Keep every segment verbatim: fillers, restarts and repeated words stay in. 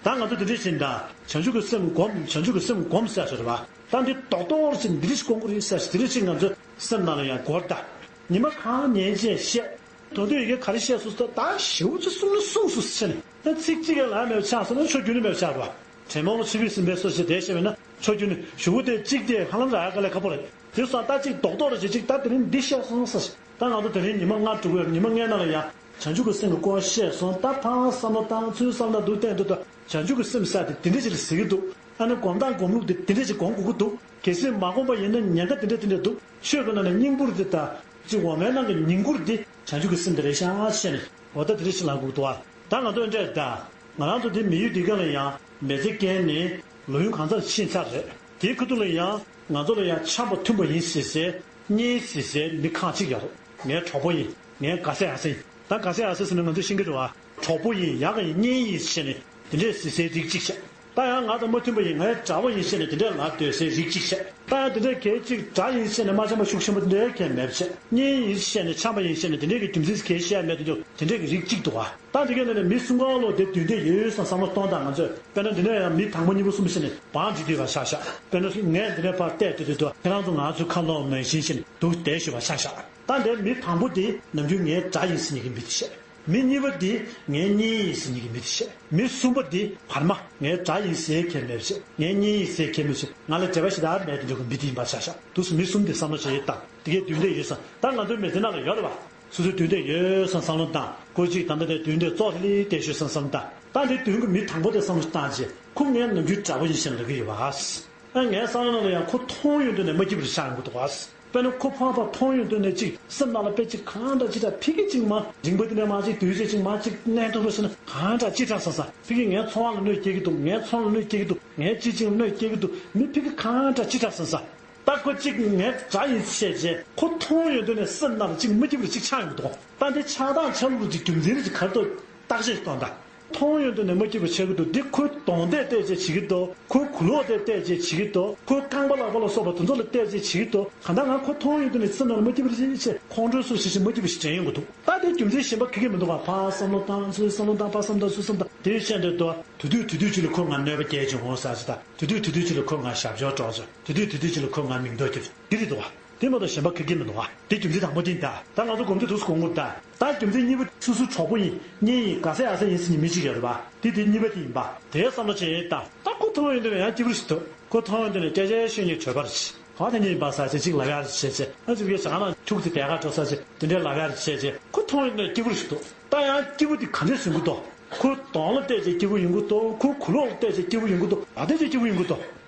ད་ང་ཚོ་དེ་འདྲ་བྱེད་ད། བྱང་ཆུབ་ཀྱི་སེམས་སྒོམ། བྱང་ཆུབ་ཀྱི་སེམས་སྒོམ་ཟེར་ཞིག་རེད་བ། ད་འདི་རྡོག་རྡོག་ཅིག་འདི་འདྲ་ཞིག་སྐོང་དགོས་རེད་ཟེར་ཞིག་དེ་འདྲ་ཞིག་ང་ཚོའི་སེམས་ནང་ལ་ཡང་འགོར་ད། ཉི་མ་གང་ཉན་ཅེས་བཤད། དོན་དུ་ཡི་གེ་ག་རེ་བཤད་སོང་ཟེར། ད་ཞེ་པོ་ཅིག་གསུངས་ན་གསུངས་སོང་ཟེར་ནས། ད་ཚིག་གཅིག་ལ་མེད་པ་ཆགས་སོང་ན་ཆོས་རྒྱུན་ནས་མེད་པ་ཆགས་པ། དྲན་མོ་ཆུ་བིས་ཟིན་པའི་སོ་ཞེས་དེ་བཤད་པས་ན་ཆོས་རྒྱུན་ནས་ཞུ་བོ་དེ་གཅིག་དེ་ཧ་ལམ་རག་ག་ལས་ཁག་པོ་རེད། དེ་སོང་ད་གཅིག་རྡོག་རྡོག་རེ་བྱེད་ཅིག་ད་དེ་རིང་འདི་བཤད་སོང་ཟེར། ད་ང་ཚོ་དེ་རིང་ཉི་མ་ལྔ་དྲུག་ཉི་མ་ལྔའི་ནང་ལ་ཡང་བྱང་ཆུབ་ཀྱི་སེམས་ཀྱི་སྐོར་བཤད་སོང་། ད་ཕར་བསམ་བློ་བཏང་། ཚུར་བསམ་བློ་བཏང་། འདུག་བསྟན་འདུག་ད་བྱང་ཆུབ་ཀྱི་སེམས་ཟེར་དེ་དེ་འདྲ་ཞིག་ལ་ཟེར་གྱི་འདུག་ཨ་ནི་སྒོམ་སྟངས་སྒོམ་ལུགས་དེ་དེ་འདྲ་ཞིག་སྒོམ་དགོས་ཀྱི་འདུག་གལ་སྲིད་མ་སྒོམ་པ་ཡིན་ན་ཉེན་ཁ་དེ་འདྲ་དེ་འདྲ་འདུག་ཆོས་ཀྱི་ནང་ནས་བསྙེན་བཀུར་དེ་དང་གཅིག་འོ་མའི་ནང་གི་བསྙེན་བཀུར་དེ་བྱང་ཆུབ་ཀྱི་སེམས་དེ་རེད་ཤག་བཤད་ནས་འོ་ད་དེ་འདྲ་ཞིག་ལ་དགོས་འདུག་ཨ་ད་ང་ཚོ་འདྲ་ད་ང་རང་ཚོ་དེ་མི་ཡུལ་འདི་ག་ལ་ཡང་མི་ཚེ་སྐྱེལ་ནས་ལོ་ཡུན་གང་ཚར་ཕྱིན་ཚར་རེད། དེའི་ཁ་ཐུག་ལ་ཡང་ང་ཚོ་ལ་ཡང་འཆམ་པ་མཐུན་པ་ཡིན་ཟེར་སའི་གཉེན་ཟེར་སའི་མི་ཁག་ཅིག་ཡོད་རེད། ངའི་གྲོགས་པོ་ཡིན། ངའི་དགའ་སའི་ཨ་སྲས་ཡིན། ད་དགའ་སའི་ཨ་སྲས་ཟེར་ན་ང་ཚོས་ཤེས་ཀྱི་རེད་བ། གྲོགས་པོ་ཡིན། ཡག་ག་ཡིན། གཉེན་ཡིན་ཟེར་ནས་དེ་འདྲས་ཟེར་སའི་རིགས་གཅིག་བྱས། ད་ཡང་ང་དང་མ་མཐུན་པ་ཡིན། ངའི་དགྲ་བོ་ཡིན་ཟེར་ནས་དེ་འདྲས་ལབ་སྡོད་སའི་རིགས་གཅིག་བྱས། ད་ཡང་དེ་འདྲས་གལ་ཆེ་དགྲ་ཡིན་ཟེར་ནས་མ་འཆམ་པ་ཤུགས་ཆེན་པོ་དེ་འདྲས་གལ་མེད་པ་བྱས། གཉེན་ཡིན་ཟེར་ནས་འཆམ་པ་ཡིན་ཟེར་ནས་དེ་འདྲས་ཀྱི་རྒྱུ་མཚན་གལ་བཤད་མེད་དུ་འཇོག་དེ་འདྲས་ཀྱི་རིགས་གཅིག་འདུག་བ། ད་འདི་གས་ནས་ནས་མི་གསུམ་ཀ་ལོ་དེ་དུས་འདས་ཡོད་ཡོད་བསམ་བསམ་བློ་གཏོང་དང་། ང་ཚོས་དཔེར་ན་འདི་ནས་ཡང་མི་དང་པོ་གཉིས་པ་གསུམ་ཟེར་ནས་བང་བསྒྲིགས་བསྡད་པ་ཆགས་ཤག་དཔེར་ན་ངས་འདི་ནས་ཕར་བལྟས་དུས་དུས་དུ་ཁྱེད་རང་ཚོ་ང་ཚོའི་ཁ་ལོག་ནང་བཞིན་བྱས་ནས་འདུག་བསྡད་ཞུ་བ་ཆགས་ཤག་ད་འདིར་མི་དང་པོ་དེ་ནམ་རྒྱུན་ངའི་དགྲ་ཡིན་ཟེར་ཉན་གྱི་མི་དེ་བཤད། མི་གཉིས་པ་དེ་ངའི་གཉེན་ཡིན་ཟེར་ཉན་གྱི་མི་དེ་བཤད། མི་གསུམ་པ་དེ་བར་མ་ངའི་དགྲ་ཡིན་ཟེར་མཁན་མེད་པ་བྱས། ངའི་གཉེན་ཡིན་ཟེར་མཁན་མེད་པ་བྱས། ང་ལ་འབྲེལ་བ་ཞེ་དྲག་མེད་དུ་འགྲོ་གི་མི་དེ་ཡིན་པ་ཆགས་ཤག་འདུག་སེ་མི་གསུམ་དེ་བསམ་བློ་བྱེད་ཡས་དང་དེ་གའི་དུས་འདས་ཡོད་ས། ད་ང་ཚོའི་མི་ཚེ་ནང་ལ་ཡོད་རེད་བ། སོ་སོའི་དུས་འདས་ཡོད་བསམ་བསམ་བློ་བཏང་། ཁོ་གཅིག་ད་ལྟ་དེ་དུས་འདས་ཙོག་ལི་བལྟས་ཤོད་བསམ་བསམ་བཏང་། ད་འདི་དུས་ཀྱི་མི་དང་པོ་དེ་བསམ་བློ་བཏང་རྗེས་ཁོ་ངའི་ནམ་རྒྱུན་དགྲ་བོ་ཡིན་ཞེས་ལབ་ཀྱི་ཡོད་པ། ཨ་ངའི་བསམ་བློ་ནང་ལ་ཡང་ཁོ་མཐོང་ཡོང་དུས་ནས་མ་སྐྱིད་པར་ཆགས་ཡོང་གི་འདུག་བ། དཔེར་ན་ཁོ་ཕར་ཕར་མཐོང་ཡོང་དུས་ནས་ཅིག་སེམས་ནང་ལ་དཔེ་ཅིག་གང་འདྲ་ཅི་འདྲ་ཕི་གི་ཅིག་མ་རིང་པོ་དེ་ནས་མ་ཅིག་དུས་ཚོད་ཅིག་མ་ཅིག་གནས་ཐུབ་རོགས་ཟེར་ན་གང་འདྲ་ཅི་དྲག་བསམ་བསམ། ཕི་གི་ངའི་ཚོར་བ་ལ་གནོད་སྐྱེལ་གྱི་འདུག་ངའི་ཚོར་བ་ལ་གནོད་སྐྱེལ་གྱི་འདུག་ངའི་ཅི་ཅིག་ལ་གནོད་སྐྱེལ་གྱི་འདུག་མི་ཕི་གི་གང་འདྲ་ཅི་དྲག་བསམ་བསམ། ད་ཁོ་གཅིག་ངའི་དགྲ་ཡིན་ཞེས་བྱས་ཁོ་མཐོང་ཡོང་དུས་ནས་སེམས་ནང་ལ་གཅིག་མ་སྐྱིད་པ་རེ་གཅིག་ཆགས་ཡོང་གི་འདུག་ད་འདི་ཆགས་སྟངས་ཆགས་ལུགས་ཀྱི་རྒྱུ་མཚན་རེ་གཅིག་ག་རེ་འདུག་བརྟག་དཔྱད་གཏོང་དང་། མཐོང་ཡོང་དུས་ནས་མ་སྐྱིད་པ་ཆགས་ཀྱི་འདུག་འདི་ཁོའི་གདོང་འདེད་བལྟས་བྱས་བྱེད་ཀྱི་འདུག་ཁོའི་གོས་ལོག་དེ་བལྟས་བྱས་བྱེད་ཀྱི་འདུག་ཁོའི་རྐང་པ་ལག་པ་ལ་སོགས་པ་དེ་ཚོ་ལ་བལྟས་བྱས་བྱེད་ཀྱི་འདུག་གང་ལྟར་ང་ཁོ་མཐོང་ཡོང་དུས་ནས་སེམས་ནང་ལ་མ་སྐྱིད་པ་རེ་གཅིག་ཆགས། ཁོང་ཁྲོ་སོགས་ཤིག་ཤིག་མ་སྐྱིད་པ་ཞིག་དྲན་ཡོང་གི་འདུག་ད་དེ་རྒྱུ་མཚན་གཞན་པ་ག་གེ་མི་འདུག་ག་ཕར་བསམ་བློ་བཏང་ཚུར་བསམ་བློ་བཏང་ཕར་བསམ་བཏང་ཚུར་བསམ་བཏང་དེ་བྱས་འདོད་དོ། དུས་དུས་དུས་དུས་ཅིག་ལ་ཁོ་ང་གནོད་པ་སྐྱེལ་བྱུང་ངོ་ཟེར་ཅིག་དང་། དུས་དུས་དུས་དུས་ཅིག་ལ་ཁོ་ང་ཞབས་ཞུ་སྒྲོག་ཅིག་དུས་དུས་དུས་དུས་ཅིག་ལ་ཁོ་ང་མིང་འདོགས་རྒྱབ་ཅིག་འདི་རེད་འདུག་བ། དེ་མ་གཏོགས་གཞན་པ་ག་གེ་མི་འདུག་བ། དེ་རྒྱུ་མཚན་དང་པོ་དེ་ཡིན་ད། ད་ང་ཚོ་སྒོམ་དུས་དུས་སུ་སྒོམ་དགོས་ད། ད་རྒྱུ་མཚན་གཉིས་པ་སོ་སོའི་གྲོགས་པོ་ཡིན་གཉེན་ཡིན་དགའ་སའི་ཨ་སྲས་ཡིན་ཟེར་ནས་མི་གཅིག་ཡོད་རེད་བ། དེ་དེ་གཉིས་པ་དེ་ཡིན་པ། དེའི་བསམ་བློ་བྱས་ཡིན་ད། ད་ཁོ་མཐོང་ཡོང་དུས་ནས་ཡང་སྐྱིད་པོ་རེ་ཞིག་འདུག་ཁོ་མཐོང་ཡོང་དུས་ནས་སྐད་ཆ་ཤོད་མཁན་གྲོད་པ་རེ་ཞིག་ག་བ་དེ་གཉིས་ཡིན་པ་ཟེར་བྱས་ཅིག་ལབ་ཡ་རེ་བྱས་བྱས། ཨ་ཅིག་གིས་ཟ་ཁང་ནང་ཁྱུག་ཙམ་བསྡད་ག་འགྲོ་ཟེར་བྱས་དེ་འདྲའི་ལབ་ཡ་རེ་བྱས་བྱས། ཁོ་མཐོང་ཡོང་དུས་ནས་སྐྱིད་པོ་རེ་ཞིག་འདུག་ད་ཡང་སྐྱིད་པོ་དེ་ག་འདྲས་བཟོ་གི་འདུག་ཁོའི་གདོང་ལ་བལྟས་བྱས་སྐྱིད་པོ་ཡོང་གི་འདུག་ཁོའི་གོས་ལོག་ལ་བལྟས་བྱས་སྐྱིད་པོ་ཡོང་གི་འདུག་ག་བལྟས་བྱས་སྐྱིད་པོ་ཡོང་གི་འདུག་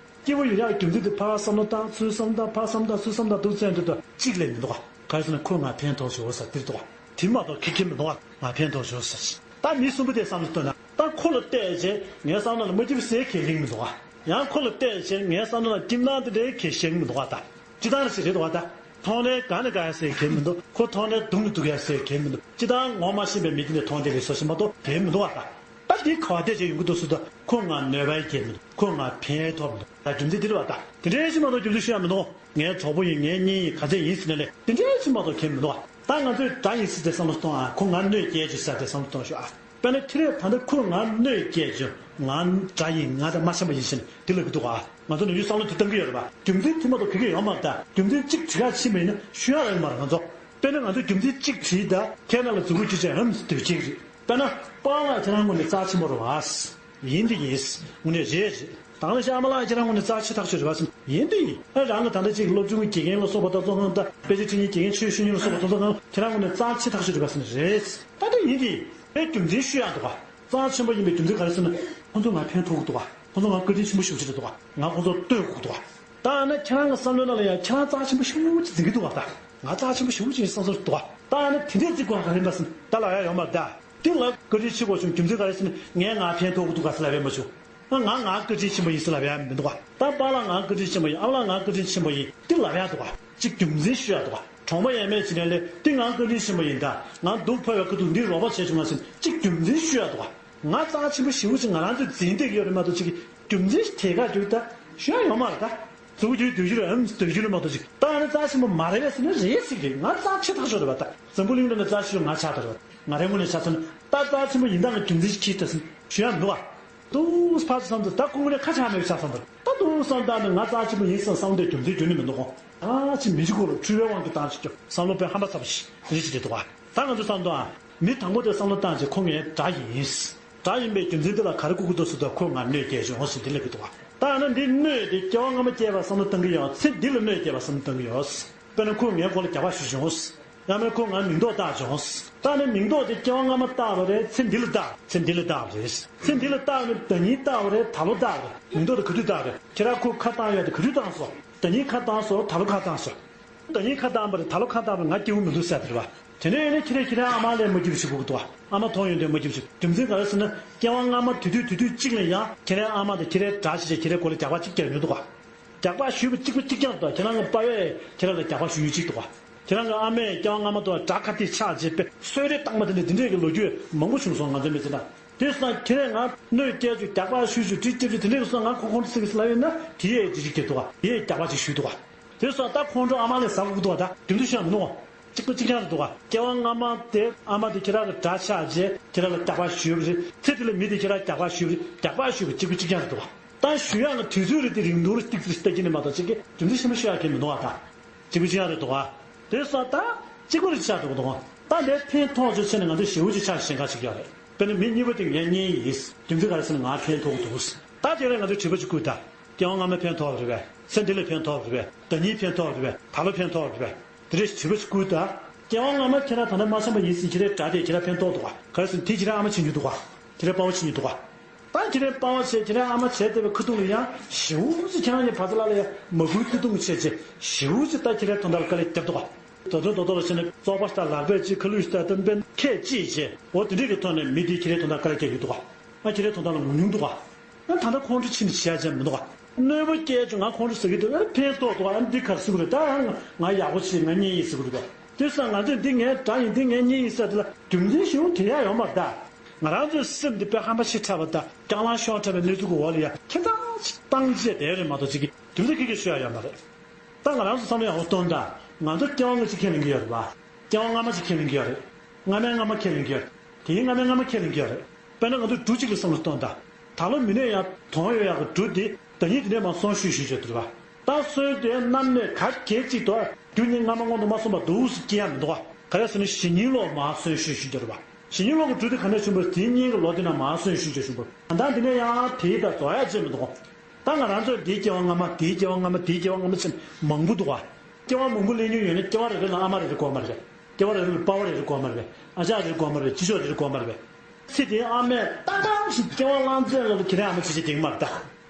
སྐྱིད་པོ་ཡོང་ཡག་རྒྱུ་མཚན་དེ་ཕར་བསམ་བློ་བཏང་ཚུར་བསམ་བློ་བཏང་ཕར་བསམ་བློ་བཏང་ཚུར་བསམ་བློ་བཏང་འདུག་ཚེ་འདི་དུ་གཅིག་ལས་མི་འདུག་ག་ག་རེ་ཟེར་ན་ཁོས་ང་ཕན་ཐོགས་བྱུང་ཟེར་དེ་རེད་འདུག་ག་དེ་མ་གཏོགས་ཁེ་ཁེ་མི་འདུག་ག་ང་ཕན་ཐོགས་བྱུང་ཟེར། ད་མི་གསུམ་པོ་དེ་བསམ་བློ་བཏང་ན་ད་ཁོ་ལ་བལྟས་བྱས་ངའི་བསམ་བློ་ལ་མ་སྐྱིད་པ་ཟེར་གལ་གླེང་མི་འདུག་ག་ཡང་ཁོ་ལ་བལྟས་བྱས་ངའི་བསམ་བློ་ལ་སྐྱིད་སྣང་དེ་འདྲའི་གལ་གླེང་མི་འདུག་ག་ད་སྤྱིར་བཏང་ལ་ཟེར་རེད་འདུག་ག་ད་མཐོང་ནས་དགའ་ནས་དགའ་ཡ་ཟེར་གལ་མི་འདུག་ཁོ་མཐོང་ནས་སྡུག་ནས་སྡུག་ཡ་ཟེར་གལ་མི་འདུག་སྤྱིར་བཏང་ངོ་མ་ཤེས་པའི་མི་དེ་ནས་མཐོང་བསྡད་པའི་བཟོ་ཞིག་མ་གཏོགས་གལ་མི་འདུག་ག་ད། ད་འདི་ག་བ་བལྟས་བྱས་ཡོང་གི་འདུག་ཟེར་དུས་ཁོ་ང་གནོད་པའི་སྐྱེལ་མི་འདུག་ཁོ་ང་ཕན་ཐོགས་མི་འདུག་ད་རྒྱུ་མཚན་འདི་རེད་བ། ད་དེ་འདྲའི་ཞིག་མ་གཏོགས་རྒྱུ་མཚན་ཞུ་ཡ་མི་འདུག་ངའི་གྲོགས་པོ་ཡིན་ངའི་གཉེན་ཡིན་ག་ཚད་ཡིན་ཟེར་ནས་ལས་དེ་འདྲའི་ཞིག་མ་གཏོགས་གལ་མི་འདུག་ད་ང་ཚོས་དགྲ་ཡིན་ཟེར་ཏེ་བསམ་བློ་གཏོང་ཨ། ཁོ་ང་གནོད་སྐྱེལ་རྒྱུ་ཟེར་ཏེ་བསམ་བློ་གཏོང་ཤོག་ཨ། དཔེར་ན་ཁྱེད་རས་ད་ལྟ་ཁོ་ང་གནོད་སྐྱེལ་རྒྱུ་ང་དགྲ་ཡིན་ང་དང་མ་འཆམ་པ་ཡིན་ཟེར་ནས་དེ་ལབ་ཀྱི་འདུག་ཨ། ང་ཚོ་ནམ་རྒྱུན་བསམ་བློ་དེ་གཏོང་གི་ཡོད་རེད་བ། རྒྱུ་མཚན་དེ་མ་གཏོགས་ག་གེ་ཡོད་མ་རེད། ད་རྒྱུ་མཚན་གཅིག་དྲི་ག་ཕྱིན་པ་ཡིན་ན་ཤོད་ཡ་ཡོད་མ་རེད་ང་ཚོ། དཔེར་ན་ང་ཚོས་རྒྱུ་མཚན་གཅིག་དྲིས་ད་ཁྱེད་རང་ལ་མཛུབ་གུ་གཅིག་བྱས་ཨམ་སྡོད་ཀྱི་རེད། དཔེར་ན་པཱ་ལགས་ཁྱེད་རང་ངོས་ནས་རྩ་ཆེན་པོ་རེད་བ། ཡིན་དེ་ཡིན། དངོས་གནས་རེད་རེད། དང་ལ་ཤ་མ་ལགས་ཁྱེད་རང་ངོས་ནས་རྩ་ཆེ་ཐག་ཆོད་རེད་བ་ཟེར། ཡིན་དེ་ཡིན། ཨ་རང་གི་ད་ལྟ་ཅིག་སློབ་སྦྱོང་གི་དགེ་རྒན་ལ་སོགས་པ་དང་ཚོགས་ཁང་དང་དཔེ་ཆ་ཁྲིད་མཁན་དགེ་རྒན་ཆོས་ཞུ་མཁན་ལ་སོགས་པ་དང་ཚོགས་ཁང་ཁྱེད་རང་ངོས་ནས་རྩ་ཆེ་ཐག་ཆོད་རེད་བ་ཟེར་ན་རེད། ད་དེ་ཡིན་དེ་ཡིན། ཨེ་རྒྱུ་མཚན་ཞུ་ཡག་འདུག་ག་རྩ་ཆེན་པོ་ཡིན་པའི་རྒྱུ་མཚན་ག་རེ་ཟེར་ན་ཁོང་ཚོ་ང་ཕན་ཐོགས་ཀྱི་འདུག་ག་ཁོང་ཚོ་ང་བཀའ་དྲིན་ཆེན་པོ་ཞེ་པོ་ཅིག་རེད་འདུག་ག་ང་ཁོང་ཚོར་བསྟོད་དགོས་ཀྱི་འདུག་ག་ད་ཨ་ན་ཁྱེད་རང་གི་བསམ་བློའི་ནང་ལ་ཡང་ཁྱེད་རང་རྩ་ཆེན་པོ་ཞེ་པོ་ཅིག་འཛིན་གྱི་འདུག་ག་ད་ང་རྩ་ཆེན་པོ་ཞེ་པོ་ཅིག་བསམ་ཚུལ་འདུག་ག་ད་ཨ་ན་དེ་འདྲས་བརྩི་དགོས་ག་རེ་ཡིན་པ་ཟེར་ན་ད་ལབ་ཡ་ཡོད་མ་རེད་ད། དེ་ལ་བཀའ་དྲིན་ཆེ་དགོས་བྱུང་རྒྱུ་མཚན་ག་རེ་ཟེར་ན་ངས་ང་ཕན་ཐོགས་ཀྱི་འདུག་ག་ཟེར་ལབ་ཡ་མ་བྱུང་། ང་ང་བཀའ་དྲིན་ཆེན་པོ་ཡིན་ཟེར་ལབ་ཡ་མི་འདུག་ག་ད་པཱ་ལགས་ང་བཀའ་དྲིན་ཆེན་པོ་ཡིན། ཨ་ལགས་ང་བཀའ་དྲིན་ཆེན་པོ་ཡིན་དེ་ལབ་ཡ་འདུག་ག་ཅིག་རྒྱུ་མཚན་ཞུ་ཡ་འདུག་ག་གྲོགས་པོ་ཡས་མས་བྱས་ནས་ལས་དེ་ང་བཀའ་དྲིན་ཆེན་པོ་ཡིན་ད། ང་སྡུག་ཕོག་པའི་ཁ་ཐུག་འདི་རོགས་པ་བྱས་བྱུང་ང་ཟེར་ཅིག་རྒྱུ་མཚན་ཞུ་ཡ་འདུག་ག་ང་རྩ་ཆེན་པོ་ཞེ་པོ་ཅིག་ང་རང་ཚོས་འཛིན་བསྡད་ཀྱི་ཡོད་རེད་མ་གཏོགས་ཅིག་རྒྱུ་མཚན་ཞིག་དེ་ག་རྒྱུ་ད་ཞུ་ཡ་ཡོད་མ་རེད་ད། གཟུགས་འགྱུར་སྡོད་རྒྱུ་རེད་ཨམ་སྡོད་རྒྱུ་རེད་མ་གཏོགས་ཅིག་ད་ཨ་ནི་རྩ་ཆེན་པོ་མ་རེད་པས་ཟེར་ན་རེད་ཟེར་གི་རེད། ང་རྩ་ཆེ་ཐག་ཆོད་རེད་པ། ད་འཛམ་བུ་གླིང་འགྲོ་ན་རྩ་ཆེ་ཤོས་ང་ཆགས་ད་རེད་པ། ང་རའི་ངོས་ནས་ཆ་མཚོན་ད་རྩ་ཆེན་པོ་ཡིན་སྟངས་ཀྱི་རྒྱུ་མཚན་ཞིག་ཁྱེར་ད་ཟེར་ཞུ་ཡ་མི་འདུག་ག་ཏུ་ཕར་ཚུར་བསམ་དུས་ད་ཁོ་ངོ་ནས་ཁ་ཆག་མེད་པའི་ཆགས་བསམ་དུས་ད་ཏུ་བསམ་བཏང་ནས་ང་རྩ་ཆེན་པོ་ཡིན་བསམ་བསམ་དུས་རྒྱུ་མཚན་རྒྱུ་ནི་མི་འདུག་གོ། ཨ་ཅི་མི་འཇིགས་གོ་ལ་འཁྲུལ་བའི་དབང་གིས་བཏང་ཅིག་ཀྱང་བསམ་བློ་དཔེ་ཧམ་པ་ཚ་པོ་ཞིག་རེ་ཅིག་དེ་འདུག་ག། ད་ང་ཚོ་བསམ་དུས་ཨ་མི་དང་པོ་དེ་བསམ་བློ་བཏང་ཅིག་ཁོ་ངའི་དགྲ་ཡིན། དགྲ་ཡིན་པའི་རྒྱུ་མཚན་དེ་ལ་ག་རེ་བཀུག་གི་འདུག་ཟེར་དུས་ཁོས་ང་གནོད་སྐྱེལ་བྱུང་ཟེར་དེ་ལབ་ཀྱི་འདུག་ག། ད་ཨ་ན་འདི་གནོད་དེ་སྐྱེ་བ་སྔ་མ་སྐྱེས་པ་བསམ་བློ་བཏང་གི་ཡོད། ཚེ་འདི་ལ་གནོད་སྐྱེལ་བ་བསམ་བློ་བཏང་གི་ཡོད། དཔེར་ན་ཁོས་ངའི་མགོ་ལ་རྒྱག་པ་གཞུས་བྱུང་། ཡང་མིན་ཁོས་ང་མིང་འདོགས་བཏགས་བྱུང་། ད་ནི་མིང་འདོགས་དེ་སྐྱེ་བ་སྔ་མ་བཏགས་པ་རེད། ཚེ་འདི་ལ་བཏགས། ཚེ་འདི་ལ་བཏགས་པ་རེད། ཚེ་འདི་ལ་བཏགས་ནི་ཟླ་ཉིན་བཏགས་པ་རེད། ད་ལོ་བཏགས་པ་རེད། མིང་འདོགས་དེ་ག་དུས་བཏགས་རེད། ཁྱེད་རང་ཁོས་ཁ་བཏང་ཡོད་དེ་ག་དུས་བཏང་སོང་། ཟླ་ཉིན་ཁ་བཏང་སོང་། ད་ལོ་ཁ་བཏང་སོང་། ཟླ་ཉིན་ཁ་བཏང་པ་རེད། ད་ལོ་ཁ་བཏང་པ་རེད། ང་སྐྱིད་པོ་མི་འདུག་ཟེར་དེ་རེད་བ། དེ་ནས་ཡིན་ན་ཁྱེད་རང་ཁྱེད་རང་ཨ་མ་ལ་མ་སྐྱིད་པོ་ཞིག་དགོས་ཀྱི་འདུག་བ། ཨ་མ་མཐོང་ཡོང་དུས་མ་སྐྱིད་པོ་ཞིག་རྒྱུ་མཚན་ག་རེ་ཟེར་ན་སྐྱེ་བ་སྔ་མ་དུས་དུས་དུས་དུས་གཅིག་ལ་ཡང་ཁྱེད་རང་ཨ་མ་དང་ཁྱེད་རང་དགྲ་བྱེད་བྱས་ཁྱེད་རང་མགོ་ལ་རྒྱག་པ་གཅིག་བརྒྱབ་མྱོང་འདུག་བ། རྒྱག་པ་གཞུས་པ་གཅིག་པ་གཅིག་རྐྱང་དང་ཁྱེད་རང་གི་པ་ཕས་ཁྱེད་རང་ལ་རྒྱག་པ་གཞུ་ཡུལ་གཅིག་འདུག་ག། ཁྱེད་རང་གི་ཨ་མས་སྐྱེ་བ་སྔ་མ་དུ་དགྲ་ཁ་གཏད་ཆགས་བྱས་པས་གསོད་རེས་བཏང་བ་དེ་འདྲ་དེ་འདྲས་ཀྱི་ལོ་རྒྱུས་མང་པོ་བྱུང་སོང་ང་ཚོའི་མི་ཚེ་ནང་། དེ་སོང་ཁྱེད་རང་ང་གནོད་སྐྱེལ་རྒྱུ་རྒྱག་པ་གཞུ་རྒྱུ་དྲི་སྐྱེལ་རྒྱུ་དེ་འདྲས་ཀྱི་སོང་ང་ཁོ་ཁོང་ཁྲོ་ཟ་གི་ཟེར་ལབ་ཡོད་ན་དེ་ཡས་དེ་རིགས་དེ་འདུག་ག། དེ་ཡས་རྒྱག་པ་ཅིག་གཞུས་འདུག་ག། དེ་སོང་ད་ཁོང་ཁྲོ་ཨ་མ་ལས་ཟ་དགོས་འདུག་ག། ད་དེ་འདྲ་ཤེས་མི་འདུག་ག། གཅིག་པ་གཅིག་རྐྱང་རེད་འདུག་ག། སྐྱེ་བ་སྔ་མ་དེ་ཨ་མ་དེ་ཁྱེད་རང་གི་དགྲ་ཆགས་རྗེས་ཁྱེད་རང་ལ་རྒྱག་པ་གཞུས་པ་རེད། ཚེ་འདི་ལ་མི་དེ་ཁྱེད་རང་རྒྱག་པ་གཞུས་པ་རེད། རྒྱག་པ་གཞུས་པ་གཅིག་པ་གཅིག་རྐྱང་རེད་འདུག་ག། ད་ཞུ་ཡག་ལ་དུས་ཚོད་རེ་དེ་རིང་ཐུང་རེ་ཏིག་ཏིག་ལྟ་གི་ནི་མ་གཏོགས་ཅིག་གི་རྒྱུ་མཚན་ཞིམ་པོ་ཞུ་ཡག་གི་མི་འདུག་བ། ད་གཅིག་པུ་ཅི་ཡང་རེད་འདུག་བ། དེ་སོང་ད་གཅིག་པུ་རེ་ཆགས་འདུག་འདུག་བ། ད་འདིར་ཕན་ཐོགས་ཚོད་ཆེ་ནས་ང་ཚོ་ཞེ་པོ་ཅིག་ཆགས་ཞེན་ཁ་ཅིག་ཡོད་རེད། དཔེར་ན་མི་གཉིས་པོ་དེ་ངའི་གཉེན་ཡིན། རྒྱུ་མཚན་ག་རེ་ཟེར་ན་ང་ཕན་ཐོགས་ཀྱི་འདུག་ད་དེ་རིང་ང་ཚོས་དྲི་བ་ཅིག་བསྐུར་ད། སྐྱེ་བ་སྔ་མ་ཕན་ཐོགས་པ་རེད་པས། ཚེ་འདི་ལ་ཕན་ཐོགས་པ་རེད་པས། ཟླ་ཉིན་ཕན་ཐོགས་པ་རེད་པས། ད་ལོ་ཕན་ཐོགས་པ་རེད་པས། དེ་རེད་དྲི་བ་ཅིག་བསྐུར་ད། སྐྱེ་བ་སྔ་མ་ཁྱེད་རང་ད་ལྟ་མ་བྱམས་པ་ཡིན་ཟེར་ཁྱེད་རའི་དགྲ་དེ་ཁྱེད་རང་ཕན་ཐོགས་འདུག་ག། ག་རེ་ཟེར་ན་དེ་ཁྱེད་རའི་ཨ་མ་བྱེད་མྱོང་འདུག་ག། ཁྱེད་རའི་པ་ཕ་བྱེད་མྱོང་འདུག་ག། ད་ཁྱེད་རའི་པ་ཕ་བྱས་ཁྱེད་རའི་ཨ་མ་བྱས་བསྡད་པའི་ཁ་ཐུག་ལ་ཡང་ཞེ་པོ་ཅིག་ཁྱེད་རང་གཉིས་བར་ཐག་ལ་ལ་ཡང་མ་བསྐུལ་ཏི་ཏུང་བྱས་བྱས་ཞེ་པོ་ཅིག་ད་ཁྱེད་རའི་དོན་དག་ལ་དཀའ་ལས་བརྒྱབ་འདུག་ག། ད་དུང་རྡོག་རྡོག་ལ་བྱས་ན་བཙོག་པ་ཞིག་དང་ལག་པས་ཅིག་ཁ་ལུད་ཞིག་དང་ཏན་པན་ཁས་ཅིག་བྱས་འོ་དེ་འདྲས་ཀྱི་ཐོག་ནས་མི་དེས་ཁྱེད་རའི་དོན་དག་དཀའ་ལས་བརྒྱབ་ཡོད་འདུག་ག། ང་ཁྱེད་རའི་དོན་དག་ལ་ངུ་མྱོང་འདུག་ག། ང་ད་ལྟ་ཁོང་ཁྲོ་ཕྱིན་ནས་བྱས་བྱས་མི་འདུག་ག། གནོད་པ་སྐྱེལ་བྱུང་ང་ཁོང་ཁྲོ་ཟ་གི་འདུག་ཨ་ཕན་ཐོགས་འདུག་ཨ་འདི་ག་རེ་ཟེར་གི་རེད། ད་ང་ཡག་པོ་བྱེད་ང་གཉེན་ཡིན་ཟེར་གི་རེད་པ། དེ་སོང་ང་ཚོས་འདི་ངའི་དགྲ་ཡིན་འདི་ངའི་གཉེན་ཡིན་ཟེར་དེ་ལ་རྒྱུ་མཚན་ཞིག་དེ་ཡག་ཡོང་མ་རེད་ད། ང་རང་ཚོའི་སེམས་འདི་དཔེ་ཧམ་པ་ཤི་ཁྲབ་པ་དང་རྐྱང་ལངས་ཤོར་ཁྲབ་པའི་གནས་ཚུལ་གྱི་འོག་ལ་ཡ་ཁྱེད་ཚང་ཅིག་བཏང་རྗེས་དེ་རེད་མ་གཏོགས་ཅིག་གི་རྒྱུ་མཚན་ཁྱེད་ཀྱིས་ཤོད་ཡ་ཡོད་མ་རེད། ད་ང་རང་ཚོ་བསམ་བློ་ཡག་པོ་གཏོང་དང་། ང་ཚོ་སྐྱེ་བ་སྔ་ཕྱི་ཁས་ལེན་གྱི་ཡོད་རེད་པ། སྐྱེ་བ་སྔ་མ་ཅིག་ཁས་ལེན་གྱི་ཡོད་རེད། སྔ་མའི་སྔ་མ་ཁས་ལེན་གྱི་ཡོད་རེད། དེའི་སྔ་མའི་སྔ་མ་ཁས་ལེན་གྱི་ཡོད་རེད། དཔེར་ན་ང་ཚོ་འབྲུ་གཅིག་ལ་བསམ་བློ་གཏོང་དང་། ད་ལོ་མིན་ནའི་ཡང་དོན་ཡོད་ཡག་གི་འབྲུ་དེ་ཟླ་ཉིན་དེ་ནས་མར་སོན་ཤུལ་ཤུལ་བྱས་འདུག་པ། ད་སོན་དེ་གནམ་ནས་ག་གེ་གཅིག་ཏུ་རྒྱུ་ནི་སྔ་མ་སྔོན་དུ་མ་སོང་བ་འདུག་སེ་སྐྱེ་ཡ་མི་འདུག་ག། ག་རེ་ཟེར་ན་གཞེས་ནིང་ལོ་མར་སོན་ཤུལ་ཤུལ་བྱས་འདུག་པ། གཞེས་ནིང་ལོ་གི་འབྲུ་དེ་ག་ནས་བྱུང་བ་དེའི་སྔོན་གྱི་ལོ་དེ་ནས་མར་སོན་ཤུལ་བྱས་བྱུང་བ། ད་ལྟ་འདི་ནས་ཡང་དེའི་ད་རྫོགས་ཡ་བྱས་མི་འདུག་ག། ད་ང་རང་ཚོས་འདིའི་སྐྱེ་བ་སྔ་མ་འདིའི་སྐྱེ་བ་སྔ་མ་འདིའི་སྐྱེ་བ་སྔ་མ་ཟེར་མང་པོ་འདུག་ག། སྐྱེ་བ་མང་པོ་ལེན་རྒྱུ་ཡོད་ན་སྐྱེ་བ་རེ་རེ་ལ་ཨ་མ་རེ་རེ་དགོས་མ་རེད། སྐྱེ་བ་རེ་རེ་ལ་པ་ཕ་རེ་རེ་དགོས་མ་རེད། ཨ་ཅག་རེ་རེ་དགོས་མ་རེད། ཅི་ཤོག་རེ་རེ་དགོས་མ་རེད། ཚེ་འདིའི་ཨ་མས་ཏག་ཏག་ཞིག་སྐྱེ་བ་བླངས་ཚད་ལ་ཁྱེད་རའི་ཨ་མ་བྱེད་བྱེད་དེང་མར་ད་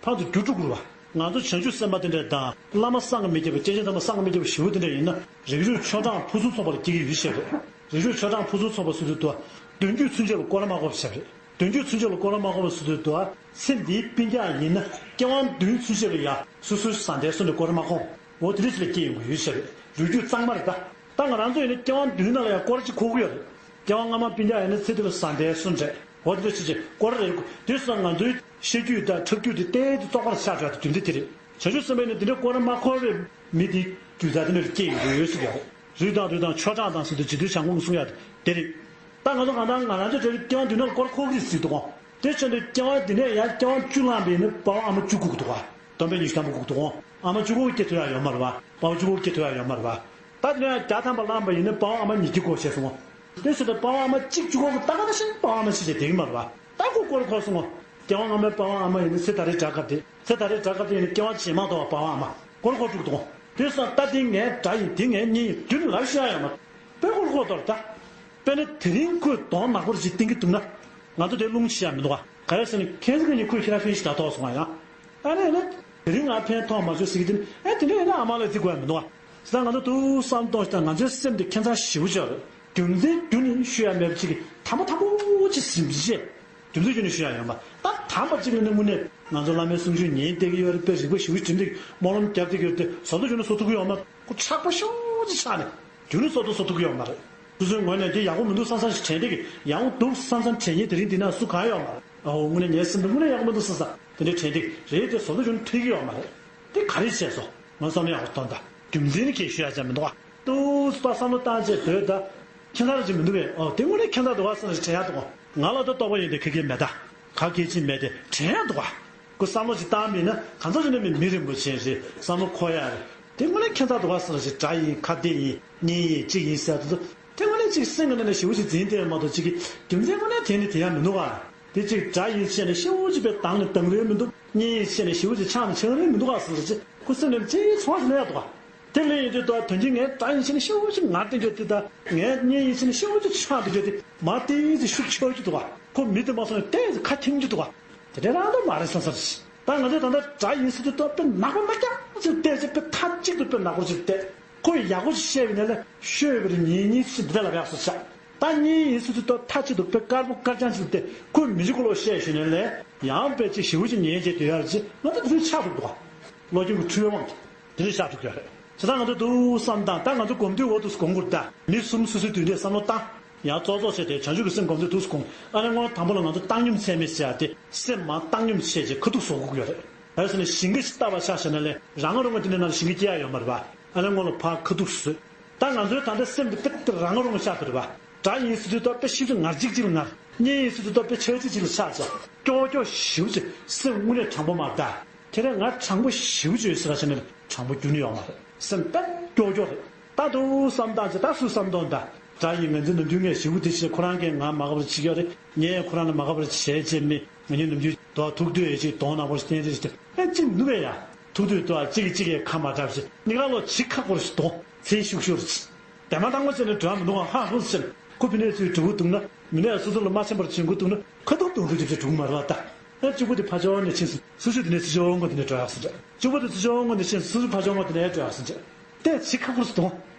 ཕར་དུ་རྒྱུ་དཀྲུག་དགོས་པ། ང་ཚོ་བྱང་ཆུབ་སེམས་དཔའ་དེ་འདྲ་དང་བླ་མ་བསམ་གྱིས་མི་ཁྱབ་པ་སྐྱེས་ཆེན་དམ་པ་བསམ་གྱིས་མི་ཁྱབ་པ་ཞེ་པོ་དེ་འདྲ་ཡིན་ན་རིགས་རུས་ཆོ་འབྲང་ཕུན་སུམ་ཚོགས་པ་ལ་སྐྱེ་གི་ཡོད་ཤེས་རེད། རིགས་རུས་ཆོ་འབྲང་ཕུན་སུམ་ཚོགས་པ་ཟེར་དུས་དུ་བ་གདོན་རྒྱུད་ཚུན་ཆད་ལ་སྐོར་ར་མ་གོ་བ་བྱས་པ་རེད། དོན་རྒྱུད་ཚུན་ཆད་ལ་སྐོར་ར་མ་གོ་བ་ཟེར་དུས་དུ་ཚེ་འདིའི་སྤུན་ཀྱག་ཡིན་ན་སྐྱེ་བ་བདུན་ཚུན་ཆད་ལ་ཡ་སོ་སོའི་བཟའ་ཟླའི་སོ་ནས་སྐོར་ར་མ་གོ། འོ་དེ་འདྲ་ཞིག་ལ་སྐྱེ་ཡོང་གི་ཡོད་ཤག་རེད། ལོ་རྒྱུས་གཙང་མ་རེད་ད། ད་ང་རང་ཚོ་ཡིན་ན་སྐྱེ་བ་བདུན་ནང་ལ་ཡང་སྐོར་གཅིག་འཁོར་གི་ཡོད་རེད། སྐྱེ་བ་སྔ་མ་སྤུན་ཀྱག་ཡིན་ན་ཚེ་འདི་ལ་བཟའ་ཟླའི་སོ་རེད། འོ་དེ་འདྲ་ཞིག་ཅིག་སྐོར་ར་རེད། དེ་སོང་ང་ཚོའི་ཤེས་རྒྱུད་དང་ཁྲབ་རྒྱུད་དེ་ཏན་ཏན་བཙོག་པ་ཆགས་འགྲོ་ཡ་དེ་རྒྱུ་མཚན་དེ་རེད། བྱང་ཆུབ་སེམས་དཔའ་ཡིན་ན་དེ་འདྲ་སྐོར་ར་མ་འཁོར་བའི་མི་དེ་རྒྱུ་མཚན་དེ་ནས་སྐྱེ་ཡོང་གི་ཡོད་ཟེར་གི་ཡོད་རེད། རིགས་དང་རུས་དང་ཆོ་འབྲང་དང་ཟེར་དུས་རྗེ་བཙུན་བྱམས་མགོན་གྱིས་གསུང་ཡ་དེ་རེད། ད་ང་ཚོ་གང་ལྟར་ང་རང་ཚོ་དེ་སྐྱེ་བ་བདུན་ནང་སྐོར་འཁོར་གི་ཟེར་འདུག་གོ། དེ་བྱས་ཏེ་སྐྱེ་བ་འདི་ནས་ཡང་སྐྱེ་བ་བཅུ་བླངས་པ་ཡིན་ན་པ་ཕ་ཨ་མ་བཅུ་དགོས་ཀྱི་འདུག་ག། སྡོམ་པས་ཉི་ཤུ་ཐམ་པ་དགོས་ཀྱི་འདུག་ག། ཨ་མ་བཅུ་དགུ་སྐྱེ་ཐུབ་ཡ་ཡོད་མ་རེད་བ། པ་ཕ་བཅུ་དགུ་སྐྱེ་ཐུབ་ཡ་ཡོད་མ་རེད་བ། ད་དེ་ནས་ཡང་བརྒྱ་ཐམ་པ་བླངས་པ་ཡིན་ན་པ་ཕ་ཨ་མ་ཉིས་བརྒྱ་དགོས་བྱས་སོང་ངོ་། དེ་བྱས་ཏེ་པ་ཕ་ཨ་མ་གཅིག་བཅུ་དགུ་གི་ད་ག་ནང་བཞིན་པ་ཕ་ཨ་མ་གཅིག་བྱས་བསྡད་ཀྱི་མ་རེད་བ། ད་ཁོ་སྐོར་འཁོར་སོང་ངོ་། སྐྱེ་བ་སྔ་མའི་པ་ཕ་ཨ་མ་ཡིན་ན་ཚེ་ད་རེས་དགྲ་དགའ་བསྡད། ཚེ་ད་རེས་དགྲ་དགའ་བསྡད་ཡིན་ན་སྐྱེ་བ་རྗེས་མ་ཐོབ་པ་པ་ཕ་ཨ་མ་སྐོར་འཁོར་འགྲོ་གི་འདུག་གོ། དེ་སོང་ད་འདི་ངའི་དགྲ་ཡིན་འདི་ངའི་གཉེན་ཡིན་རྒྱུ་ནི་ལབ་ཤེས་ཡ་ཡོད་མ་རེད། དཔེ་སྐོར་འཁོར་དོར་ད། དཔེར་ན་དེ་རིང་ཁོས་གདོང་ནག་པོ་ཞིག་བསྟན་གྱི་འདུག་ན། ང་ཚོ་དེ་རླུང་ཆེ་ཡ་མི་འདུག་ག། ག་རེ་ཟེར་ན་ཁྱེད་ཚོ་གཉིས་ཁོས་ཁྱེད་རང་ཕན་ཞིག་ད་ཐོག་སོང་ང་ཡང་། ཨ་ནི་ཨ་ནི། དེ་རིང་ང་ཕན་ཐོགས་མ་བྱུང་ཟེར་གྱི་དེ་ནི་ཨེ་དེ་འདྲ་ཡིན་ན་ཨ་མ་ལ་རྩི་དགོས་ཡ་མི་འདུག་ག། ཟེར་ན་ང་ཚོ་ཏུ་བསམ་གཏོང་ཞིག་དང་ང་ཚོའི་སེམས་དེ་ཁྱད་མཚར་ཞེ་པོ་ཅིག་ཡོད་རེད། རྒྱུ་མཚན་རྒྱུ་ནི་ཤོད་ཡ་མེད་པ་ཅིག་གིས་དམ་པ་དམ་པོ་ཅིག་ཟིན་བྱས། རྒྱུ་མཚན་རྒྱུ་ནི་ཤོད་ཡ་ཡོད་མ་ད་དམ་པ་ཅིག་ལ་ནི་དངོས་གནས་ང་ཚོ་བླ་མའི་གསུང་ཆོས་ཉན་བསྡད་ཀྱི་ཡོད་རེད་པས་རིག་པ་ཞེ་པོ་ཅིག་འགྲིམ་བསྡད་ཀྱི་སྨོན་ལམ་བརྒྱབ་བསྡད་ཀྱི་ཡོད་རེད་དེ་བཟོ་ལྟ་རྒྱུ་ནི་བཟོ་ཐུབ་ཀྱི་ཡོད་མ་རེད། ཁོ་ཆགས་པ་ཤུགས་ཆེ་ཆགས་ནས་རྒྱུ་ནི་བཟོ་ལྟ་བཟོ་ཐུབ་ཀྱི་ཡོད་མ་རེད། སོ་སོའི་ངོས་ནས་དེ་ཡག་པོ་མི་འདུག་བསམ་བསམ་ཞིག་དྲན་བསྡད་ཀྱི་ཡག་པོ་འདུག་བསམ་བསམ་དྲན་མཁན་དེ་རིང་འདི་ན་སུ་གང་ཡོད་མ་རེད། ཨའོ་དངོས་གནས་ངའི་སེམས་ལ་དངོས་གནས་ཡག་པོ་མི་འདུག་བསམ་བསམ་དེ་འདྲའི་དྲན་བསྡད་ཀྱི་རེད་དེ་བཟོ་ལྟ་རྒྱུ་ནི་ཐུབ་ཀྱི་ཡོད་མ་རེད། དེ་ག་རེ་བྱས་སོང་། ང་བསམ་བློ་ཡག་པོ་གཏོང་དང་རྒྱུ་མཚན་ནི་ཁྱེད་ཤོད་ཡ་ཅང་མི་འདུག་ག། ཏུས་པ་བསམ་བློ་བཏང་བྱས་བོད་ད། ཁྱད་མཚར་ཅིག་མི་འདུག་གས། ཨོ་དེ་དངོས་གནས་ཁྱད་མཚར་འདུག་བ་བསམ་ཞིག་དྲན་ཡག་འདུག་ག། ང་ལ་ད་རྟོགས་པ་ཡོད་དེ་ཁེ་ཁེ་མེད་ད། ག་གེ་ཅིག་མེད་དེ་དྲན་ཡག་འདུག་ག་ཁོ་བསམ་བློ་ཅིག་བཏང་མིན་ན་གང་ཚོད་ཅིག་ནས་མི་མི་རིན་པོ་ཆེ་རེད། བསམ་བློ་འཁོར་ཡག་རེད། དེ་དངོས་གནས་ཁྱད་མཚར་འདུག་ག་ཟེར་ཞིག་སྒྲ་ཡིན། ཁ་བརྡ་ཡིན། བརྙན་ཡིན། གཅིག་ཡིན་ཟེར་དུས་ཚོད་དེ་དངོས་གནས་ཅིག་སེམས་ཀྱི་ནང་ནས་ཞེ་པོ་ཅིག་འཛིན་བསྡད་མ་གཏོགས་ཅིག་གི་རྒྱུ་མཚན་དངོས་གནས་དེ་ནི་དེ་ཡང་མི་འདུག་ག་དེ་ཅིག་སྒྲ་ཡིན་བྱས་ནས་ཞེ་པོ་ཅིག་དཔེ་དང་ནི་དང་རེ་མི་འདུག་བརྙན་ཡིན་བྱས་ནས་ཞེ་པོ་ཅིག་ཆགས་ནི་ཆགས་རེ་མི་འདུག་ག་ཟེར་ཞིག་ཁོ་སེམས་ནང་ཅིག་ཚོར་བ་ཞིག་སླེབས་ཡག་འདུག་ག་དེ་ལས་ཡིན་དུས་ད་དོན་གྱིས་ངའི་སྒྲ་ཡིན་བྱས་ནས་ཤུགས་ཆེ་ང་བསྟན་རྒྱུ་དེ་དང་། ངའི་བརྙན་ཡིན་བྱས་ནས་ཤུགས་ཆེ་ཆགས་བསྡད་རྒྱུ་དེ་མ་བལྟས་ཚེ་ཤུགས་ཆེ་རྒྱུ་འདུག་ག་ཁོ་མི་དེ་མ་སོང་ནས་བལྟས་ཚེ་ཁ་ཐིམ་རྒྱུ་འདུག་ག་དེ་འདྲའི་རང་དུ་མ་རེད་བསམ་བསམ་ཞིག་ད་ང་ཚོས་ད་ལྟ་སྒྲ་ཡིན་ཟེར་དུས་ད་དཔེ་ནག་པོ་མ་རྐྱང་ཅིག་བལྟས་ཚེ་དཔེ་མཐའ་གཅིག་ཏུ་དཔེ་ནག་པོ་ཅིག་བལྟས། ཁོས་ཡག་པོ་ཞིག་བཤད་པ་ཡིན་ན་ལས་ཤོད་པར་ཉིན་གཉིས་ཤིག་འདི་ལ་བས་སོ་ཤག་ད་བརྙན་ཡིན་ཟེར་དུས་ད་མཐའ་གཅིག་ཏུ་དཔེ་དཀར་པོ་དཀར་རྐྱང་ཅིག་བལྟས། ཁོས་མི་འཇིགས་གོ་ལོ་བཤད་ཞུས་ནས་ལས་ཡང་དཔེ་ཅིག་ཞེ་པོ་ཅིག་ཉན་བྱས་སྡོད་ཡག་ཅིག་ང་ཚོ་འདི་ཚོའི་ཆགས་འདུག་ག་ལོ་རྒྱུས་ཀྱི་འཁྲུལ་དབང་དེ་འདྲ་ཤར་ཐུབ་ཀྱི་རེད། བྱས་ཙང་ང་ཚོ་འདུག་བསམ་སྟངས། ད་ང་ཚོ་སྒོམ་དུས་འོ་འདུག་སྒོམ་དགོས་རེད། ད་མི་གསུམ་སོ་སོའི་དུས་འདས་བསམ་བློ་བཏང་། ཡང་གཙོ་གཙོ་བྱས་ཏེ་བྱང་ཆུབ་ཀྱི་སེམས་སྒོམ་དུས་འདུག་སྒོམ། ཨ་ནི་སྔོན་དང་པོ་ལ་ང་ཚོ་བཏང་སྙོམས་ཚད་མེད་ཟེར་ཡག་དེ་སེམས་མར་བཏང་སྙོམས་བྱས་རྗེས་ཁ་ཐུག་བཟོ་དགོས་ཀྱི་ཡོད་རེད། ག་རེ་ཟེར་ན་ཞིང་ཁ་ཞིག་བཏབ་པ་ཆ་བཞག་ན་ལས་རང་ང་རང་ང་དེ་འདྲའི་ནང་ལ་ཞིང་ཁ་སྐྱེ་ཡག་ཡོད་མ་རེད་པ། ཨ་ནི་སྔོན་ལ་ཕར་ཁ་ཐུག་བཟོས། ད་ང་ཚོའི་ད་ལྟ་སེམས་དེ་དཔེ་རང་ང་རང་ང་ཆགས་པ་རེད་པ། སྒྲ་ཡིན་ཟེར་དུས་ད་དཔེ་ཞིབ་ཅིག་ངར་ཅིག་ཅིག་ལ་ངར། བརྙན་ཡིན་ཟེར་དུས་ད་དཔེ་ཆག་ཅིག་ཅིག་ལ་ཆགས་ཚེ་ཀྱོག་ཀྱོག་ཞེ་པོ་ཅིག་སེམས་དངོས་གནས་དྲང་པོ་མ་རེད་ད། ཁྱེད་རང་ང་དྲང་པོ་ཞེ་པོ་ཅིག་ཡོད་ཟེར་བ་ཞིག་ནི་དྲང་པོ་རྒྱུན་ནས་ཡོད་མ་རེད། སེམས་དཔེ་ཀྱོག་ཀྱོག་རེད། ད་དུང་བསམ་སྟངས་ཅིག་ད་སུས་བསམ་སྟངས་ད། སྒྲ་ཡིན་ང་ཚོའི་ནམ་རྒྱུན་ངས་ཞེ་པོ་དེ་བྱས། ཁོ་རང་གིས་ང་མ་དགའ་བ་བྱེད་ཀྱི་ཡོད་རེད། ངས་ཁོ་རང་ལ་མ་དགའ་བ་བྱས་བྱས་མི་ང་གཉིས་ནམ་རྒྱུན་དོ་ཐུག་དུས་ཅིག་གདོང་ནག་པོ་ཞིག་བསྟན་རེ་ཞིག་ཨེ་ཅིག་མི་འདུག་པས་ཡ། ཐུག་དུས་དོ་གཅིག་གིས་གཅིག་གི་ཁ་མ་གྲགས་ཤིག་གཉིས་ཀ་ལོ་ཅིག་ཁ་སྐོར་ཞིག་གདོང་ཚེ་ཤུགས་ཤོར་ཅིག་དེ་མ་བཏང་གོ་བྱས་ནས་འགྲོ་ཡག་མི་འདུག་ཨང་། ཧ་ཧུ་ཟེར་ཁོ་ཕི་ནས་ཚུར་འགྲོ་གི་འདུག་ན་མི་ནས་སོ་སོ་ལ་མ་འཆམ་པར་བྱེད་དགོས་འདུག་ན་ཁ་ཐུག་དུང་དུ་རྒྱབ་བྱས་འགྲོ་གི་མ་རེད་པ་ད། ཨ་གཅིག་པོ་དེ་ཕར་ཕྱོགས་ནས་ཕྱིན་སོང་། སོ་སོ་དེ་ནས་ཚུར་ཕྱོགས་ངོས་དེ་ནས་འགྲོ་ཡག་སོང་རེད། གཅིག་པོ་དེ་ཚུར་ཕྱོགས་ངོས་ནས་ཕྱིན་སོང་། ཚུར་ཕར་ཕྱོགས་ངོས་དེ་ནས་འགྲོ་ཡག་སོང་རེད། དེ་ཅིག་ཁ་ཁུར་སོང་།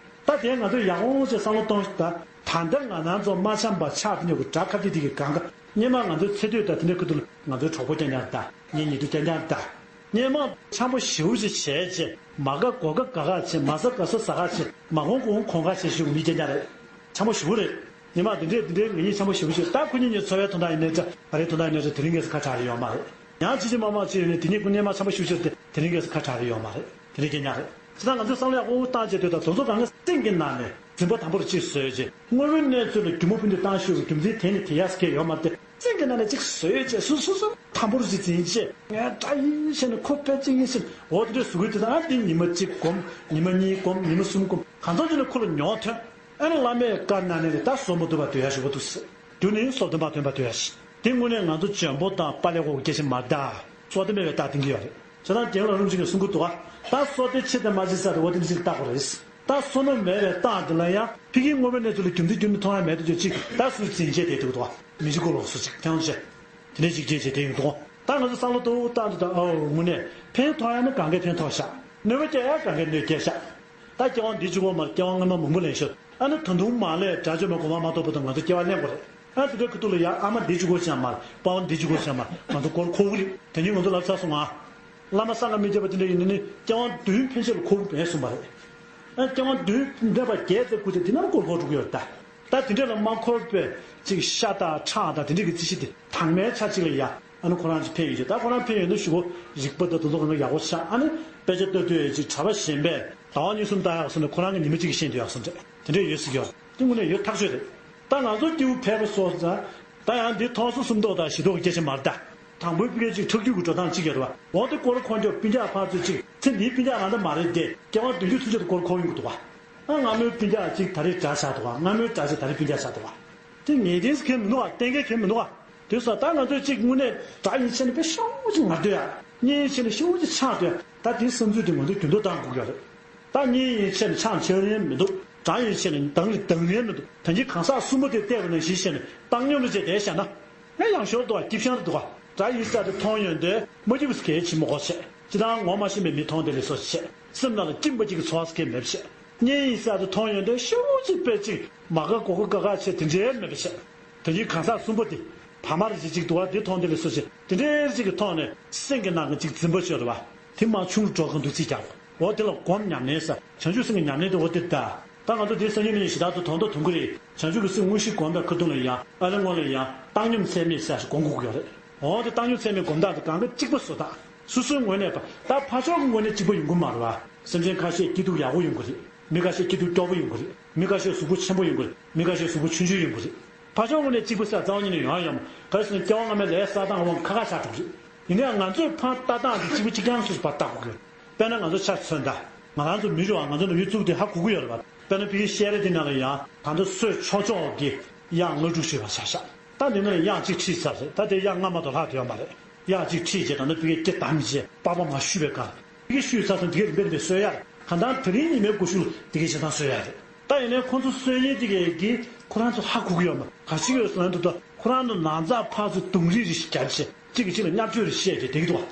ད་དེ་ང་ཚོས་ཡག་པོ་ཅིག་བསམ་བློ་གཏོང་ཞིག་ད། ད་ལྟ་ང་རང་ཚོ་མ་འཆམ་པ་ཆགས་དེ་འདྲ་གི་སྒྲ་ཁ་བརྡ་དེ་གི་སྒང་ག་སྔོན་མ་ང་ཚོའི་ཚེ་སྟོད་ད་དེ་འདྲ་ཁུ་ཐུག་ལ་ང་ཚོའི་གྲོགས་པོ་རྐྱང་རྐྱང་ད། གཉེན་ཉེ་དུ་རྐྱང་རྐྱང་ད། སྔོན་མ་འཆམ་པོ་ཞེ་པོ་ཅིག་བྱས་བྱས། མ་དགའ་གོ་དགའ་དགའ་དགའ་བྱས། མ་ཟ་དགའ་ཟ་ཟ་དགའ་བྱས། མ་གོམས་གོམས་གོམས་དགའ་བྱས་ཞུ་མི་རྐྱང་རྐྱང་རེད། འཆམ་པོ་ཞེ་པོ་རེད། སྔོན་མ་འདི་འདྲས་འདི་འདྲས་ང་གཉིས་འཆམ་པོ་ཞེ་པོ་ཅིག་ད་ཁོ་གཉིས་གཉིས་འཚོ་བའི་དོན་དག་ཡིན་ནའི་འདྲ། ག་རེའི་དོན་དག་ཡིན་ནའི་འདྲ། དེ་རིང་ཁ་སང་ཁ་གྲག་རེ་ཡོད་མ་རེད། ཡང་ཅི་ཅི་མ་མ་ཅི་ཡོད་ནའི་དེ་གཉིས་ཀྱི་སྔོན་མ་འཆམ་པོ་ཞེ་པོ་ཅིག་དེ་དེ་རིང་ཁ་སང་ཁ་གྲག་རེ་ཡོད་མ་རེད། དེ་འདྲས་རྐྱང་རྐྱང་རེད། བྱས་ཙང་ང་ཚོས་བསམ་བློ་ཡག་པོ་བཏང་བྱས་སྡོད་དང་། དེ་ཚོ་གང་ག་སེམས་ཀྱི་ནང་ནས་འཛིན་པ་དམ་པོར་གཅིག་བཟོས་བྱས། དངོས་པོའི་གནས་ཚུལ་ལ་སྒྱུ་མ་ཕུལ་དུ་བཏང་ཞུ་བའི་རྒྱུ་མཚན་དེ་ནི་དེ་ཡག་སྐད་ཡོད་མ་རེད་དེ། སེམས་ཀྱི་ནང་ནས་གཅིག་བཟོས་བྱས། སོ་སོ་སོ་དམ་པོར་གཅིག་འཛིན་བྱས། ངས་སྒྲ་ཡིན་བྱས་ནས་ཁོ་དཔེ་གཅིག་ཡིན་བྱས་ནས་འོ་དེ་འདྲས་བཟོ་གི་འདུག་ད་འདི་ཉི་མ་གཅིག་སྒོམ། ཉི་མ་གཉིས་སྒོམ། ཉི་མ་གསུམ་སྒོམ། གང་ཚང་ཅིག་ནས་ཁོ་ལ་མྱོང་ཐོན། ཨ་ནི་བླ་མས་བཀའ་གནང་ནས་ད་བཟོ་མ་ཐུབ་པ་སྡོད་ཡག་ཞུ་བ་འདུག་ཟེར། རྒྱུ་ནི་སོ་བདུན་པ་སྟོན་པ་སྡོད་ཡག་ཞིག་དེ་དངོས་གནས་ང་ཚོ་འཇོན་པོ་དང་དཔའ་ལས་ཁོག་སྐྱེ་ཤེས་མ་གདའ། བཟོ་ལྟ་མེད་པའི་རྟགས་བསྟན་གྱི་ཡོད་རེད། བྱས་ཙང་རྒན་ལགས་རིན་པོ་ཆེ་གིས་གསུང་གི་འདུག་ག་ད་བཟོ་ལྟའི་ཆེ་དང་མ་ཆེ་ས་དེ་འོ་དེ་འདྲ་ཞིག་བལྟ་དགོས་རེད། ད་བཟོ་ནོར་མེད་པའི་རྟགས་འདི་ལ་ཡང་ཕ་གིའི་དངོས་པོའི་གནས་ཚུལ་ལ་རྒྱུ་མཚན་རྒྱུ་མཚན་མཐོང་ཡག་མེད་དུས་ཅིག་ད་སུས་འཛིན་བྱས་བསྡད་འདུག་འདུག་ག་མི་འཇིགས་གོ་ལོག་སུ་ཅིག་ཐེངས་ཆེ། དེ་འདྲའི་ཅིག་རྐྱེན་བྱས་བསྡད་ཡོང་འདུག་ད་ང་ཚོ་བསམ་བློ་ཏོག་ཙམ་བཏང་དུས་ད་ཨོ་དངོས་གནས་ཕན་ཐོགས་ཡག་ནི་གང་གས་ཕན་ཐོགས་ཤག་གནོད་པ་སྐྱེལ་ཡག་གང་གས་གནོད་སྐྱེལ་ཤག་ད་སྐྱེ་བ་འདི་གཅིག་པོ་མ་རེད། སྐྱེ་བ་སྔོན་མ་མང་པོ་ལེན་ཤོག་ཨ་ནི་ད་དུང་མ་ལས་དགྲ་བཅོམ་པའི་གོ་འཕང་མ་ཐོབ་བར་དུ་ང་ཚོ་སྐྱེ་བ་ལེན་དགོས་རེད། ཨ་དེ་འདྲའི་ཁ་ཐུག་ལ་ཡ་ཨ་མ་འདི་གཅིག་པོ་ཅང་མ་རེད། དཔའ་བོ་འདི་གཅིག་པོ་ཅང་མ་རེད། ང་ཚོ་སྐོར་འཁོར་གི་རེད། དེ་ཉིན་ང་ཚོ་ལབ་ཚར་སོང་ང་། བླ་མ་ས་ལ་མི་རྒྱལ་བ་དེ་འདྲ་ཡིན་ནི་ནི་སྐྱེ་བ་བདུན་ཕན་ཆད་ལ་འཁོར་གི་མེད་གསུངས་པ་རེད། ཨ་སྐྱེ་བ་བདུན་འདས་པ་བརྒྱད་ཙམ་སྐུ་དེ་དེ་ནང་སྐོར་འཁོར་འགྲོ་གི་ཡོད་རེད་ད། ད་དེ་འདྲ་ལ་མ་འཁོར་བའི་ཅིག་ཤ་དང་ཁྲག་དང་དེ་འདྲ་གི་རྩི་གཞི་དེ་དྭངས་མའི་ཆ་གཅིག་ལ་ཡ། ཨ་ནི་ཁོ་རང་ཅིག་ཕན་ཡོད་ཅིག་ད་ཁོ་རང་ཕན་ཡོད་ན་ཞུ་གོ་རིག་པ་དང་དེ་ཚོ་གང་ག་ཡག་པོ་ཆགས། ཨ་ནི་དཔེ་ཆ་ལྟ་དུས་ཅིག་གྲྭ་པ་གཞན་པས་ཟླ་བ་གཉིས་གསུམ་ལྟ་ཡག་སོང་ནས་ཁོ་རང་གི་ཉི་མ་གཅིག་གི་ཤེས་འདོད་ཡག་སོང་རེད། དེ་འདྲ་ཡོད་སྲིད་ཀྱི་ཡོད་རེད། དེ་དངོས་གནས་ཡོད་ཐག་ཆོད་རེད། ད་ང་ཚོ་སྐྱེ་བོ་ཕལ་པ་སོགས་ཙང་། ད་ཡང་འདི་མཐོང་ས་གསུམ་མདོག་དང་བཞི་མདོག་གི་སྐད་ཆ་མ་རེད་ད། དང་པོའི་ཕ་གི་ཅིག་ཁྲག་རྒྱུད་ཀྱི་འགྲོ་སྟངས་གཅིག་ཡོད་རེད་པ། འོ་དེ་སྐོར་ཁོང་ཚོ་སྤུན་ཀྱག་ཕར་ཚུར་ཅིག་ཚེ་འདིའི་སྤུན་ཀྱག་རང་ད་མ་རེད་དེ། སྐྱེ་བ་བདུན་ཅུ་ཚུན་ཆད་དུ་སྐོར་ཁོ་ཡོང་གི་འདུག་ག་ཨ་སྔ་མོའི་སྤུན་ཀྱག་ཅིག་ད་རེས་དགྲ་ཆགས་འདུག་ག་སྔ་མོའི་དགྲ་ཅིག་ད་རེས་སྤུན་ཀྱག་ཆགས་འདུག་ག་དེ་ངེས་གཏན་ཟེར་མཁན་མི་འདུག་ག་གཏན་འཁེལ་མཁན་མི་འདུག་ག་དེ་སོགས་ད་ང་ཚོས་ཅིག་དངོས་གནས་སྒྲ་ཡིན་བྱས་ནས་དཔེ་ཤོག་ཅིག་ངར་སྡོད་ཡ། བརྙན་ཡིན་བྱས་ནས་ཤོག་ཅིག་ཆགས་སྡོད་ཡ། ད་དེའི་བསམ་ཚུལ་དེ་ང་ཚོས་འགྱུར་ལྡོག་གཏང་དགོས་ཀྱི་ཡོད་རེད། ད་བརྙན་ཡིན་བྱས་ནས་ཆགས་ཆགས་རན་མི་འདུག་སྒྲ་ཡིན་བྱས་ནས་དང་རེ་དང་རན་མི་འདུག་ད་གིན་གང་ཟག་གསུམ་པོ་དེ་བལྟས་པ་ནང་བཞིན་བྱས་ནས་བཏང་སྙོམས་རེ་བྱས་བསྡད་བཞག་ན། ཡང་ཡང་ཞོར་དུ་སྐྱིད་ཤང་རེ་འདུག་ག་སྒྲ་ཡིན་ས་དེ་མཐོང་ཡོང་དུས་མ་སྐྱིད་པ་གལ་ཆེན་པོ་གོ་བྱས། སྤྱིར་བཏང་ངོ་མ་ཤེས་པའི་མི་མཐོང་དེ་ལས་སོ་བྱས། སེམས་ནང་ལ་སྐྱིད་པ་སྐྱིད་ཀྱི་ཚོར་བ་གལ་མེད་པ་བྱས། བརྙན་ཡིན་ས་དེ་མཐོང་ཡོང་དུས་ཤོག་ཅིག་དཔེ་ཅིག་མ་དགའ་གོ་དགའ་དགའ་དགའ་བྱས་དེ་འདྲའི་མེད་པ་བྱས། དེ་ཉིད་གང་ཟག་གསུམ་པོ་དེ། བ་མ་རེ་ཅིག་ཅིག་འདུག་བ་དེ་མཐོང་དེ་ལས་སོ་ཅིག་དེ་འདྲའི་ཅིག་གི་ཐོག་ནས་སེམས་ཀྱི་ནང་གི་ཅིག་འཛིན་པ་ཤོར་བ། དེ་མ་ཆུང་རུ་འགྲོ་གི་འདུག་ཅིག་ཀྱང་། འོ་དེ་ལ་སྒོམ་ཉམས་ལེན་ཟེར། བྱང་ཆུབ་སེམས་ཀྱི་ཉམས་ལེན་དེ་འོ་དེ་གདའ། ད་ང་ཚོ་དེ་སང་ཉིན་གནངས་ཉིན་ཞེ་དྲག་ཏུ་དོན་དག་ཐུང་གི་རེད། བྱང་ཆུབ་ཀྱི་སེམས་དངོས་གཞི་སྒོམ་པའི་ཁ་ཐུག་ལ་ཡང་ཨ་ལེ་སྔོན་ལ་ཡང་བཏང་སྙོམས་ཚད་མེད་ཟེར་ཞིག་སྒོམ་དགོས་ཀྱི་ཡོད་རེད། འོ་དེ་བཏང་སྙོམས་ཚད་མེད་སྒོམ་སྟངས་དེ་གང་ག་གཅིག་པ་བཟོ་སྟངས། སོ་སོའི་ངོས་ནས་པ་ད་ཕར་ཕྱོགས་ཀྱི་ངོས་ནས་གཅིག་པ་ཡོང་གི་མ་རེད་བ། སེམས་ཅན་ཁ་ཤས་སྐྱིད་སྡུག་ཡག་པོ་ཡོང་གི་རེད། མི་ཁ་ཤས་སྐྱིད་སྡུག་སྐྱོ་པོ་ཡོང་གི་རེད། མི་ཁ་ཤས་གཟུགས་པོ་ཆེན་པོ་ཡོང་གི་རེད། མི་ཁ་ཤས་གཟུགས་པོ་ཆུང་ཆུང་ཡོང་གི་རེད། ཕར་ཕྱོགས་ངོས་ནས་གཅིག་པ་ཟེར་རྩ་བ་ཉིད་ནས་ཡོང་ཡ་ཡོད་མ་རེད། ག་རེ་ཟེར་ན་སྐྱེ་བ་སྔ་མའི་ལས་བསགས་སྟངས་དབང་ཁ་ཁ་ཆགས་འགྲོ་གི་རེད། ཡིན་ནའང་ང་ཚོས་ཕར་ལྟ་སྟངས་དེ་གཅིག་པ་གཅིག་རྐྱང་སོ་སོ་ཕར་ལྟ་དགོས་ཀྱི་རེད། དཔེར་ན་ང་ཚོ་ཆ་མཚོན་ད། ང་རང་ཚོ་མི་རེད་བ། ང་ཚོ་ནི་མི་གཙུག་དེ་ཧ་གོ་གི་ཡོད་རེད་བ། དཔེར་ན་ཕ་གིའི་བཤད་རེས་དེ་ནང་ལ་ཡང་ད་ལྟ་སྲོད་ཆོག་ཆོག་གི་གཡག་ལྔ་དྲུག་ཤོད་པ་ཆ་བཞག་ད་དེ་ནང་ལ་གཡག་གཅིག་ཁྲིད་ཚར་རེད། ད་དེ་གཡག་ལྔ་མ་གཏོགས་ལྷག་བསྡད་ཡོད་མ་རེད། གཡག་གཅིག་ཁྲིད་རྗེས་ད་ལྟ་ཕ་གིའི་སྐེ་བསྡམས་རྗེས་པགས་པ་མར་བཤུས་པའི་སྐབས་ཕ་གིའི་བཤུས་ཚར་སོང་། དེ་གའི་རིམ་པས་རིམ་པས་གསོ་ཡ་རེད། གང་ལྟར་དེ་རིང་ཉི་མའི་སྒུལ་ཤུགས་ལ་དེ་གའི་བྱེད་སྟངས་གསོ་ཡ་རེད། ད་ཡིན་ནའི་ཁོང་ཚོ་གསོ་མཁན་དེ་གའི་གིས་ཁོ་རང་ཚོ་ཧ་གོ་གི་ཡོད་མ་རེད། ག་ཅི་ཡོད་ཟེར་ན་འདུག་ད་ཁོ་རང་ཚོ་ནང་ཚགས་ཕར་ཚུར་རྡུང་རེས་རེ་ཞིག་བརྒྱབ་བྱས་གཅིག་གིས་གཅིག་ལ་བརྙས་བཅོས་རེ་བཤད་བྱས་བསྡད་ཀྱི་འདུག་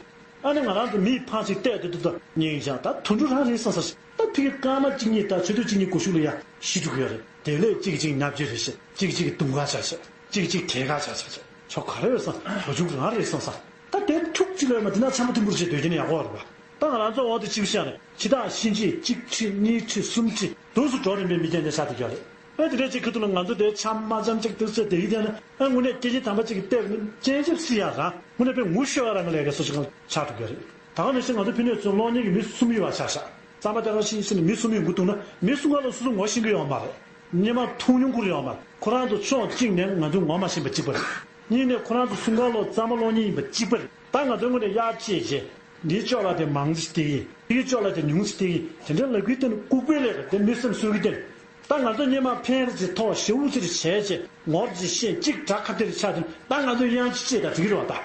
ཨ་ནི་ང་རང་ཚོ་མིས་ཕར་ཅིག་བལྟས་དུས་དུས་དུ་སྙིང་རྗེ། ད་དུད་འགྲོ་རང་རེད་བསམ་ས་ཞིག་ད་ཕ་གི་སྐར་མ་གཅིག་གཉིས་དང་ཆུ་ཚོད་གཅིག་གཉིས་སྒུལ་ཤུགས་ལ་ཡ་ཤི་འགྲོ་གི་ཡོད་རེད། དེ་ལས་གཅིག་གིས་གཅིག་བརྙས་བཅོས་རེ་བྱས། གཅིག་གིས་གཅིག་རྡུང་ག་བྱས་བྱས། གཅིག་གིས་གཅིག་དེད་ག་བྱས་བྱས་བྱས། ཁྱོད་ག་རེ་ཡོད་བསམ། བྱང་ཆུབ་རང་རེད་བསམ་ས། ད་དེ་ཁྱུག་ཅིག་ལ་ཡོད་མ་འདི་ན་ཆམ་པ་ཐིམ་ཕུར་བྱས་སྡོད་ཀྱི་ན་ཡག་པོ་རེད་པ། ད་ང་རང་ཚོ་འོག་ཏུ་གཅིག་བཤད་ནས་ཕྱི་ཐག་ཤིན་ཅི་གཅིག་ཁྲི་གཉིས་ཁྲི་གསུམ་ཁྲི་དུས་སུ་འགྲོ་རིམ་པའི་མི་རྒན་དེ་ཆགས་བསྡད་ཀྱི་ཡོད་རེད། ཨེ་དེ་འདྲའི་ཅིག་ཁ་ཐུག་ལ་ང་ཚོ་དེ་ཆམ་མ་ཆམ་ཅིག་ཏུ་ཟེར་དེ་ཡི་དེ་ནི་ཨེ་དངོས་གནས་སྐད་ཆ་དམ་པ་ཅིག་གིས་བལྟས་པ་ནི་སྤྱན་ཆབ་སྲིད་ཡག་རང་དངོས་གནས་དཔེ་ངུ་ཤོར་བ་རང་གི་ལས་ཀ་སོ་སོ་གང་ཆགས་འགྲོ་གི་རེད། ད་ག་ནང་བཞིན་ང་ཚོ་ཕ་གི་ནས་ཚུར་གློག་བརྙན་གྱི་མི་གསུམ་ཡོད་པ་ཆ་བཞག་རྩམ་པ་སྟེང་ར་ཤི་ཟེར་ནས་མི་གསུམ་ཡོང་གི་འདུག་ན་མི་གསུམ་ཀ་ལ་སོ་སོ་ངོ་ཤེས་ཀྱི་ཡོད་མ་རེད། སྔོན་མ་མཐོང་མྱོང་ཁུར་ཡོད་མ་རེད། ཁོ་རང་ཚོ་ཕྱོགས་གཅིག་ནས་ང་ཚོ་ངོ་མ་ཤེས་པ་གཅིག་པ་རེད། གཉིས་ནས་ཁོ་རང་ཚོ་གསུམ་ཀ་ལོ་རྩ་མ་གློག་བརྙན་ཡིན་པ་གཅིག་པ་རེད། ད་ང་ཚོའི་ངོས་ནས་གཡག་བཅད་རྗེས་འདིའི་ཅོག་ལ་དེ་མང་ཙི་སྟེར་གི་ཡིན། དེའི་ཅོག་ལ་དེ་ཉུང་ཙི་སྟེར་གི་ཡིན། དེ་འདྲའི་ལབ་ཀྱི་དེ་ནི་ལྐུགས་པའི་ལས་རེད། དེ་མི་སེམས་གསོ་གི་དེ་ནི། ད་ང་ཚོ་སྔོན་མ་ཕན་རེ་ཅིག་ཐོགས་ཞེ་པོ་ཅིག་བྱས་རྗེས་ངོ་རེ་ཅིག་ཤེས་གཅིག་དགྲ་ཁ་གཏད་རེ་ཆགས་དེ་ནི་ད་ང་ཚོ་གཡང་ཅིག་བཅད་ད་འགྲིག་གི་རེད་བ་ད།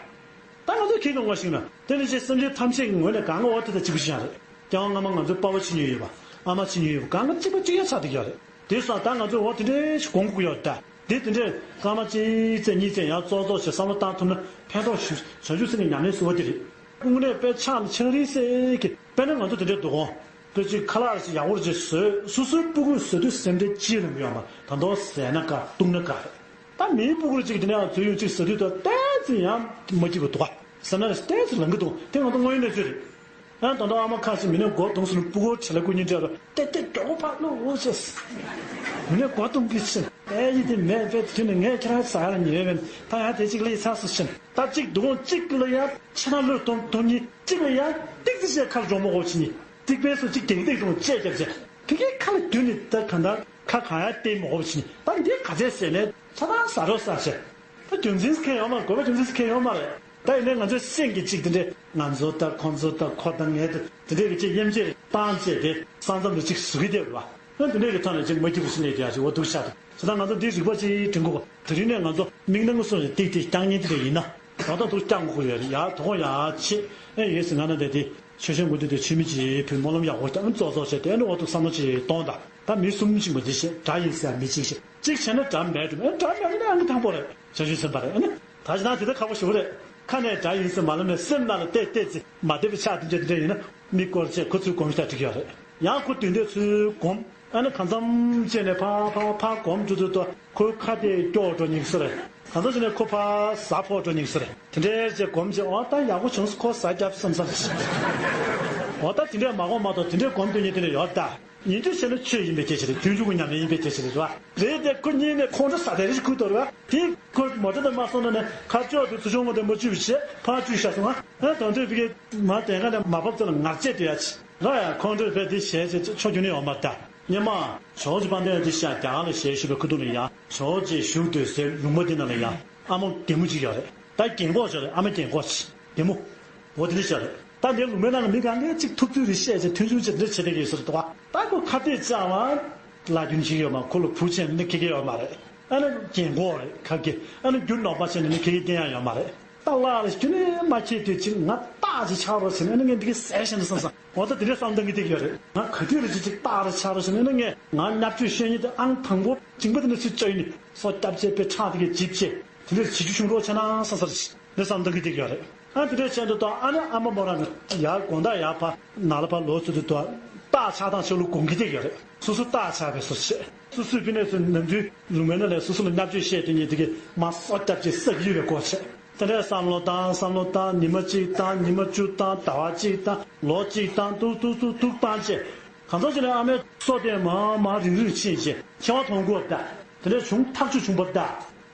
ད་ང་ཚོས་ཁྱེད་ཀྱི་ངོ་ཤེས་ན་དེ་ནི་ཅིག་སེམས་ཅན་ཐམས་ཅད་ཀྱི་ངོས་ནས་གང་ག་འོ་དེ་དང་གཅིག་པ་ཅིག་ཡང་རེད། སྐྱེ་བ་སྔ་མ་ང་ཚོའི་པ་ཕ་ཕྱི་ཉོས་ཡོད་པ། ཨ་མ་ཕྱི་ཉོས་ཡོད་པ། གང་ག་གཅིག་པ་གཅིག་ཡང་ཆགས་བསྡད་ཀྱི་ཡོད་རེད། དེ་སོང་ད་ང་ཚོས་འོ་དེ་འདྲའི་ཞིག་གོང་བཀུག་ཡོད་ད། དེ་དེ་འདྲའི་སྐར་མ་གཅིག་ཙམ་གཉིས་ཙམ་ཡང་ཙོག་ཙོག་ཞིག་བསམ་བློ་བཏང་ཐུབ་ན་ཕན་ཐོགས་ཞུ་བྱང་ཆུབ་སེམས་ཀྱི་ཉམས་ལེན་ཟུར་བ་དེ་རེད། དངོས་གནས་དཔེ་ཆགས་ནས་ཆང་རིན་སེ་གི་དཔེར་ན་ང་ཚོ་དེ་འདྲའི་འདུག་གོ་དཔེ་ཅིག་ཁ་ལག་ཞིག་ཡག་པོ་ཅིག་བཟོས། སོ་སོའི་སྤུ་གུས་བཟོས་དུས་སེམས་ཁྲལ་ཅི་ཡང་ཡོད་མ་རེད། ད་དུང་ཟས་ན་དགའ། བཏུང་ན་དགའ་རེད། ད་མིའི་སྤུ་གུར་ཅིག་དེ་ནས་ཡང་བཟོས་ཡོང་ཅིག་ཟ་དུས་ད་ཏོག་ཙམ་ཡང་མ་སྐྱིད་པ་འདུག་ག་ཟ་ན་ཏོག་ཙམ་ལང་གི་འདུག་དེ་ང་ཚོ་དངོས་ཡོད་གནས་ཚུལ་རེད། ཡང་ད་དུང་ཨ་མ་ཁ་ཤས་མི་ནས་སྒོ་རྡུང་སོང་ན་སྤུ་གུ་བྲེལ་ལ་སྐུ་ཉིན་སྤྲད་རོགས་ཏེ་ཏེ་མགྱོགས་པོ་ཕར་ལོག་འོ་ཅེས། མི་ནས་སྒོ་རྡུང་གི་ཕྱིན་ཨེ་ཡིད་དེ་མེད་པའི་དུས་ནས་ངས་ཁྱེད་རང་ཟ་ཡ་ལ་ཉེ་བས་ད་ཡང་དེ་གཅིག་ལས་ཚར་སོ་ཕྱིན་ད་གཅིག་འདུག་གཅིག་ལ་ཡང་ཕྱི་ནང་བློས་གཏོང་གཏོང་གཉིས་གཅིག་ལ་ཡང་ཏིག་ཙི་བཤད་ཁར་འགྲོ་མ་དགོས་ཕྱིན་ནི། ཏིག་པའི་སུ་གཅིག་གེང་ཏིག་དང་བཅད་རྒྱབ་བྱས། དེ་གའི་ཁ་ལ་བརྒྱུད་ནས་ད་གང་ལྟར་ཁ་གང་ཡང་བལྟས་མ་དགོས་པ་བྱས་ནས་ད་འདི་ག་ཚད་ཟེར་ནས་ཆ་ཚང་ཟ་རོགས་ཟ་བྱས། ད་རྒྱུ་མཚན་ཁེལ་ཡོད་མ་རེད། དགོས་པ་རྒྱུ་མཚན་ཁེལ་ཡོད་མ་རེད། ད་ཡིན་ནའི་ང་ཚོའི་སེམས་ཀྱི་གཅིག་དེ་འདྲས་ང་ཚོ་ད་ཁོང་ཚོ་ད་ཁོ་ད་ངས་ད་དེ་འདྲས་ཀྱི་གཅིག་དབྱེ་འབྱེད་བཏང་བྱས་ཏེ་ས་མཚམས་ལ་གཅིག་བཟོ་གི་བསྡད་པ། ཡང་དེ་འདྲས་ཀྱི་ཐོག་ནས་གཅིག་མ་སྐྱིད་པ་ཞིག་སླེབས་བསྡད་ཡ་ཞིག་འོ་སྡུག་ཤ་ད། ད་ལྟ་ང་ཚོ་འདི་རིག་པ་ཅིག་དྲན་དགོས་པ། དེ་རིང་ནས་ང་ཚོ་མིག་ནང་སོང་ཞིག་ཏིག་ཏིག་བསྐྱངས་མཁན་དེ་འདྲ་ཡིན་ན། ད་ལྟ་འདུག་བསྐྱངས་དགོས་ཀྱི་ཡོད་རེད་ཡ། དོ་དགོང་ཡ་ཆེ་ཨེ་ཡོད་ཟེར་ང་ན་དེ་དེ་ཆོས་སྐྱོང་དགོན་སྡེ་དེ་ཆོས་མི་ཅིག་བུ་སྨོན་ལམ་ཡག་པོ་བསྐྱངས་ཙོག་ཙོག་བྱས་དེ་ནི་འོ་འདུག་བསམ་བློ་ཅིག་གཏོང་དང་། ད་མི་གསུམ་ཅིག་མ་འདི་བྱས་དགྲ་ཡིན་ཟེར་ཡ་མི་གཅིག་བྱས་གཅིག་བྱས་ན་དགྲ་མེད་འགྲོ། ཨེ་དགྲ་མེད་ན་ཨང་གི་དང་པོ་རེད། བྱང་ཆུབ་སེམས་དཔའ་རེད། ཨ་ནི་ད་ཅི་ན་དེ་ལྟར་ཁག་པོ་ཞེ་པོ་རེད། ཁ་ནས་དགྲ་ཡིན་ཟེར་མ་ལབ་ནས་སེམས་ནང་ལ་བལྟས་བལྟས་ཚེ་མ་བདེ་བའི་ཆ་དེ་འདྲ་དེ་འདྲ་ཡིན་ན་མི་སྐོར་བྱས་ཁོ་ཚོའི་དགོངས་ཞེ་དྲག་འགྲིག་ཡོད་རེད། ཡང་ཁོ་དུས་འདོད་ཚུལ་སྒོམ། ཨ་ནི་གང་འཚམ་བྱས་ནས་ཕར་ཕར་ཕར་སྒོམ་འགྲོ་དུས་ད་ཁོའི་ཁ་དེ་སྐྱོ་བོ་འགྲོ་ཉིག་སོ་རེད། གང་འཚམ་བྱས་ནས་ཁོ་ཕར་གཟའ་ཕོག་འགྲོ་ཉིག་སོ་རེད། དེ་འདྲའི་བྱས་སྒོམ་བྱས་འོ་ད་ཡག་པོ་བྱུང་སོང་ཁོ་གཟའ་རྒྱབ་བསམ་བསམ་རེད། འོ་ད་དེ་འདྲས་མ་དགོངས་མ་གཏོགས་དེ་འདྲས་སྒོམ་སྡོད་མཁན་དེ་འདྲ་ཡོད་ད། ཉིན་དུས་བྱས་ན་ཆོས་ཡིན་པའི་སྐད་ཆ་རེད། སྤྱོད་འཇུག་གི་ཉམས་ལེན་ཡིན་པའི་སྐད་ཆ་རེད་བ། རེད་དེ་ཁོ་གཉིས་ནས་ཁོང་ཁྲོ་ཟ་དེ་རེ་ཞིག་ཁུར་དོར་བ། དེ་ཁོ་མོ་ཊ་དེ་མ་སོང་ན་ནས་ཁ་ཅོག་དེ་ཚུར་ཆུང་ངུ་དེ་མ་བཅུག་བྱས་ཕར་བཅུག་བཞག་སོང་ང་། ཨ་དོན་དུ་བི་གེ་མ་དེ་ག་ནས་མ་བབས་ཚོ་ལ་ངར་བཅད་དེ་ཡ་ཆི་ར་ཡ་ཁོང་ཁྲོས་བས་དེ་བྱས་བྱས་ཆོ་རྒྱུ་ནི་ཡོད་མ་རེད་ད། སྙེ་མ་ཇོ་བོ་རྗེ་དཔལ་ལྡན་དེ་ཤ་རྒྱ་གར་ལ་ཞལ་བཞུགས་པའི་ཁུ་ཐུག་ལ་ཡ་ཇོ་བོ་རྗེ་བཞུགས་སྡོད་སའི་ལུང་པ་དེ་ནང་ལ་ཡ་ཨ་མ་རྒན་མོ་ཅིག་ཡོད་རེད། ད་རྒན་གོག་ཅིག་རེད། ཨ་མ་རྒན་གོག་ཅིག་རྒན་མོ། འོ་དེ་འདྲ་བྱས་རེད། ད་འདིའི་ལུང་པའི་ནང་ལ་མི་གང་གས་གཅིག་ཐུབ་ཚོད་རེ་བཤད་བྱས་མཐུན་སྦྱོར་བྱས་འདི་འདྲ་བྱེད་བསྡད་ཀྱི་ཡོད་ས་རེད་འདུག་ག་ད་ཁོ་ཁ་གཏད་བཅག་པ་ལབ་རྒྱུ་ཅིག་ཡོད་མ། ཁོ་ལ་བུ་ཆེན་འདི་ཁེ་གེ་ཡོད་མ་རེད། ཨ་ནི་རྒན་གོག་རེད་ཁ་གེ། ཨ་ནི་རྒྱུ་ནོར་པ་བྱས་ནས་ནི་ཁེ་གེ་བསྟན་ཡ་ཡོད་མ་རེད། ད་ལག་ལ་རྒྱུ་ནི་མ་ཁྱེར་དུས་ཅིག་ང་རྟགས་ཅིག་ཆགས་རོགས་བྱས་ནས་ཨ་ནི་ངས་འདི་ག་ཟས་བཞིན་དུ་བསམ་བསམ་འོ་ད་དེ་འདྲའི་བསམ་བཏང་གི་བསྡད་ཀྱི་ཡོད་རེད། ང་ག་དུས་རེ་ཅིག་ཅིག་རྟགས་རེ་ཆགས་རོགས་བྱས་ནས་ཨ་ནི་ངས་ང་བརྙས་བཅོས་ཤོད་མཁན་དེ་ཨང་དང་པོ་མཇིང་པ་དེ་ནས་ཚུར་བཅག་ཡིན་ནི་སོ་སྐྱབས་རྗེ་དཔེ་ཁྲག་དེ་གས་འཇིབ་བྱས་དེ་འདྲ་བྱེད་རྒྱུ་བྱུང་རོགས་བྱས་ན་བསམ་ས་རེད། འདི་བསམ་བཏང་གི་བསྡད་ཀྱི་ཡོད་རེད། ཨ་དེ་འདྲ་བྱས་འདུག་ད་ཨ་ནི་ཨ་མ་མོ་རང་ནི་ཡར་དགོང་དག་ཡར་ཕར་ནང་ལ་ཕར་ལོག་ཚུར་དུ་དུ་རྟགས་ཆགས་སྟངས་ཤོག་ལུ་དགོངས་ཀྱི་བསྡད་ཀྱི་ཡོད་རེད། སོ་སོ་རྟགས་ཆགས་པའི་སོ་བྱས་སོ་སོའི་ཕི་ནས་ཚུར་ནམ་རྒྱུན་ལུང་མའི་ནང་ལས་སོ་སོ་ལ་བརྙས་བཅོས་བཤད་དེ་ཉིད་དེ་གས་མ་སོ་སྐྱབས་ཀྱི་སག་ཡུལ་བའི་སྐོར་བྱས་དེ་འདྲའི་བསམ་བློ་བཏང་བསམ་བློ་བཏང་ཉི་མ་གཅིག་བཏང་ཉི་མ་བཅུ་བཏང་ཟླ་བ་གཅིག་བཏང་ལོ་གཅིག་བཏང་ཏུག་ཏུག་ཏུག་ཏུག་བཏང་བྱས་གང་ཚོགས་ཀྱི་ནས་ཨ་མའི་སོ་དེ་མ་མ་རིང་རིང་ཕྱིན་བྱས་ཁྱེད་བ་མཐོང་དགོས་ད། དེ་འདྲ་བྱུང་ཐག་ཆོད་བྱུང་བ་ད།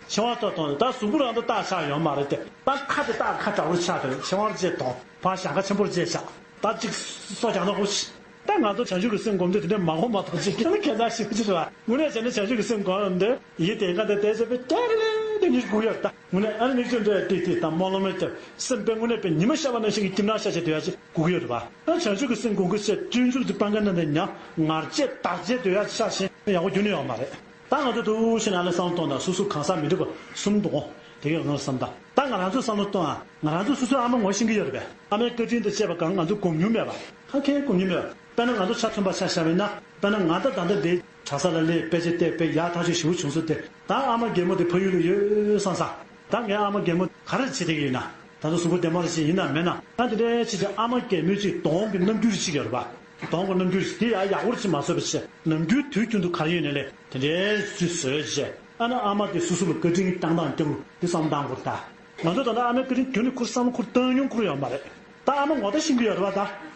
ཆེ་བ་ཏོ་གཏོང་ད་གཟུགས་པོ་རང་ད་རྟགས་ཆགས་ཡོད་མ་རེད་དེ་ད་ཁ་དེ་རྟགས་ཁ་དྲག་པོ་ཆགས་དེ་ཆེ་བ་རྗེས་གཏོང་ཕར་ཞག་ཁ་ཆེན་པོར་རྗེས་ཆགས་ད་ཅིག་སོ་རྒྱག་ན་ཧུ་ཤི། ང་ཚོ་བྱང་ཆུབ་ཀྱི་སེམས་སྒོམ་དུས་དེ་འདྲའི་མ་གོམས་མ་གཏོགས་ཅིག་ཁྱད་མཚར་ཞིག་ཅིག་རེད་བ། དངོས་གནས་བྱས་ན་བྱང་ཆུབ་ཀྱི་སེམས་སྒོམ་དུས་ཡིད་དེ་ག་དེ་དེ་ཚོ་དཔེ་སྐྱ་རེ་རེ་ནི་སྒུག་ཡོད་ད། དངོས་གནས་ཨ་ནི་མིག་ཆུ་འདྲ་ཏིག་ཏིག་དང་སྨོན་ལམ་རེ་བརྒྱབ། སེམས་དཔེ་དངོས་གནས་དཔེ་ཉི་མ་ཤར་བ་ནང་བཞིན་གྱི་སྐྱིད་སྣང་ཤར་བྱས་སྡོད་ཡ་ཅིག་སྒུག་ཡོད་རེད་བ། ཨ་བྱང་ཆུབ་ཀྱི་སེམས་སྒོམ་དགོས་ཟེར་སྤྱོད་འཇུག་གི་སྤང་ག་ན་ནས་ཉམས་ངར་བཅས་དར་བཅས་སྡོད་ཡ་ཤར་ཞིང་ཡག་པོ་རྒྱུ་ནི་ཡོད་མ་རེད། ད་ང་ཚོ་འདུག་ཤེས་ན་ལས་བསམ་བློ་གཏོང་དང་སོ་སོ་གང་ཟག་མི་འདུག་པ་གསུམ་འདུག་གོ། དེ་གའི་ངང་བསམ་དང་། ད་ང་རང་ཚོ་བསམ་བློ་གཏོང་ཨ། ང་རང་ཚོ་སོ་སོའི་ཨ་མ་ངོ་ཤེས་ཀྱི་ཡོད་རེད་པས། ཨ་མའི་བཀའ་དྲིན་དང་བཅས་པ་གང་ང་ཚོ་སྒོམ་མྱོང་མེད་པ། ཧ་ཁའི་སྒོམ་མྱོང་མེད་པ། དཔེར་ན་ང་ཚོ་ཆ་མཐུན་པ་ཆ་བཞག་པ་ཡིན་ན། དཔེར་ན་ང་ད་ད་ལྟ་འདི་གྲྭ་ས་ལ་སླེབས་དཔེ་ཆ་བལྟས་དཔེ་ཡག་ཐག་ཆོད་ཞེ་པོ་བྱུང་སོང་སྟེ། ད་ཨ་མ་རྒན་མོ་དེ་ཕ་ཡུལ་ལ་ཡོད་བསམ་ས། ད་ངའི་ཨ་མ་རྒན་མོ་ག་རེ་བྱེད་བསྡད་ཀྱི་ཡོད་ན། ད་ལྟ་གཟུགས་པོ་བདེ་མོ་རེ་ཞིག་ཡིན་ན་མེད་ན། ད་དེ་འདྲའི་ཆེད་ཀྱི་ཨ་མ་རྒན་མོའི་ཅིག་གདོང་གི་རྣམ་འགྱུར་ཅིག་ཡོད་རེད་པ། གདོང་གི་རྣམ་འགྱུར་དེ་ཡང་ཡག་པོ་ཅིག་མ་བཟོས་པ་བྱས། ནམ་རྒྱུན་དུས་རྒྱུན་དུ་ག་རེ་ཡོད་ནའི་ལས་དེ་འདྲའི་ཚུལ་བཟོས་བྱས། ཨ་ནི་ཨ་མ་དེ་སོ་སོ་ལ་བཀའ་དྲིན་བསྐྱངས་སྟངས་སྐྱབས་འགྲོ་དེ་བསམ་བློ་བཏང་དགོས་ད། ང་ཚོ་ད་ལྟ་ཨ་མའི་བཀའ་དྲིན་རྒྱུན་ནས་ཁུར་བསམ་བློ་ཁུར་བཏང་མྱོང་ཁུར་ཡོད་མ་རེད། ད་ཨ་མ་ངོ་ད་ཤེས་ཀྱི་ཡོད་རེད་བ་ད།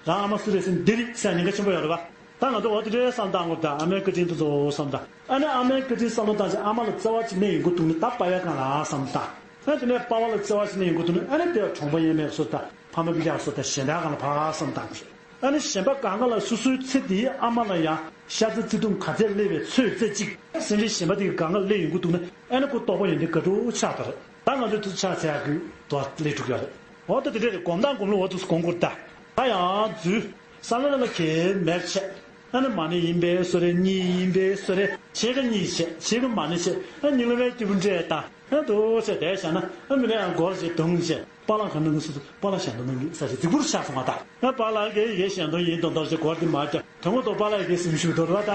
རང་ཨ་མ་སུ་རེད་ཟེར་ན་འདི་རེད་ཟེར་ཉེན་ཁ་ཆེན་པོ་ཡོད་རེད་བ། ད་ང་ཚོ་འོ་དེ་འདྲའི་བསམ་བློ་བཏང་དགོས་ད། ཨ་མའི་བཀའ་དྲིན་དེ་ཚོ་བསམ་ད། ཨ་ནི་ཨ་མའི་བཀའ་དྲིན་བསམ་བློ་བཏང་ཅིག་ཨ་མ་ལ་བརྩེ་བ་ཅིག་སླེབས་ཡོང་གི་འདུག་ནི་ད་པ་ཡ་གང་ལ་བསམ་ད། ཨ་དེ་ནས་པ་ཕ་ལ་བརྩེ་བ་ཞིག་ནས་ཡོང་གི་འདུག་ན། ཨ་ནི་དེ་གྲོང་པ་ཡས་མས་སོ་དང་ཕ་མ་སྤུན་ཀྱག་སོ་དང་གཞན་དག་གང་ལ་ཕར་བསམ་བཏང་གི་རེད། ཨ་ནི་གཞན་པ་གང་ག་ལ་སོ་སོའི་ཚེ་འདིའི་ཨ་མ་ལ་ཡང་ཤ་ཚ་བརྩེ་དུང་ག་ཚད་སླེབས་པའི་ཚོད་རྩེ་གཅིག་སེམས་ཅན་གཞན་པ་དེ་གི་གང་ག་སླེབས་ཡོང་གི་འདུག་ན། ཨ་ནི་ཁོ་རྟོགས་པ་ཡོན་ཏན་དགའ་སྤྲོ་ཆགས་པ་རེད། ད་ང་ཚོས་དེ་ཆགས་ཚད་ཀྱི་དོ་སླེབས་འགྲོ་གི་ཡོད་རེད། འོ་ད་དེ་འདྲས་རེད། སྒོམ་དང་སྒོམ་ལུགས་འོ་དུ་སྒོམ་དགོས་རེད་ད། ད་ཡང་འཛུལ། བསམ་བློ་ལ་གལ་མེད་བྱས། ཨ་ནི་མ་ཎི་ཡིན་པའི་བཟོ་རེད། གཉིད་ཡིན་པའི་བཟོ་རེད། ཕྱེད་ཀ་གཉིད་བྱས། ཕྱེད་ཀ་མ་ཎི་བྱས། ཨ་ཉིན་ལ་བའི་སྐྱིད་པོ་འདྲེས་དང་། ཨ་འདུག་བྱས་བསྡད་བཞག་ན། ཨ་མི་ལ་ཡང་སྒོར་བྱས་དུང་བྱས། པཱ་ལགས་ག་ནང་སུ་པཱ་ལགས་ཞལ་འདོན་གནང་གི་ས་ཆ་རྫིག་པོར་ཆགས་སོང་བ་ད། ཨ་པཱ་ལགས་ཀྱིས་ཡེ་ཞལ་འདོན་ཡིན་མདོག་མདོག་བྱས་སྒོར་དེ་མ་བརྒྱབ། དོན་ངོ་ཐོག་པཱ་ལགས་ཀྱིས་སེམས་ཤུགས་འདོར་བ་ད།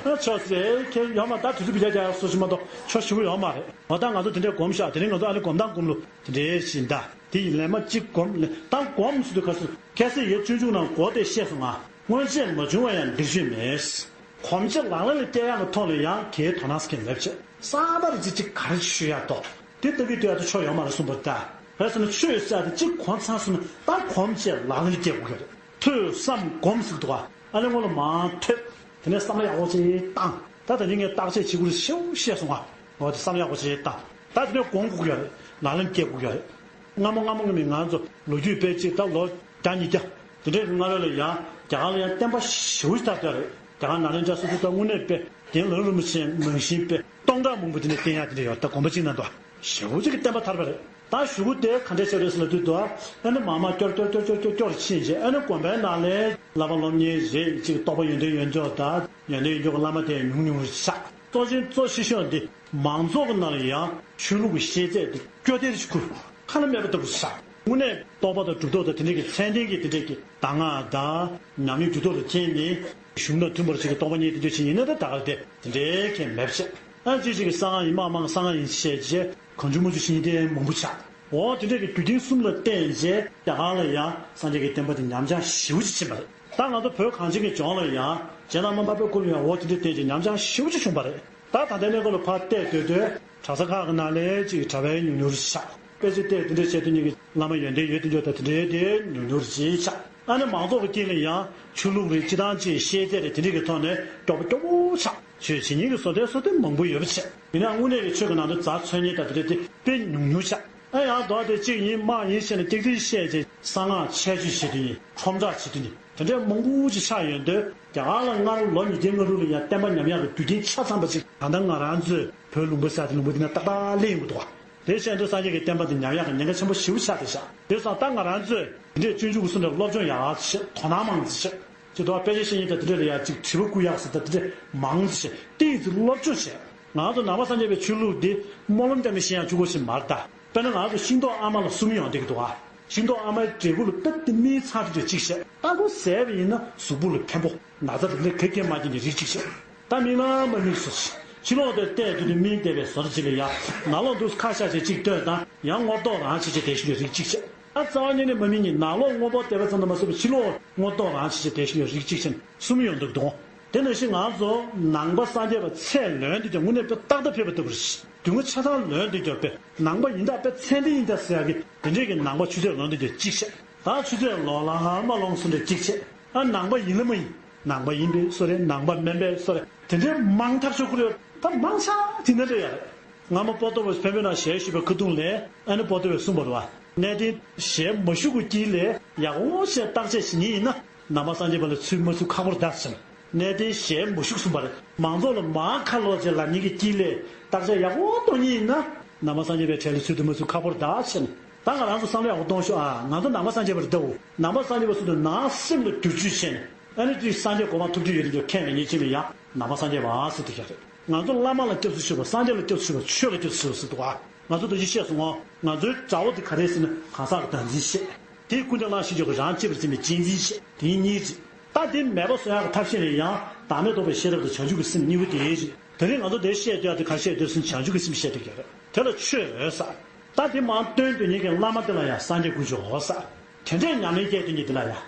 ཨ་ཆོག་ཟེར་ཁྱེད་ཡོང་མ་ད་དུས་ཚོད་བི་ཅ་རྒྱག་སོ་ཞིག་མ་གཏོགས་ཆོག་ཞུ་གི་ཡོད་མ་རེད། འོ་ད་ང་ཚོ་དེ་འདྲའི་སྒོམ་ཤག་དེ་རིང་ང་ཚོ་ཨ་ནི་སྒོམ་དང་སྒོམ་ལུགས་དེ་འདྲའི་བཞིན་ད། དེ་ཡི་ལན་མ་གཅིག་སྒོམ་ལས་ད་སྒོམ་ཟེར་དུས་ག་ཚོད་ཁ་སང་ཡའི་སྤྱོད་འཇུག་ནང་གོ་དེ་བཤད་སོང་ང་། སྔོན་ཆད་མ་བྱུང་བ་ཡང་འགྲིག་ཤོས་མེད། གོམས་གཤིས་ལག་ལེན་ལ་བསྟར་ཡག་གི་ཐོག་ལ་ཡང་གའི་དོ་སྣང་སྐྱེ་མེད་བྱས། གསར་པ་རེ་ཅིག་ཅིག་ག་རེ་ཞུ་ཡག་ཏོ། དེ་ལྟ་གི་ལྟོས་ཡག་ཏུ་ཆོ་ཡོང་མ་རེད་གསུངས་པ་ད། རེད་ཟེར་ན་ཆོས་ཟེར་ཡག་དེ་གཅིག་གོ་ཚར་སོང་ན་ད་གོམས་གཤིས་ལག་ལེན་ལ་བསྟར་དགོས་ཀྱི་རེད། ཐོས་བསམ་སྒོམ་ཟེར་གི་འདུག་ག་ཨ་ནི་སྔོན་ལ་མར་ཐོས། དེ་ནས་བསམ་བློ་ཡག་པོ་ཅིག་བཏང་། ད་ད་ནི་ངས་བརྟག་དཔྱད་བྱེད་དགོས་རེད་ཤེས་ཤེས་སོང་ང་། འོ་དེ་བསམ་བློ་ཡག་པོ་ཅིག་བཏང་། ད་དེ་ནས་སྒོམ་དགོས་ཀྱི་ཡོད་རེད། ལག་ལེན་བསྟར་དགོས་ཀྱི་ཡོད་རེད། སྔ་མོ་སྔ་མོ་ངས་མི་ང་ཚོ་ལོ་རྒྱུས་དཔེ་གཅིག་ད་ལོ་བརྒྱ་ཉིས་བརྒྱ། དེ་འདྲའི་སྔ་རོལ་ལ་ཡང་རྒྱ་གར་ལ་ཡང་བསྟན་པ་ཞེ་པོ་ཅིག་དར་ཡོད་རེད། རྒྱ་གར་ནཱ་ལེནྡྲ་སོ་སོ་ད་དངོས་གནས་དཔེ་དེང་ལ་རིན་པོ་ཆེ་ནང་བཞིན་དཔེ་སྟོང་ཕྲག་མང་པོ་དེ་འདྲ་བསྟེན་ཡག་དེ་འདྲ་ཡོད་རེད། ད་དགོན་པ་གཅིག་ནང་དུ་ཞེ་པོ་ཅིག་གི་བསྟན་པ་དར་བ་རེད། ད་གཞུག་གུ་དེ་ག་འདྲས་བྱས་རེད་ཟེར་ལབ་དུས་དུ་ཨ་ནི་མར་མར་སྐྱོར་སྐྱོར་སྐྱོར་སྐྱོར་སྐྱོར་སྐྱོར་ཕྱིན་རྗེས་ཨ་ནི་དགོན་པའི་ནང་ལ་བསླབ་པ་སློབ་གཉེར་རེད་ཅིག་རྟོགས་པ་ཡོན་ཏན་ཡོད་མདོག་དང་ཡོན་ཏན་ཡོད་མདོག་གི་བླ་མ་དེ་ཉུང་ཉུང་རེ་ཆགས། གཙོ་ཆེན་གཙོ་ཆེ་ཤོས་འདི་མང་ཚོགས་ཀྱི་ནང་ལ་ཡང་ཆོས་ལུགས་ཀྱི་ཤེས་ཚད་འདི་སྐྱོ་དེར་ཞིག་ཁུར་ཁ་ན་མེད་པ་ལྟ་བུ་ཆགས། དངོས་གནས་རྟོགས་པ་དང་གྲུབ་ཐོབ་དང་དེ་འདྲས་ཀྱི་མཚན་ལྡན་གྱི་དེ་འདྲས་ཀྱི་གདམས་ངག་དང་ཉམས་ལེན་གྲུབ་ཐོབ་ལ་བརྟེན་ནས་གཞུང་དང་མཐུན་པར་ཅིག་གི་རྟོགས་པ་རྙེད་དེ་འདྲ་ཞིག་ཡིན་ན་ད་ད་ག་དེ་དེ་འདྲའི་གལ་མེད་པ་བྱས། ཨ་ཅིག་ཅིག་གི་གསང་སྔགས་ཡིན་དམག་དམག་གི་གསང་སྔགས་ཡིན་བཤད་རྗེས་གང་བྱུང་མང་བྱུང་ཤེས་ཡོན་ལྡན་མང་པོ་ཆགས། འོ་དེ་འདྲས་ཀྱི་རྒྱུ་རྐྱེན་གསུམ་ལ་བརྟེན་རྗེས་རྒྱ་གར་ལ་ཡང་སངས་རྒྱས་ཀྱི་བསྟན་པ་དེ་ཉམས་ཆག་ཞེ་པོ་ཅིག་ཕྱིན་པ་རེད། ད་ང་ཚོ་བོད་གངས་ཅན་གྱི་ལྗོངས་ལ་ཡང་རྗེ་བླ་མ་དམར་པོའི་སྐུ་ལ་ཡང་འོ་དེ་འདྲས་བརྟེན་རྗེས་ཉམས་ཆག་ཞེ་པོ་ཅིག་བྱུང་བ་རེད། ད་ད་ལྟའི་གནས་སྐབས་ལ་ཕར་བལྟས་སྡོད་དུས་གྲྭ་ས་ཁག་གི་ནང་ལ་ཅིག་གྲྭ་པའི་ཉུང་ཉུང་རེ་ཆགས། དཔེ་ཆ་བལྟས་དེ་འདྲས་བྱས་དུས་ཉིད་ཀྱི་བླ་མ་ཡོན་ཏན་ཡོད་དེ་འདྲས་ད་དེ་འདྲས་དེ་ཉུང་ཉུང་རེ་ཆགས། ཨ་ནི་མང་ཚོགས་ཀྱི་དཀྱིལ་ལ་ཡང་ཆོས་ལུགས་རེ་སྤྱི་བཏང་ཅིག་ཤེས་ཚད་རེ་དེ་འདྲས་ཀྱི་ཐོག་ནས་སྐྱོ་པོ་སྐྱོ་པོ་ཆགས། ཆོས་བྱེད་མཁན་གྱི་བཟོ་ལྟའི་བཟོ་ལྟ་མང་པོ་ཡོད་པ་བྱས། ཡིན་ནའང་དངོས་གནས་ཀྱི་ཆོས་ཀྱི་ནང་དུ་རྩ་འཚོལ་མཁན་ད་དེ་འདྲས་དེ་དཔེ་ཉུང་ཉུང་ཆགས། ཨ་ཡང་དོགས་དེ་གཅིག་ཡིན་དམག་ཡིན་བཤད་ནས་ཏིག་ཏིག་བཤད་ཅིག་གསང་སྔགས་ཆད་གཅོད་བྱེད་དུས་ཡིན། ཁྲོམ་བསྒྲགས་བྱེད་དུས་ཡིན། དེ་འདྲའི་མང་པོ་ཅིག་ཆགས་ཡོང་དུས་རྒྱ་གར་ལ་སྔར་ལོ་ཉིས་བརྒྱའི་སྔ་དྲོ་ལ་ཡང་བསྟན་པ་ཉམས་ཡག་གི་རྒྱུ་རྐྱེན་ཆ་ཚང་པ་ཅིག་ད་ལྟ་ང་རང་ཚོའི་བོད་ལུང་པ་ས་དེ་ལུང་པ་འདི་ན་ཏག་ཏག་སླེབས་ཡོང་གི་འདུག་བ། དེ་བྱས་དུས་སངས་རྒྱས་ཀྱི་བསྟན་པ་འདི་ཉམས་ཡག་གི་ཉེན་ཁ་ཆེན་པོ་ཞེ་པོ་ཆགས་བསྡད་ཤག་དེ་སོང་ད་ང་རང་ཚོས་འདི་འདྲའི་སྤྱོད་འཇུག་གི་སུ་འདྲ་སློབ་སྦྱོང་ཡག་ཅིག་དོ་སྣང་མང་ཙམ་བྱེད། ཅིག་དོ་དཔེ་ཆ་ཤེས་མཁན་དང་དེ་འདྲ་ལ་ཡང་ཅིག་དྲི་བ་བསྐུར་ཡག་ཟེར་ད་དེ་འདྲ་མང་ཙམ་བྱས་ཏིག་ཙམ་སློབ་སྦྱོང་བྱས། ང་ཚོ་ནང་པ་སངས་རྒྱས་པའི་ཆོས་ལུགས་འདི་སྨོན་ལམ་རྒྱབ་ནས་ཤེས་ཡག་བཅུག་དགོས་ཞིག་མ་རེད་ད། དཔེར་ན་ང་ཚོ་ཤིང་ཏོག་ཨ་མ་ལ་གསུམ་ཡོང་བསྡད་ཀྱི་འདུག་ཨ། ཤིང་ཏོག་ཨ་མའི་འབྲས་བུ་ལ་དཔེ་དེ་སྨིན་ཚར་དུས་གཅིག་བྱས། ལྟ་བུ་ཟས་པ་ཡིན་ན་གཟུགས་པོ་ལ་ཕན་པོ། ན་ཚ་དེ་འདྲ་ག་གེ་མ་སྐྱེ་ནས་རིགས་གཅིག་བྱས། ད་སྨིན་ན་མ་སྨིན་སོ། ཕྱི་ལོགས་དེར་བལྟས་དུས་དེ་སྨིན་བསྡད་པའི་བཟོ་འདྲ་ཅིག་ལ་ཡ། ནང་ལོགས་འདུག་ཁ་ཤས་ཤིག་གཅིག་ལྟོས་དང་ཡང་སྔོ་ལྟོགས་རང་བྱེད་བྱེད་དེ་བཞིན་རིགས་གཅིག་བྱས། ད་རྩ་བ་ཉིད་ནས་མ་སྨིན་གྱི་ནང་ལོགས་སྔོ་པོ་བསྡད་པ་ཙམ་དུ་མ་ཟད་པར་ཕྱི་ལོགས་སྔོ་ལྟོགས་རང་བྱེད་བྱེད་དེ་བཞིན་རིགས་གཅིག་བྱས་ནས་གསུམ་ཡོང་འདུག་དོ། དེ་ནང་བཞིན་ང་ཚོ་ནང་པ་སངས་རྒྱས་པ་ཚད་ལོན་དུས་ཀྱང་དངོས་གནས་དཔེ་ཏག་ཏག་ཕེབས་པ་ལྟ་བུ་རེད། དུས་ངོ་ཆ་ཚང་ལོན་དུས་ཀྱང་དཔེ་ནང་པ་ཡིན་ད་དཔེ་ཚད་ལྡན་ཡིན་ད་ཟེར་ཡག་གི་དེ་འདྲས་ཀྱི་ནང་པ་ཆུ་ཚད་ལོན་དུས་ཀྱང་གཅིག་བྱས། ད་ཆུ་ཚད་ལོང་ལ་ཧ་མ་ལོང་སོང་འདྲ་གཅིག་བྱས། ཨ་ནང་པ་ཡིན་ལ་མ་ཡིན། ནང་པ་ཡིན་པའི་བཟོ་རེད། ནང་པ་མིན་པའི་བཟོ་རེད། དེ་འདྲའི་མང་ཐག་ཆོད་ཁུར་ཡོད། ད་མང་ཆ་དེ་འདྲ་རེད་ཡ། སྔ་མོ་པོ་ཏོ་བས་བོན་པོའི་ནང་ཞལ་བཞུགས་པའི་ཁ་ཐུག་ལས་ཨ་ནི་པོ་ཏོ་བས་གསུངས་པ་རེད་བ། གནས་བརྟན་ཞལ་མ་བཞུགས་པའི་དཀྱིལ་ལས་ཡག་པོ་བྱས་བརྟག་དཔྱད་བྱེད་མཁན་ཡིན་ན། ནང་པ་སངས་རྒྱས་པ་ལ་ཚུར་མ་ཚུར་ཁག་པོ་རེད་ད་ཟེར། གནས་བརྟན་ཞལ་མ་བཞུགས་གསུངས་པ་རེད། མང་ཚོགས་ལ་མར་ཁ་ལོག་བྱས་ལབ་མཁན་གྱི་དཀྱིལ་ལས་བརྟག་དཔྱད་ཡག་པོ་གཏོང་མཁན་ཡིན་ན། ནང་པ་སངས་རྒྱས་པའི་གྲལ་ལ་ཚུར་དུ་མ་ཚུར་ཁག་པོ་རེད་ད་ཟེར། ད་ང་རང་ཚོ་བསམ་བློ་ཡག་པོ་གཏོང་ཤོག་ཨ། ང་ཚོ་ནང་པ་སངས་རྒྱས་པ་རེད་དའོ། ནང་པ་སངས་རྒྱས་པ་ཚོ་དུ་ནང་སེམས་ལ་བསྒྱུར་བཅོས་བྱས་ནས། ཨ་ནི་དེ་སངས་རྒྱས་གོ་འཕང་ཐོབ་རྒྱུ་ཡོད་དེ་འཇོག་མཁན་ལ་ཉེས་ཅན་ལ་ཡང་ནང་པ་སངས་རྒྱས་པ་ཟེར་དེ་ཡག་རེད། ང་ཚོ་བླ་མ་ལ་སྐྱབས་སུ་མཆིའོ། སངས་རྒྱས་ལ་སྐྱབས་སུ་མཆིའོ། ཆོས་ལ་སྐྱབས་སུ་མཆིའོ་ཟེར་འདུག་ཨ། ང་ཚོ་དུ་ཅི་བཤད་སོང་ངོ་། ང་ཚོའི་དགྲ་བོ་དེ་ག་རེ་ཟེར་ན་གང་ཟག་གི་བདག་འཛིན་བཤད། དེའི་ཀུན་ཀྱང་བླངས་ཤེས་འཇོག་གི་རང་གཅེས་པར་འཛིན་པའི་གཅེས་འཛིན་བཤད། དེའི་གཉིས་རེད། ད་དེ་མེད་པ་བཟོ་ཡག་གི་ཐབས་ཤེས་ལ་ཡང་བདག་མེད་རྟོགས་པའི་ཤེས་རབ་དང་བྱང་ཆུབ་ཀྱི་སེམས་གཉིས་པོ་དེ་རེད། དེ་རིང་ང་ཚོ་དེ་བཤད་སྡོད་ཡག་དེ་ག་བཤད་སྡོད་ཟེར་ན་བྱང་ཆུབ་ཀྱི་སེམས་བཤད་སྡོད་ཡག་རེད། དེ་ལ་ཆོས་ཟེར། ད་དེ་མར་སྟོན་སྡོད་མཁན་གྱི་བླ་མ་དེ་ལ་ཡང་སངས་རྒྱས་དཀོན་མཆོག་ཟེར། དེ་འདྲའི་ཉམས་ལེན་སྐྱེས་སྡོད་མཁན་དེ་ལ་ཡང་།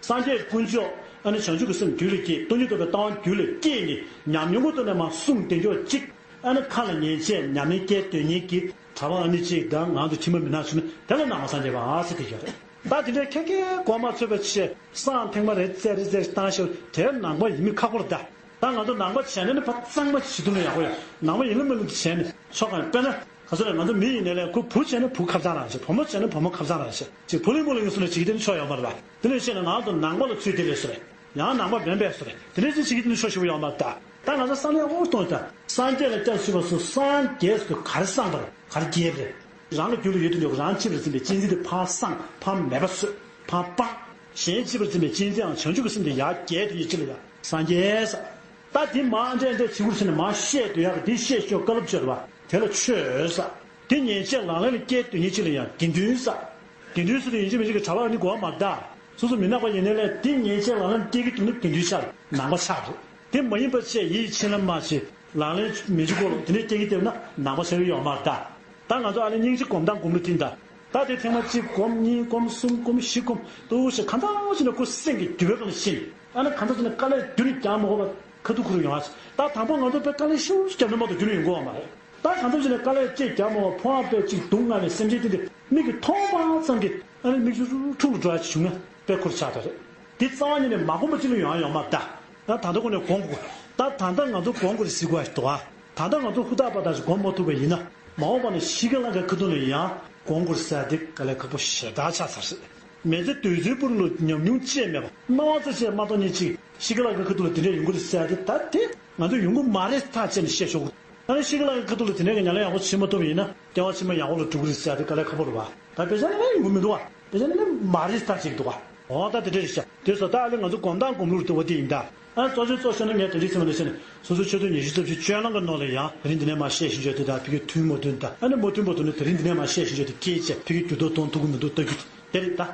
སངས་རྒྱས་དཀོན་མཆོག་ཨ་ནི་བྱང་ཆུབ་ཀྱི་སེམས་རྒྱུད་ལ་སྐྱེས། སྟོང་ཉིད་རྟོགས་པའི་ལྟ་བ་རྒྱུད་ལ་སྐྱེས་ནས་ཉམས་མྱོང་གི་ཐོག་ནས་མར་གསུངས་བསྡད་མཁན་གཅིག་ཨ་ནི་ཁ་ལ་ཉན་བྱས་ཉམས་ལེན་སྐྱེས་སྡོད་མཁན་གྱི་གྲྭ་པ་ཨ་ནི་གཅིག་དང་ང་ཚོ་ཁྱིམ་པ་མི་ནག་བྱུང་ན་དེ་ལ་ནང་པ་སངས་རྒྱས་པ་ཟེར་གྱི་ཡོད་རེད། ད་དེ་འདྲའི་ཁྱེད་ཀྱིས་གོ་མ་ཆོད་པ་བྱས། སྲང་ཐེངས་མ་རེ་བཙལ་རེ་བཙལ་བཏང་ཤོག་དེ་ནང་པ་ཡིན་མིན་ཁག་པོ་རེད་ད། ད་ང་ཚོ་ནང་པ་བྱས་ན་ནི་ཕ་གཙང་མ་བྱེད་ཐུབ་ན་ཡག་པོ་ཡོད། ནང་པ་ཡིན་ལ་མིན་ལ་བྱས་ནས་ཆོག་ག་དཔེར་ན། ག་ཚོད་རེད། ང་ཚོ་མི་ཡིན་ནའི་ལས་ཁོ་བུ་བྱས་ན་བུ་ཁ་བྱང་རང་བྱེད། བུ་མོ་བྱས་ན་བུ་མོ་ཁ་བྱང་རང་བྱེད། ཅིག་བུ་ལིང་བུ་ལིང་སུ་ལ་བྱེད་ཀྱི་དེ་ནི་ཆོག་ཡོད་མ་རེད་པ། དེ་ལས་བཤད་ན་ང་ཚོ་ནང་པ་ལ་ཚུད་དེ་ལས་སུ་རེད། ཡང་ནང་པ་མིན་པས་སུ་རེད། དེ་འདྲ་ཅིག་བྱེད་ཀྱི་དེ་ནི་ཆོག་ཞུ་གི་ཡོད་མ་རེད་ད། ད་ང་ཚོ་བསམ་བློ་ཡག་པོ་གཏོང་ད། སངས་རྒྱས་ལ་སྐྱབས་སུ་མཆིའོ། སངས་རྒྱས་སུ་ག་རེ་སངས་པ་རེད། ག་རེ་རྒྱས་པ་རེད། རང་གི་རྒྱུད་ལ་ཡོད་དུ་འཇོག་རང་གཅེས་པར་འཛིན་པའི་གཅེས་འཛིན་དེ་ཕར་སངས། ཕར་མེད་པ་བཟོས། ཕར་སྤངས། གཞན་གཅེས་པར་འཛིན་པའི་གཅེས་འཛིན་ཡང་བྱང་ཆུབ་ཀྱི་སེམས་དེ་ཡར་རྒྱས་དུ་ཡི་ཅི་ལ་ཡ། སངས་རྒྱས་ས། ད་དེ་མ་འདྲེ་འདྲེ་བྱེད་དགོས་ཟེར་ནས་མ་བཤད་དུ་ཡག་གི་དེ་བཤད་ཤོག་བཀའ་སློབ་བྱོས་ར་བ་དེ་ལ་ཆོས་ས། དེ་ཉན་ཆད་ལག་ལེན་ལ་སྐྱེས་དུ་ཡི་ཅི་ལ་ཡ་དགེ་འདུན་ས། དགེ་འདུན་ས་དེ་ཡིན་གཅིག་མིན་གཅིག་གི་གྲྭ་པ་ནི་གོ་བ་མ་གདའ། སོ་སོ་མི་ནག་པ་ཡིན་ནའི་ལས་དེ་ཉན་ཆད་ལག་ལེན་སྐྱེས་ཀྱི་འདུག་ན་དགེ་འདུན་ཆགས། ནང་པ་ཆགས་རེད། དེ་མ་ཡིན་པ་བྱས་ཡིད་ཕྱིན་ལ་མ་བྱེད། ལག་ལེན་མི་བྱེད་གོ་ལོ་དེ་འདྲའི་སྐྱེ་གི་བསྡད་ན་ནང་པ་ཆགས་ཀྱི་ཡོད་མ་རེད་ད། ད་ང་ཚོ་ཨ་ནི་སྙིང་རྗེ་སྒོམ་སྟངས་སྒོམ་ལུགས་དེ་འདྲ། ད་དེ་ཐེངས་མ་གཅིག་སྒོམ་གཉིས་སྒོམ་གསུམ་སྒོམ་བཞི་སྒོམ་ཏུ་ཞིག་གང་ཐང་ཞིག་ན་ཁོ་སེམས་ཀྱི་འགྱུར་བའི་སྒང་ལ་ཕྱིན། ཨ་ནི་གང་ཐང་ཞིག་ན་དཀའ་ལས་རྒྱུན་རིང་རྒྱག་མ་དགོས་པ་ཁ་ཐུག་ཁུར་ཡོང་ཨ། ད་དང་པོ་ང་ཚོ་དཔེ་དཀའ་ལས་ཤུགས་ཤིག་བརྒྱབ་ན་མ་གཏོགས་རྒྱུན་རིང་ཡོང་གི་ཡོད་མ་རེད། ད་གང་ཐང་ཞིག་ན་དཀའ་ལས་གཅིག་རྒྱག་མ་དགོས་ཕོ་བ་དཔེ་གཅིག་སྡུག་བསྔལ་བའི་སེམས་ཅན་དེ་འདྲ་མིག་གིས་མཐོང་བ་ཙམ་གྱིས་ཨ་ནི་མིག་ཆུ་འཁྲུག་འཁྲུག་ལ་འགྲོ་ཡ་ཅིག་བྱུང་ན་དཔེ་ཁུར་ཆགས་ད་རེད། དེ་རྩ་བ་ཉིད་ནས་མ་གོམས་པ་ཅིག་ལ་ཡོང་ཡ་ཡོད་མ་རེད་ད། ད་ད་ལྟ་ཁོ་ནས་སྒོམ་དགོས། ད་ད་ལྟ་ང་ཚོ་སྒོམ་དགོས་རེད་ཟེར་དགོས་ཡ་ཞིག་འདུག་ཨ། ད་ལྟ་ང་ཚོ་ཧུར་ཐག་པ་དག་ཞིག་སྒོམ་མ་ཐུབ་པ་ཡིན་ན། མ་འོངས་པ་ན་ཤི་ཁ་ལ་ཁ་ཁ་ཐུག་ལ་ཡང་སྒོམ་དགོས་ཟེར་དེ་དཀའ་ལས་ཁག་པོ་ཞེ་དྲག་ཆགས་ཚར་སྲིད། མི་ཚེ་དུས་ཚོད་པུ་རུ་ལ་ཉམས་མྱོང་ཅི་ཡང་མེད་པ་སྣང་བ་ཙམ་ཞིག་མ་གཏོགས་ཉིན་གཅིག་ཤི་ཁ་ལ་ཁ་ཁ་ཐུག་ལ་དེ་འདྲས་ཡོང་གི་རེད་ཟེར་དེ་ད་དེ་ང་ཚོ་ཡོང་གི་མ་རེད་ཐག་བཅད་ནས་བཤད་ཆོག་གི། ད་ནི་ཤི་ཁ་ལ་ཁ་ཐུག་ལ་དེ་འདྲས་ཀྱི་ཉམས་ལེན་ཡག་པོ་བྱེད་མ་ཐུབ་པ་ཡིན་ན་སྐྱེ་བ་ཕྱི་མ་ཡག་པོ་ལ་འགྲོ་གི་རེད་ཟེར་དེ་དཀའ་ལས་ཁག་པོ་རེད་བ། ད་དཔེ་ཆ་ནི་ཡོང་གི་མི་འདུག་བ། དཔེ་ཆ་ནི་མ་རེད་ཐག་བཅད་ཀྱི་འདུག་བ། འོ་ད་དེ་འདྲས་རེད་ཤག་དེ་སོ་ད་ཨ་ལེ་ང་ཚོ་སྒོམ་སྟངས་སྒོམ་ལུགས་ལྟ་བུ་དེ་ཡིན་ད། ཨ་གཙོ་ཆེ་གཙོ་ཆེ་ན་ངས་དེ་འདྲའི་ཚེ་མ་འདི་ཟེར་ནས་སོ་སོའི་ཆོས་དོན་ཉི་ཤུ་རྩ་བཞི་སྤྱོད་གླང་གི་ནང་ལ་ཡང་དེ་རིང་འདི་ནས་མར་བཤད་བཞིན་བརྗོད་དེ་དང་ཕ་གི་མཐུན་མ་མཐུན་དང་ཨ་ནི་མ་མཐུན་པ་འདུག་ན་དེ་རིང་འདི་ནས་མར་བཤད་བཞིན་བརྗོད་དེ་སྐད་ཆ་ཕ་གི་འགྱུར་ལྡོག་གཏོང་ཐུབ་ཀྱི་མི་འདུག་ལྟ་རྒྱུ་དེ་རེད་ད།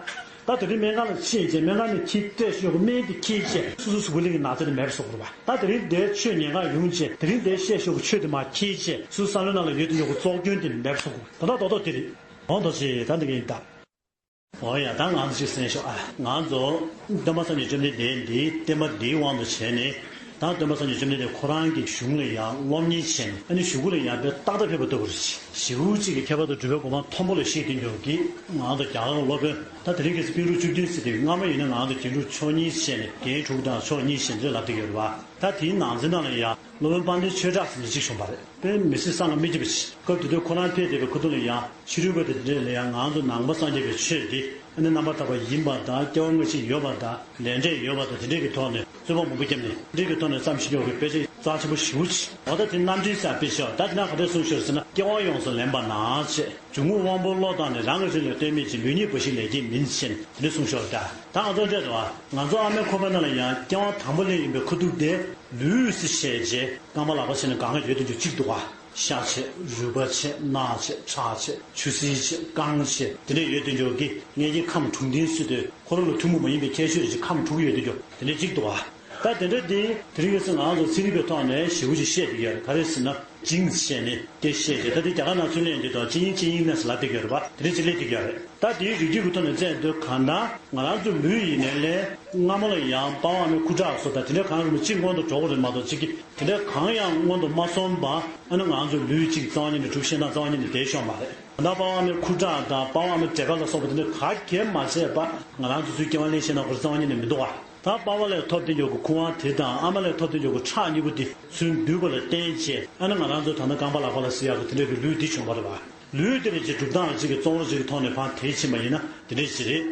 ད་དེ་རིང་སྨན་ཁང་ལ་ཕྱིན་རྗེས་སྨན་ཁང་ནས་ཁྱེར་སྤྲད་ཤོག་གི་སྨན་དེ་ཁྱེར་རྗེས་སོ་སོ་གཟུགས་པོ་གླིང་གི་ན་ཚ་དེ་མེད་པ་བཟོ་དགོས་རེད་པ། ད་དེ་རིང་འདིར་ཆོས་ཉན་ག་ཡོང་རྗེས་དེ་རིང་འདིར་བཤད་ཤོག་གི་ཆོས་དེ་མར་ཁྱེར་རྗེས་སོ་སོ་བསམ་བློའི་ནང་ལ་ཡོད་དུ་ཡོད་གི་བཙོག་སྐྱོན་དེ་མེད་པ་བཟོ་དགོས་རེད། ད་ལྟ་རྡོག་རྡོག་དེ་རེད། འོང་དོ་ཅེས་ད་འདི་ག་ཡིན་ད། འོ་ཡ་ད་ང་ཚོ་ཅིག་གསན་ཤོག་ཨ། ང་ཚོ་སྟོན་པ་སངས་རྒྱས་བཅོམ་ལྡན་འདས་འདིའི་བསྟན་པ་འདིའི་དབང་དུ་བྱས་ནས་ད་སྟོན་པ་སངས་རྒྱས་བཅོམ་ལྡན་འདས་ཁོ་རང་གི་གཞུང་ལ་ཡང་སློབ་གཉེར་བྱས་ནས་ཨ་ནི་གཞུག་གུ་ལ་ཡང་དཔེ་ཏག་ཏག་ཕེབས་པ་ལྟ་བུ་རེད། ཞེ་པོ་ཅིག་གི་ཁྱད་པར་དུ་གྲུབ་པའི་གོ་འཕང་མཐོན་པོ་ལ་གཤེགས་དུས་འགྱུར་གྱི་ང་ཚོ་རྒྱ་གར་གྱི་སློབ་དཔོན་ད་དེ་རིང་ཁ་སང་པཎ་གྲུབ་བཅུ་བདུན་ཟེར་དུས་སྔ་མ་ཡིན་ན་ང་ཚོ་དགེ་ལུགས་ཕྱོགས་གཉིས་བྱས་ནས་རྒྱན་དྲུག་དང་ཕྱོགས་གཉིས་བྱས་ནས་ལབ་བསྡད་ཡོད་རེད་བ། ད་དེའི་ནང་ཚན་ནང་ལ་ཡང་། སློབ་དཔོན་དཔལ་ལྡན་ཆོས་གྲགས་ཟེར་མཁན་ཅིག་བྱུང་བ་རེད། དཔེ་མི་སྲིད་བསམ་གྱིས་མི་ཁྱབ་པ་ཞིག་སྐབས་དེ་དུས་ཁོ་རང་ཕེབས་བསྡད་པའི་ཁ་ཐུག་ལ་ཡང་ཕྱི་རོལ་པ་དེ་འདྲས་ལ་ཡང་ང་ཚོ་ནང་པ་སངས་རྒྱས་པའི་ཆོས་འདི་ཨ་ནི་རྣམ་པར་དག་པ་ཡིན་པ་དང་སྐྱེ་བ་སྔ་ཕྱི་ཡོད་པ་དང་ལས་འབྲས་ཡོད་པ་དང་དེ་འདྲས་ཀྱི་ཐོག་ནས་རྩོད་པ་མང་པོ་བརྒྱབ་ནས་དེ་འདྲས་ཀྱི་ཐོག་ནས་བརྩམས་ཤིང་ཡོད་པའི་དཔེ་ཆ་རྩ་ཆེན་པོ་ཞེ་པོ་ཅིག་འོ་ད་དེ་རྣམ་འགྲེལ་ཟེར་དཔེ་ཆ་ད་དེ་ན་ག་འདྲས་གསུངས་ཤོག་ཟེར་ན་སྐྱེ་བ་ཡོངས་སུ་ལེན་པ་ན་ཅེས། འཇུག་ངོགས་དབང་པོ་བློ་བཏང་ནས་རང་གི་རིགས་ལ་ལྟོས་མེད་ཅིང་ལུས་ཉིད་འབའ་ཞིག་ལས་སྐྱེས་མིན་ཞེས་དེ་འདྲ་གསུངས་ཤོར་ད། ད་ང་ཚོ་འདྲ་འདུག་ཨ། ང་ཚོ་ཨ་མའི་ཁོག་པའི་ནང་ལ་ཡང་སྐྱེ་བ་དང་པོ་ལེན་ཡིན་པའི་ཁ་ཐུག་དེ་ལུས་ཟེར་བཤད་རྗེས་རྐང་པ་ལག་པ་བྱས་ནས་གང་ག་ཡོད་དུ་འཇུག་གཅིག་འདུག་ཨ། ཤ་བྱས་རུས་པ་བྱས་རྣག་བྱས་ཁྲག་བྱས་ཆུ་སེར་བྱས་རྐང་བྱས་དེ་འདྲ་ཡོད་དུ་འཇུག་གི་མངལ་སྐྱེས་ཁམས་དྲུག་ལྡན་ཟེར་དུས་ཁོ་རང་ལ་ཐུན་མོང་མ་ཡིན་པའི་ཁྱད་ཆོས་རེ་ཞིག་ཁམས་དྲུག་ཡོད་དུ་འཇུག་དེ་འདྲ་གཅིག་འདུག་ཨ། ད་དེ་འདྲ་དེ་དེ་རིང་ཁ་སང་ང་ཚོ་ཚན་རིག་པའི་ཐོག་ནས་ཞེ་པོ་ཅིག་བཤད་ཀྱི་ཡོད་རེད། ག་རེ་ཟེར་ན་ཇིན་སི་བཤད་ནས་དེ་བཤད་ཀྱི་ད་དེ་རྒྱ་གར་ནང་ཚུར་ལེན་གྱི་དང་ཅི་ཡིན་ཅི་ཡིན་ནས་ལབ་བསྡད་ཀྱི་ཡོད་རེད་པ། དེ་འདྲ་ཅིག་སླེབས་བསྡད་ཀྱི་ཡོད་རེད། ད་དེའི་རིགས་རྒྱུད་ཀྱི་ཐོག་ནས་བཙལ་དུས་གང་ལྟར་ང་རང་ཚོ་ལུས་ཡིན་ནའི་ལས་སྔ་མོ་ལ་ཡང་པ་ཝང་མའི་ཁུ་ཁྲག་སོགས་དང་དེ་འདྲ་གང་རུང་གཅིག་སྔོན་དུ་འགྲོ་གི་རེད་མ་གཏོགས་གཅིག་གི་དེ་འདྲ་གང་ཡང་སྔོན་དུ་མ་སོང་བ་ཨ་ནི་ང་ཚོ་ལུས་གཅིག་རྩ་བ་ཉིད་ནས་གྲུབ་ཤེས་ན་རྩ་བ་ཉིད་ནས་བསྡད་ཤོག་མ་རེད། ད་པ་ཝང་མའི་ཁུ་ཁྲག་དང་པ་ཝང་མའི་འབྲས་དཀར་ལ་སོགས་པ་དེ་འདྲ་ག་གེ་མ་བྱས་པ་ང་རང་ཚོ་ཚུར་སྐྱེ་བ་ལེན་ཤེས་ན་ཁོ་རྩ་བ་ཉིད་ནས་མི་འདུག་བ། ད་པ་ཝང་ལས་ཐོབ་བསྡད་ཡོད་ཀྱི་ཁུ་ཝང་དེ་དང་ཨ་མ་ལས་ཐོབ་བསྡད་ཡོད་ཀྱི་ཁྲག་གཉིས་པོ་དེ་ཚུར་འདུས་པ་ལ་བརྟེན་བྱས་ཨ་ནི་ང་རང་ཚོ་ད་ལྟ་རྐང་པ་ལག་པ་ལ་ཟེར་ཡག་གི་དེ་འདྲ་གི་ལུས་འདི་བྱུང་བ་རེད་བ། ལུས་དེ་རེད་ཅེས་གྲུབ་སྟངས་གཅིག་གི་རྩོམ་རིག་གི་ཐོག་ནས་ཕར་དེད་ཕྱིན་པ་ཡིན་ན་དེ་འདྲ་ཞིག་རེད།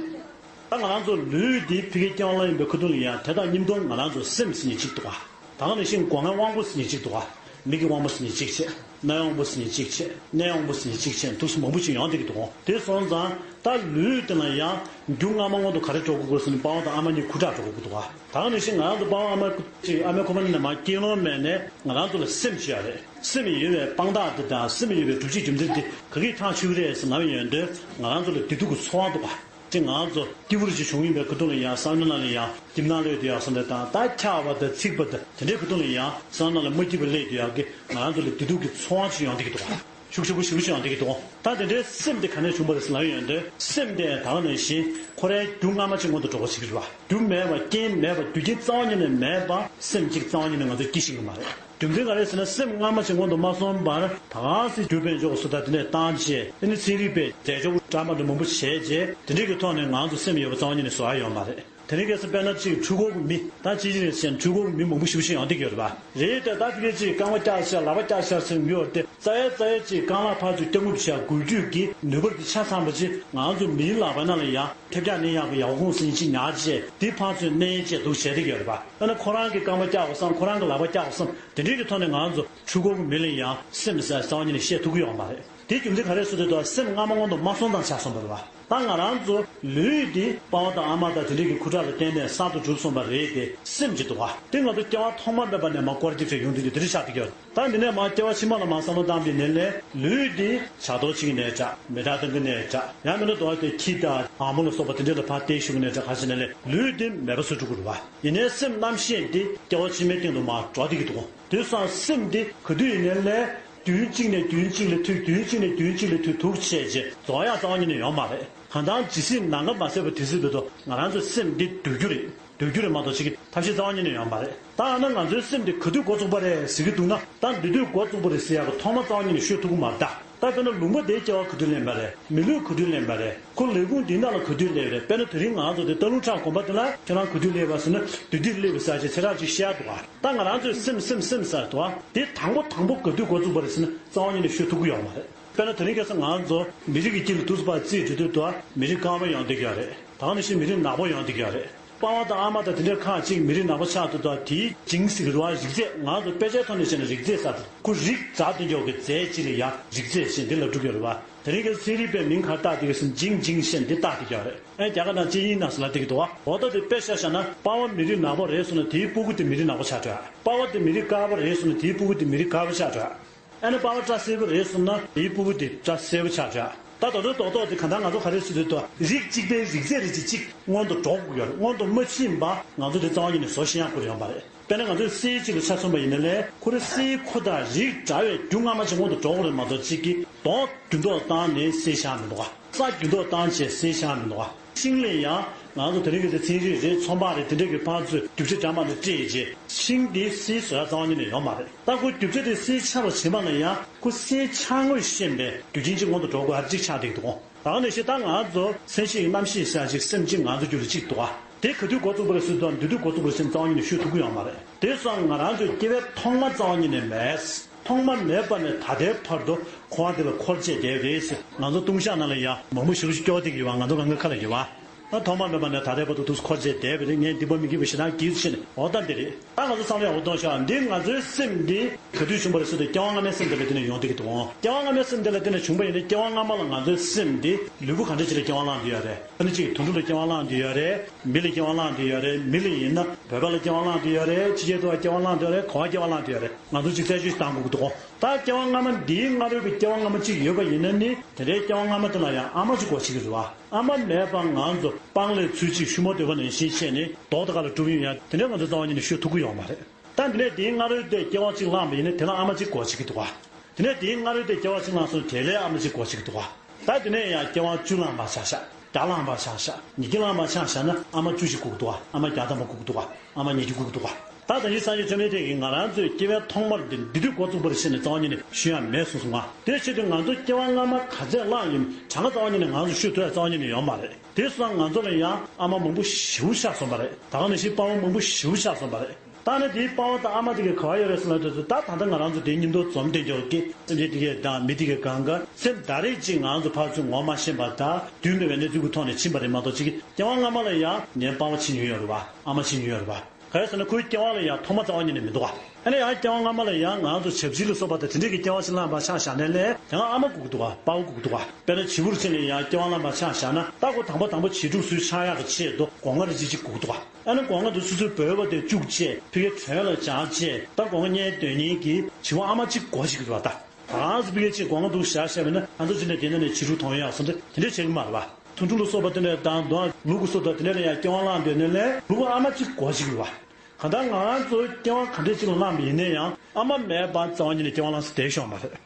ད་ང་རང་ཚོ་ལུས་འདི་ཕ་གིའི་སྐྱེ་བ་ལེན་པའི་ཁ་ཐུག་ལ་ཡང་དེ་དང་མཉམ་དུ་ང་རང་ཚོ་སེམས་ཟེར་མཁན་གཅིག་འདུག་ག་ད་ག་ནང་བཞིན་སྒོ་ལྔའི་དབང་པོ་ཟེར་མཁན་གཅིག་འདུག་ག་མིག་གི་དབང་པོ་ཟེར་མཁན་གཅིག་བྱས། རྣའི་དབང་པོ་ཟེར་མཁན་གཅིག་བྱས། སྣའི་དབང་པོ་ཟེར་མཁན་གཅིག་བྱས། འདུག་སེ་མང་པོ་ཅིག་ཡོང་བསྡད་ཀྱི་འདུག་ག་དེ་སོང་ཙང་ད་ལུས་དེ་ལ་ཡང་རྒྱུ་སྔ་མ་སྔོན་དུ་ག་རེ་འགྲོ་དགོས་ཀྱི་རེད་ཟེར་ན། པ་ཕ་དང་ཨ་མ་གཉིས་ཁུ་ཁྲག་འགྲོ་དགོས་ཀྱི་འདུག་ག་ད་ག་ནང་བཞིན་ང་རང་ཚོ་པ་ཕ་ཨ་མ་ཅིག་ཨ་མའི་ཁོག་པ་ནང་ནས་མར་སྐྱེས་ལོང་མེད་ནས་ང་རང་ཚོ་ལ་སེམས་ཤིག་ཡོད་རེད། སེམས་ཡོད་པའི་དཔང་རྟགས་དེ་དང་སེམས་ཡོད་པའི་སྒྲུབ་བྱེད་རྒྱུ་མཚན་དེ་ག་གིས་ཐག་ཆོད་ཀྱི་རེད་ཟེར་ལབ་ཡོང་དུས། ང་རང་ཚོ་ལ་བདེ་སྡུག་གི་ཚོར་བ་འདུག་ག་དེ་ང་ཚོ་སྐྱིད་པོ་ཅིག་བྱུང་ཡིན་པའི་ཁ་ཐུག་ལ་ཡང་བསམ་བློ་ནང་ལ་ཡང་སྐྱིད་སྣང་སླེབས་བསྡད་ཡག་བསམ་པའི་དང་། ད་འཁྱག་པ་དང་ཚིག་པ་དང་དེ་འདྲའི་ཁ་ཐུག་ལ་ཡང་བསམ་བློ་ནང་ལ་མ་སྐྱིད་པ་སླེབས་བསྡད་ཡག་གི་ང་རང་ཚོ་ལ་བདེ་སྡུག་གི་ཚོར་བ་ཅིག་ཡོང་བསྡད་ཀྱི་འདུག་ག་ཤུགས་ཆེན་པོ་ཞེ་པོ་ཅིག་ཡོང་བསྡད་ཀྱི་འདུག་ད་དེ་འདྲའི་སེམས་དེ་ག་ནས་བྱུང་བ་རེད་ཟེར་ལབ་ཡོང་དུས། སེམས་དེ་ད་ག་ནང་བཞིན་ཁོ་རའི་རྒྱུ་སྔ་མ་ཅིག་སྔོན་དུ་འགྲོ་དགོས་བྱེད་ཀྱི་རེད་པ། རྒྱུ་མེད་པ་རྐྱེན་མེད་པ་རྒྱུ་རྐྱེན་རྩ་བ་ཉིད་ནས་མེད་པ་སེམས་ཅིག་རྩ་བ་ཉིད་ནས་ང་ཚོས་སྐྱེ་ཤེས་ཀྱི་མ་རེད། རྒྱུ་མཚན་ག་རེ་ཟེར་ན། སེམས་སྔ་མ་ཅིག་སྔོན་དུ་མ་སོང་བར་ད་ག་སེ་རྒྱུ་དཔལ་འབྱོར་གྱི་སོ་ཐར་དེ་འདྲས་བཏང་བྱས། དེ་ནས་ཚན་རིག་པས་རྫས་སྦྱོར་འདྲ་མ་འདྲ་མང་པོ་བྱས་རྗེས་དེ་འདྲས་ཀྱི་ཐོག་ནས་ང་ཚོ་སེམས་ཡོད་པ་རྩ་བ་ཉིད་ནས་བཟོ་ཡག་ཡོད་མ་རེད། དེ་རིང་ཁ་སང་དཔེར་ན་ཅིག་འཕྲུལ་འཁོར་གྱི་མི་ད་ཅི་ཅི་རེད་ཟེར་ན། འཕྲུལ་འཁོར་གྱི་མི་མང་པོ་ཞེ་པོ་ཅིག་ཡོང་བསྡད་ཀྱི་ཡོད་རེད་པ། རེད་དེ། ད་ཕ་གི་ཅིག་རྐང་པ་བཀྱགས་ཤག་ལག་པ་བཀྱགས་ཤག་ཟེར་གྱི་ཡོད་རེད་དེ། རྩ་བའི་རྩ་བའི་ཅིག་རྐང་ལག་ཕར་ཚུར་བརྐྱང་འགུལ་བྱེད་ཡག་འགུལ་སྐྱོད་ཀྱི་ནུས་པ་དེ་ཆ་ཚང་པ་ཅིག་ང་ཚོ་མིའི་ལག་པའི་ནང་ལ་ཡང་ཐེབས་རྒྱག་ནས་ཡག་གི་ཡག་ཁུངས་ཟིན་ཅིག་ཉར་བྱས། དེ་ཕར་ཚུར་མནན་བྱས་འདུག་བྱས་བསྡད་ཀྱི་ཡོད་རེད་པ། ཨ་ནི་ཁོ་རང་གི་རྐང་པ་བཀྱགས་པ་བསམ། ཁོ་རང་གི་ལག་པ་བཀྱགས་པ་བསམ། དེ་འདྲའི་གི་ཐོག་ནས་ང་ཚོ་འཕྲུལ་འཁོར་གྱི་མི་ལ་ཡང་སེམས་ཟེར་རྩ་བ་ཉིད་ནས་བཤད་ཐུབ་ཀྱི་ཡོད་མ་རེད། དེ་རྒྱུ་མཚན་ག་རེ་ཟེར་དུས། ད་སེམས་སྔ་མ་སྔོན་དུ་མ་སོང་ཙང་ཆགས་སོང་བ་རེད་པ། ད་ང་རང་ཚོ་ལུས་འདི་པ་ཕ་དང་ཨ་མ་དང་དེ་འདྲའི་གི་ཁུ་ཁྲག་ལ་བརྟེན་ནས་གསར་དུ་གྲུབ་སོང་བ་རེད་དེ། སེམས་ཅིག་འདུག་ག་དེ་ང་ཚོ་སྐྱེ་བ་ཐོག་མ་མེད་པ་ནས་མར་སྐོར་ར་རྒྱབ་བྱས་ཡོང་དུས་དེ་འདྲ་ཆགས་བསྡད་ཀྱི་ཡོད། ད་འདི་ནས་མར་སྐྱེ་བ་ཕྱི་མ་ལ་མར་བསམ་བློ་བཏང་བ་ཡིན་ན་ལས། ལུས་འདི་ཇ་གཏོར་བྱེད་ཀྱི་ནའི་འདྲ། མེ་སྲེག་གཏོང་གི་ནའི་འདྲ། ཡང་མིན་ན་དོ་དེ་ཁྱི་དང་འབྲི་གུང་ལ་སོགས་པ་དེ་འདྲ་ལ་ཕར་གཏད་གཞུ་གི་ནའི་འདྲ། ག་རེ་བྱས་ནའི་ལས་ལུས་འདི་མེད་པ་བཟོ་འགྲོ་གི་རེད་པ། ཡིན་ནའི་སེམས་རྣམ་ཤེས་འདི་སྐྱེ་བ་ཕྱི་མའི་སྟེང་དུ་མར་འགྲོ་བསྡད་ཀྱི་འདུག་དེ་སོང་སེམས་འདི་ག་དུས་ཡིན་ནའི་ལས་དུས་གཅིག་ནས་དུས་གཅིག་ལ་མཐུད། དུས་གཅིག་ནས་དུས་གཅིག་ལ་མཐུད། འདུག་བྱས་རྗེས་རྫོགས་ཡག་རྩ་བ་ཉིད་ནས་ཡོད་མ་རེད། གང་ལྟར་ཇི་སྲིད་ནམ་མཁའ་མ་ཟད་པ་དེ་སྲིད་བར་དུ་ང་རང་ཚོའི་སེམས་འདི་སྡོད་རྒྱུ་རེད། སྡོད་རྒྱུ་རེད་མ་གཏོགས་ཕྱིར་གྱི་ཐབས་ཤེས་རྩ་བ་ཉིད་ནས་ཡོད་མ་རེད། ད་ཨ་ན་ང་ཚོའི་སེམས་འདི་ག་དུས་འགོ་བཙུགས་པ་རེད་ཟེར་གྱི་འདུག་ན། ད་འདི་དུས་འགོ་བཙུགས་པ་རེད་ཟེར་ཡག་གི་ཐོག་མ་རྩ་བ་ཉིད་ནས་ཤོད་ཐུབ་ཀྱི་མ་རེད་ད། ད་དཔེར་ན་ལུང་པ་དེའི་སྐྱེ་བ་ག་དུས་ལེན་པ་རེད། མི་ལུས་ག་དུས་ལེན་པ་རེད། ཁོ་ལས་ཁུངས་འདིའི་ནང་ལ་ག་དུས་སླེབས་རེད། དཔེར་ན་དེ་རིང་ང་ཚོ་དེ་སྟག་ལུང་བྲག་དགོན་པ་དེ་ལ་ཁྱེད་རང་ག་དུས་སླེབས་པ་ཟེར་ན། དེ་དུས་སླེབས་པ་ཟེར་བྱས་ཚེ་རབས་ཅིག་བཤད་འདུག་ག་ད་ང་རང་ཚོས་སེམས་སེམས་སེམས་ཟེར་འདུག་ག་དེ་དང་པོ་དང་པོ་ག་དུས་འགོ་བཙུགས་པ་རེད་ཟེར་ན་རྩ་བ་ཉིད་ནས་ཤོད་ཐུབ་ཀྱི་ཡོད་མ་རེད། དཔེར་ན་དེ་རིང་ཁ་སང་ང་ཚོ་མི་རིགས་ཀྱི་དཀྱིལ་ལ་འདུག་སེ་ཕར་རྩིས་འགྲོ་དུས་དུ་མི་རིགས་དཀར་པོ་ཡོང་བསྡད་ཀྱི་ཡོད་རེད། ད་ག་ནང་བཞིན་མི་རིགས་ནག་པོ་ཡོང་བསྡད་ཀྱི་ཡོད་རེད། པ་ཕ་དང་ཨ་མ་དང་དེ་འདྲའི་ཁག་ཅིག་མི་རིགས་ནག་པོ་ཆགས་དུས་དུ་དེའི་ཇིན་སི་ཟེར་གྱི་རེད་པ། རིགས་རྫས། ང་ཚོ་དཔེ་ཆའི་ཐོག་ནས་བཤད་ན་རིགས་རྫས་ཟེར་དུས། ཁོ་རིགས་འཛག་དེ་འཇོག་གི་རྫས་ཅིག་ལ་ཡང་རིགས་རྫས་ཟེར་འདི་ལབ་འགྲོ་གི་ཡོད་རེད་པ། དེ་རིང་ཁ་སང་ཚན་རིག་པས་མིང་ག་རེ་བཏགས་བསྡད་ཀྱི་ཟེར་ན་ཇིན་ཇིན་ཟེར་འདི་བཏགས་བསྡད་ཀྱི་ཡོད་རེད། ཨེ་རྒྱ་གར་ནང་ཅི་ཡིན་ན་ཟེར་ལབ་བསྡད་ཀྱི་འདུག་ག་འོ་ད་དེ་དཔེ་བཞག་བཞག་ན་པ་ཕ་མི་རིགས་ནག་པོ་རེད་ཟེར་ན་དེའི་སྤུ་གུ་དེ་མི་རིགས་ནག་པོ་ཆགས་འགྲོ་ཡ། པ་ཕ་དེ་མི་རིགས་དཀར་པོ་རེད་ཟེར་ན་དེའི་སྤུ་གུ་དེ་མི་རིགས་དཀར་པོ་ཆགས་འགྲོ་ཡ། ཨ་ནི་པ་ཕ་སྐྲ་སེར་པོ་རེད་ཟེར་ན་དེའི་སྤུ་གུ་དེ་སྐྲ་སེར་པོ་ཆགས་འགྲོ་ཡ། ད་དོ་དོ་རྡོག་རྡོག་དེ་གང་ལྟར་ང་ཚོ་ག་རེ་ཟེར་དུས་དུ་རིགས་གཅིག་པའི་རིགས་རྫས་རེད། ཅིག་ཅིག་སྔོན་དུ་འགྲོ་དགོས་ཀྱི་ཡོད་རེད། སྔོན་དུ་མ་ཕྱིན་པ་ང་ཚོ་དེ་རྩ་བ་ཉིད་ནས་བཟོ་ཤེས་ཡག་ཁོ་རང་ཡོད་མ་རེད། དཔེར་ན་ང་ཚོའི་གསེར་གཅིག་ལ་ཆ་མཚོན་པ་ཡིན་ན་ལས། ཁོ་རང་གསེར་ཁོ་དང་རིགས་འདྲ་བའི་རྒྱུ་སྔ་མ་ཅིག་སྔོན་དུ་འགྲོ་དགོས་རེད་མ་གཏོགས་གཅིག་གི་རྡོ་རྒྱུ་འདོགས་བཏང་ནས་གསེར་ཆགས་མི་འདུག་ག་ས་རྒྱུ་འདོགས་བཏང་བྱས་གསེར་ཆགས་མི་འདུག་ག་ཤིང་ལ་ཡང་ང་ཚོ་དེ་རིང་གི་དེ་ཚན་རིག་རེད། ཚོང་པ་རེད། དེ་འདྲ་གི་ཕར་ཚུར་རྒྱུ་ཆ་འདྲ་མི་འདྲ་སྤྲད་རྗེས་ཤིང་དེ་གསེར་བཟོ་ཡག་རྩ་བ་ཉིད་ནས་ཡོད་མ་རེད། ད་ཁོ་རྒྱུ་ཆ་དེ་གསེར་ཆགས་པ་བྱེད་པ་ན་ཡང་ཁོ་གསེར་ཆགས་དངོས་ཤེས་པའི་རྒྱུ་རྐྱེན་གཅིག་སྔོན་དུ་འགྲོ་དགོས་ཡག་གཅིག་ཆགས་བསྡད་འདུག་ག་ད་ག་ནང་བཞིན་ད་ང་ཚོ་སེམས་ཤེས་ཀྱི་རྣམ་ཤེས་ཟེར་ཡག་ཅིག་སེམས་ཅིག་ང་ཚོ་རྒྱུད་ལ་གཅིག་འདུག་ག་དེ་ག་དུས་འགོ་བཙུགས་པ་རེད་ཟེར་དུས་དང་དེ་དུས་འགོ་བཙུགས་པ་རེད་ཟེར་ན་རྩ་བ་ཉིད་ནས་ཤོད་ཐུབ་ཀྱི་ཡོད་མ་རེད། དེ་སོང་ང་རང་ཚོའི་སྐྱེ་བའི་ཐོག་མ་རྩ་བ་ཉིད་ནས་མེད། ཐོག་མ་མེད་པ་ནས་ད་ལྟའི་བར་དུ་འཁོར་བ་འདི་ལ་འཁོར་བྱས་བསྡད་པ་རེད་ཟེར། ང་ཚོ་ལྟུང་བཤགས་ནང་ལ་ཡང་མང་པོ་ཞེ་པོ་ཞིག་སྐྱོར་བསྡད་ཀྱི་ཡོད་པ་ང་ཚོ་གང་ག་ཁ་ལ་ཡོད་པ། ད་ཐོག་མ་མེད་པ་ནས་ད་ལྟའི་བར་དུ་འདུག་སེ་འཁོར་བྱས་བསྡད་པ་རེད། ངས་འདི་པ་མི་སྐྱིད་པ་ཞེ་དྲག་སྐྱིད་ཟེར་ནས། འོ་ད་འདི་རེད། ད་ང་ཚོ་བསམ་བློ་ཡག་པོ་གཏོང་ཤོག་འདི་ང་ཚོའི་སེམས་འདི་ག་དུས་བྱུང་བ་རེད་ཟེར་དུས་སྐྱེ་བ་སྔ་མའི་སེམས་དེ་ལ་བརྟེན་ནས་ཡོང་བསྡད་ཀྱི་འདུག་སྐྱེ་བ་སྔ་མའི་སེམས་དེ་ལ་བརྟེན་ནས་བྱུང་བ་ཡིན་ན་སྐྱེ་བ་སྔ་མ་ལ་ང་ཚོའི་སེམས་འདི་ལུས་པོ་ག་འདྲ་ཅིག་ལ་སྐྱེ་བ་བླངས་བསྡད་ཡོད་རེད། ཨ་ནི་གཅིག་དུད་འགྲོ་ལ་སྐྱེ་བ་བླངས་བསྡད་ཡོད་རེད། མི་ལ་སྐྱེ་བ་བླངས་བསྡད་ཡོད་རེད། མི་ལ་ཡིན་ན་བོད་པ་ལ་སྐྱེ་བ་བླངས་བསྡད་ཡོད་རེད། ཕྱི་རྒྱལ་དུ་བ་སྐྱེ་བ་བླངས་བསྡད་ཡོད་རེད། ག་པར་སྐྱེ་བ་བླངས་བསྡད་ཡོད་རེད། ང་ཚོ་གཅིག་རྩད་གཅོད་བཏང་དགོས་ཀྱི་འདུག་ད་སྐྱེ་བ་སྔ་མ་འདིའི་སྔ་རོལ་གྱི་སྐྱེ་བ་སྔ་མ་གཅིག་ཡོད་པ་ཡིན་ན་ནི་དེ་འདྲའི་སྐྱེ་བ་སྔ་མ་དེ་ལ་ཡང་ཨ་མ་གཅིག་དགོས་བྱེད་ཀྱི་རེད་པ། ཨ་མ་མེད་པ་ང་ཚོ་སྤང་ལེབ་ཚུལ་གཅིག་ཤུ་མ་དོད་པ་ནང་བཞིན་བྱས་ནས་རྡོག་དེ་ག་ལ་གྲུབ་ཡོང་ཡ་དེ་འདྲའི་ང་ཚོ་རྩ་བ་ཉིད་ནས་ཤོད་ཐུབ་ཀྱི་ཡོད་མ་རེད། ད་དེ་ནས་དེའི་སྔ་རོལ་དེ་སྐྱེ་བ་གཅིག་བླངས་པ་ཡིན་ན་དེ་ལ་ཨ་མ་གཅིག་དགོས་བྱེད་ཀྱི་འདུག་ག་དེ་ནས་དེའི་སྔ་རོལ་དེ་སྐྱེ་བ་གཅིག་བླངས་སོང་དེ་ལ་ཨ་མ་གཅིག་དགོས་བྱེད་ཀྱི་འདུག་ག་ད་དེ་ནས་ཡང་སྐྱེ་བ་བཅུ་བླངས་པ་ཆགས་ཤག་བརྒྱ་བླངས་པ་ཆགས་ཤག་ཉིས་བརྒྱ་བླངས་པ་ཆགས་ཤག་ན་ཨ་མ་བཅུ་ཞིག་དགོས་ཀྱི་འདུག་ག་ཨ་མ་བརྒྱ་ཐམ་པ་དགོས་ཀྱི་འདུག་ག་ཨ་མ་ཉིས་བརྒྱ་དགོས་ཀྱི་འདུག་ག་ད་ད་ཅི་སངས་རྒྱས་བཅོམ་ལྡན་འདས་ཀྱིས་ང་རང་ཚོའི་སྐྱེ་བའི་ཐོག་མར་འདི་འདི་དུས་འགོ་བཙུགས་པ་རེད་ཟེར་ནས་རྩ་བ་ཉིད་ནས་ཞུ་ཡ་མེད་གསུངས་སོང་ང་། དེ་བྱེད་དུས་ང་ཚོ་སྐྱེ་བ་སྔ་མ་ག་ཚད་བླངས་ཡིན་གྲངས་ཀ་རྩ་བ་ཉིད་ནས་ང་ཚོ་ཤོད་ཐུབ་ཡ་རྩ་བ་ཉིད་ནས་ཡོད་མ་རེད། དེ་སོང་ང་ཚོ་ལ་ཡང་ཨ་མ་མང་པོ་ཞེ་པོ་ཆགས་སོང་བ་རེད། ད་ག་ནང་བཞིན་པ་ཕ་མང་པོ་ཞེ་པོ་ཆགས་སོང་བ་རེད། ད་ནི་དེའི་པ་ཕ་དང་ཨ་མ་དེ་གའི་ག་བ་ཡོད་རེད་ཟེར་ལབ་དུས་སུ། ད་ད་ལྟ་ང་རང་ཚོ་དེའི་མཉམ་དུ་འཛོམས་བསྡད་ཀྱོག་གི་སེམས་ཅན་དེ་གའི་དང་མི་དེ་གའི་གང་ག་སེམས་ད་རེས་ཅིག་ང་རང་ཚོ་ཕར་ཚུར་ངོ་མ་ཤེས་པ་དང་དུས་མེད་པའི་གནས་ཚུལ་གྱི་ཐོག་ནས་ཕྱིན་པ་རེད་མ་གཏོགས། ཅིག་གི་སྐྱེ་བ་སྔ་མ་ལ་ཡང་ངའི་པ་ཕ་ཕྱིན་མྱོང་ཡོད་རེད་བ། ཨ་མ་ཕྱིན་མྱོང་ཡོད་རེད་བ། ག་རེ་ཟེར་ན་ཁོའི་སྐྱེ་བ་ལ་ཡང་ཐོག་མ་རྩ་བ་ཉིད་ནས་མི་འདུག་བ། ཨ་ནི་ཡང་སྐྱེ་བ་སྔ་མ་ལ་ཡང་ང་ཚོ་ཞབས་ཕྱི་ལ་སོགས་པ་དང་དེ་འདྲས་ཀྱི་སྐྱེ་བ་ཞིག་བླངས་པ་ཆ་བཞག་ན་ལས་ཡང་ཨ་མ་སྒུག་འདུག་བ། པ་ཕ་སྒུག་འདུག་བ། དཔེར་ན་བྱིའུ་རུ་ཅན་ལ་ཡང་སྐྱེ་བ་བླངས་པ་ཆ་བཞག་ན། ད་ཁོ་དང་པོ་དང་པོ་བྱིའུ་ཕྲུག་སུའི་ཆགས་ཡག་གི་ཆེད་དུ་སྒོ་ང་རེ་ཅིག་ཅིག་སྒུག་འདུག་བ། ཨ་ནི་སྒོ་ང་དུ་སོ་སོའི་བོད་པ་དེ་བཅུག་བྱས། ཕ་གིའི་དྲུང་ལ་བཅར་བྱས། ད་སྒོ་ང་གཉེར་སྡོད་མཁན་གྱི་བྱིའུ་ཨ་མ་གཅིག་སྒུག་བྱེད་ཀྱི་འདུག་བ། ད་ང་ཚོ་ཕ་གིའི་ཅིག་སྒོ་ང་དུ་བཞག་བཞག་པ་ཡིན་ན། ང་ཚོ་ཅིག་ནས་དེ་ནང་ནས་བྱིའུ་ཕྲུག་མཐོང་ཡག་སོགས་དེ་དེ་འདྲས་བྱེད་ཀྱི་མ་རེད་བ། ཐུང་ཕྲུག་ལ་སོགས་པ་དེ་འདྲས་དང་དུ་ལུག་གུ་སོགས་དང་དེ་འདྲས་ལ་ཡང་སྐྱེ་བ་བླངས་བསྡད་ནས་ལས་ལུག་གུ་ཨ་མ་གཅིག་སྒུག་བྱེད་ཀྱི་འདུག་བ། གང་ལྟར་ང་རང་ཚོ་སྐྱེ་བ་ག་འདྲས་ཅིག་ལ་བླངས་པ་ཡིན་ན་ཡང་ཨ་མ་མེད་པར་རྩ་བ་ཉིད་ནས་སྐྱེ་བ་བླངས་ས་བསྡད་ཤོག་མ་རེད།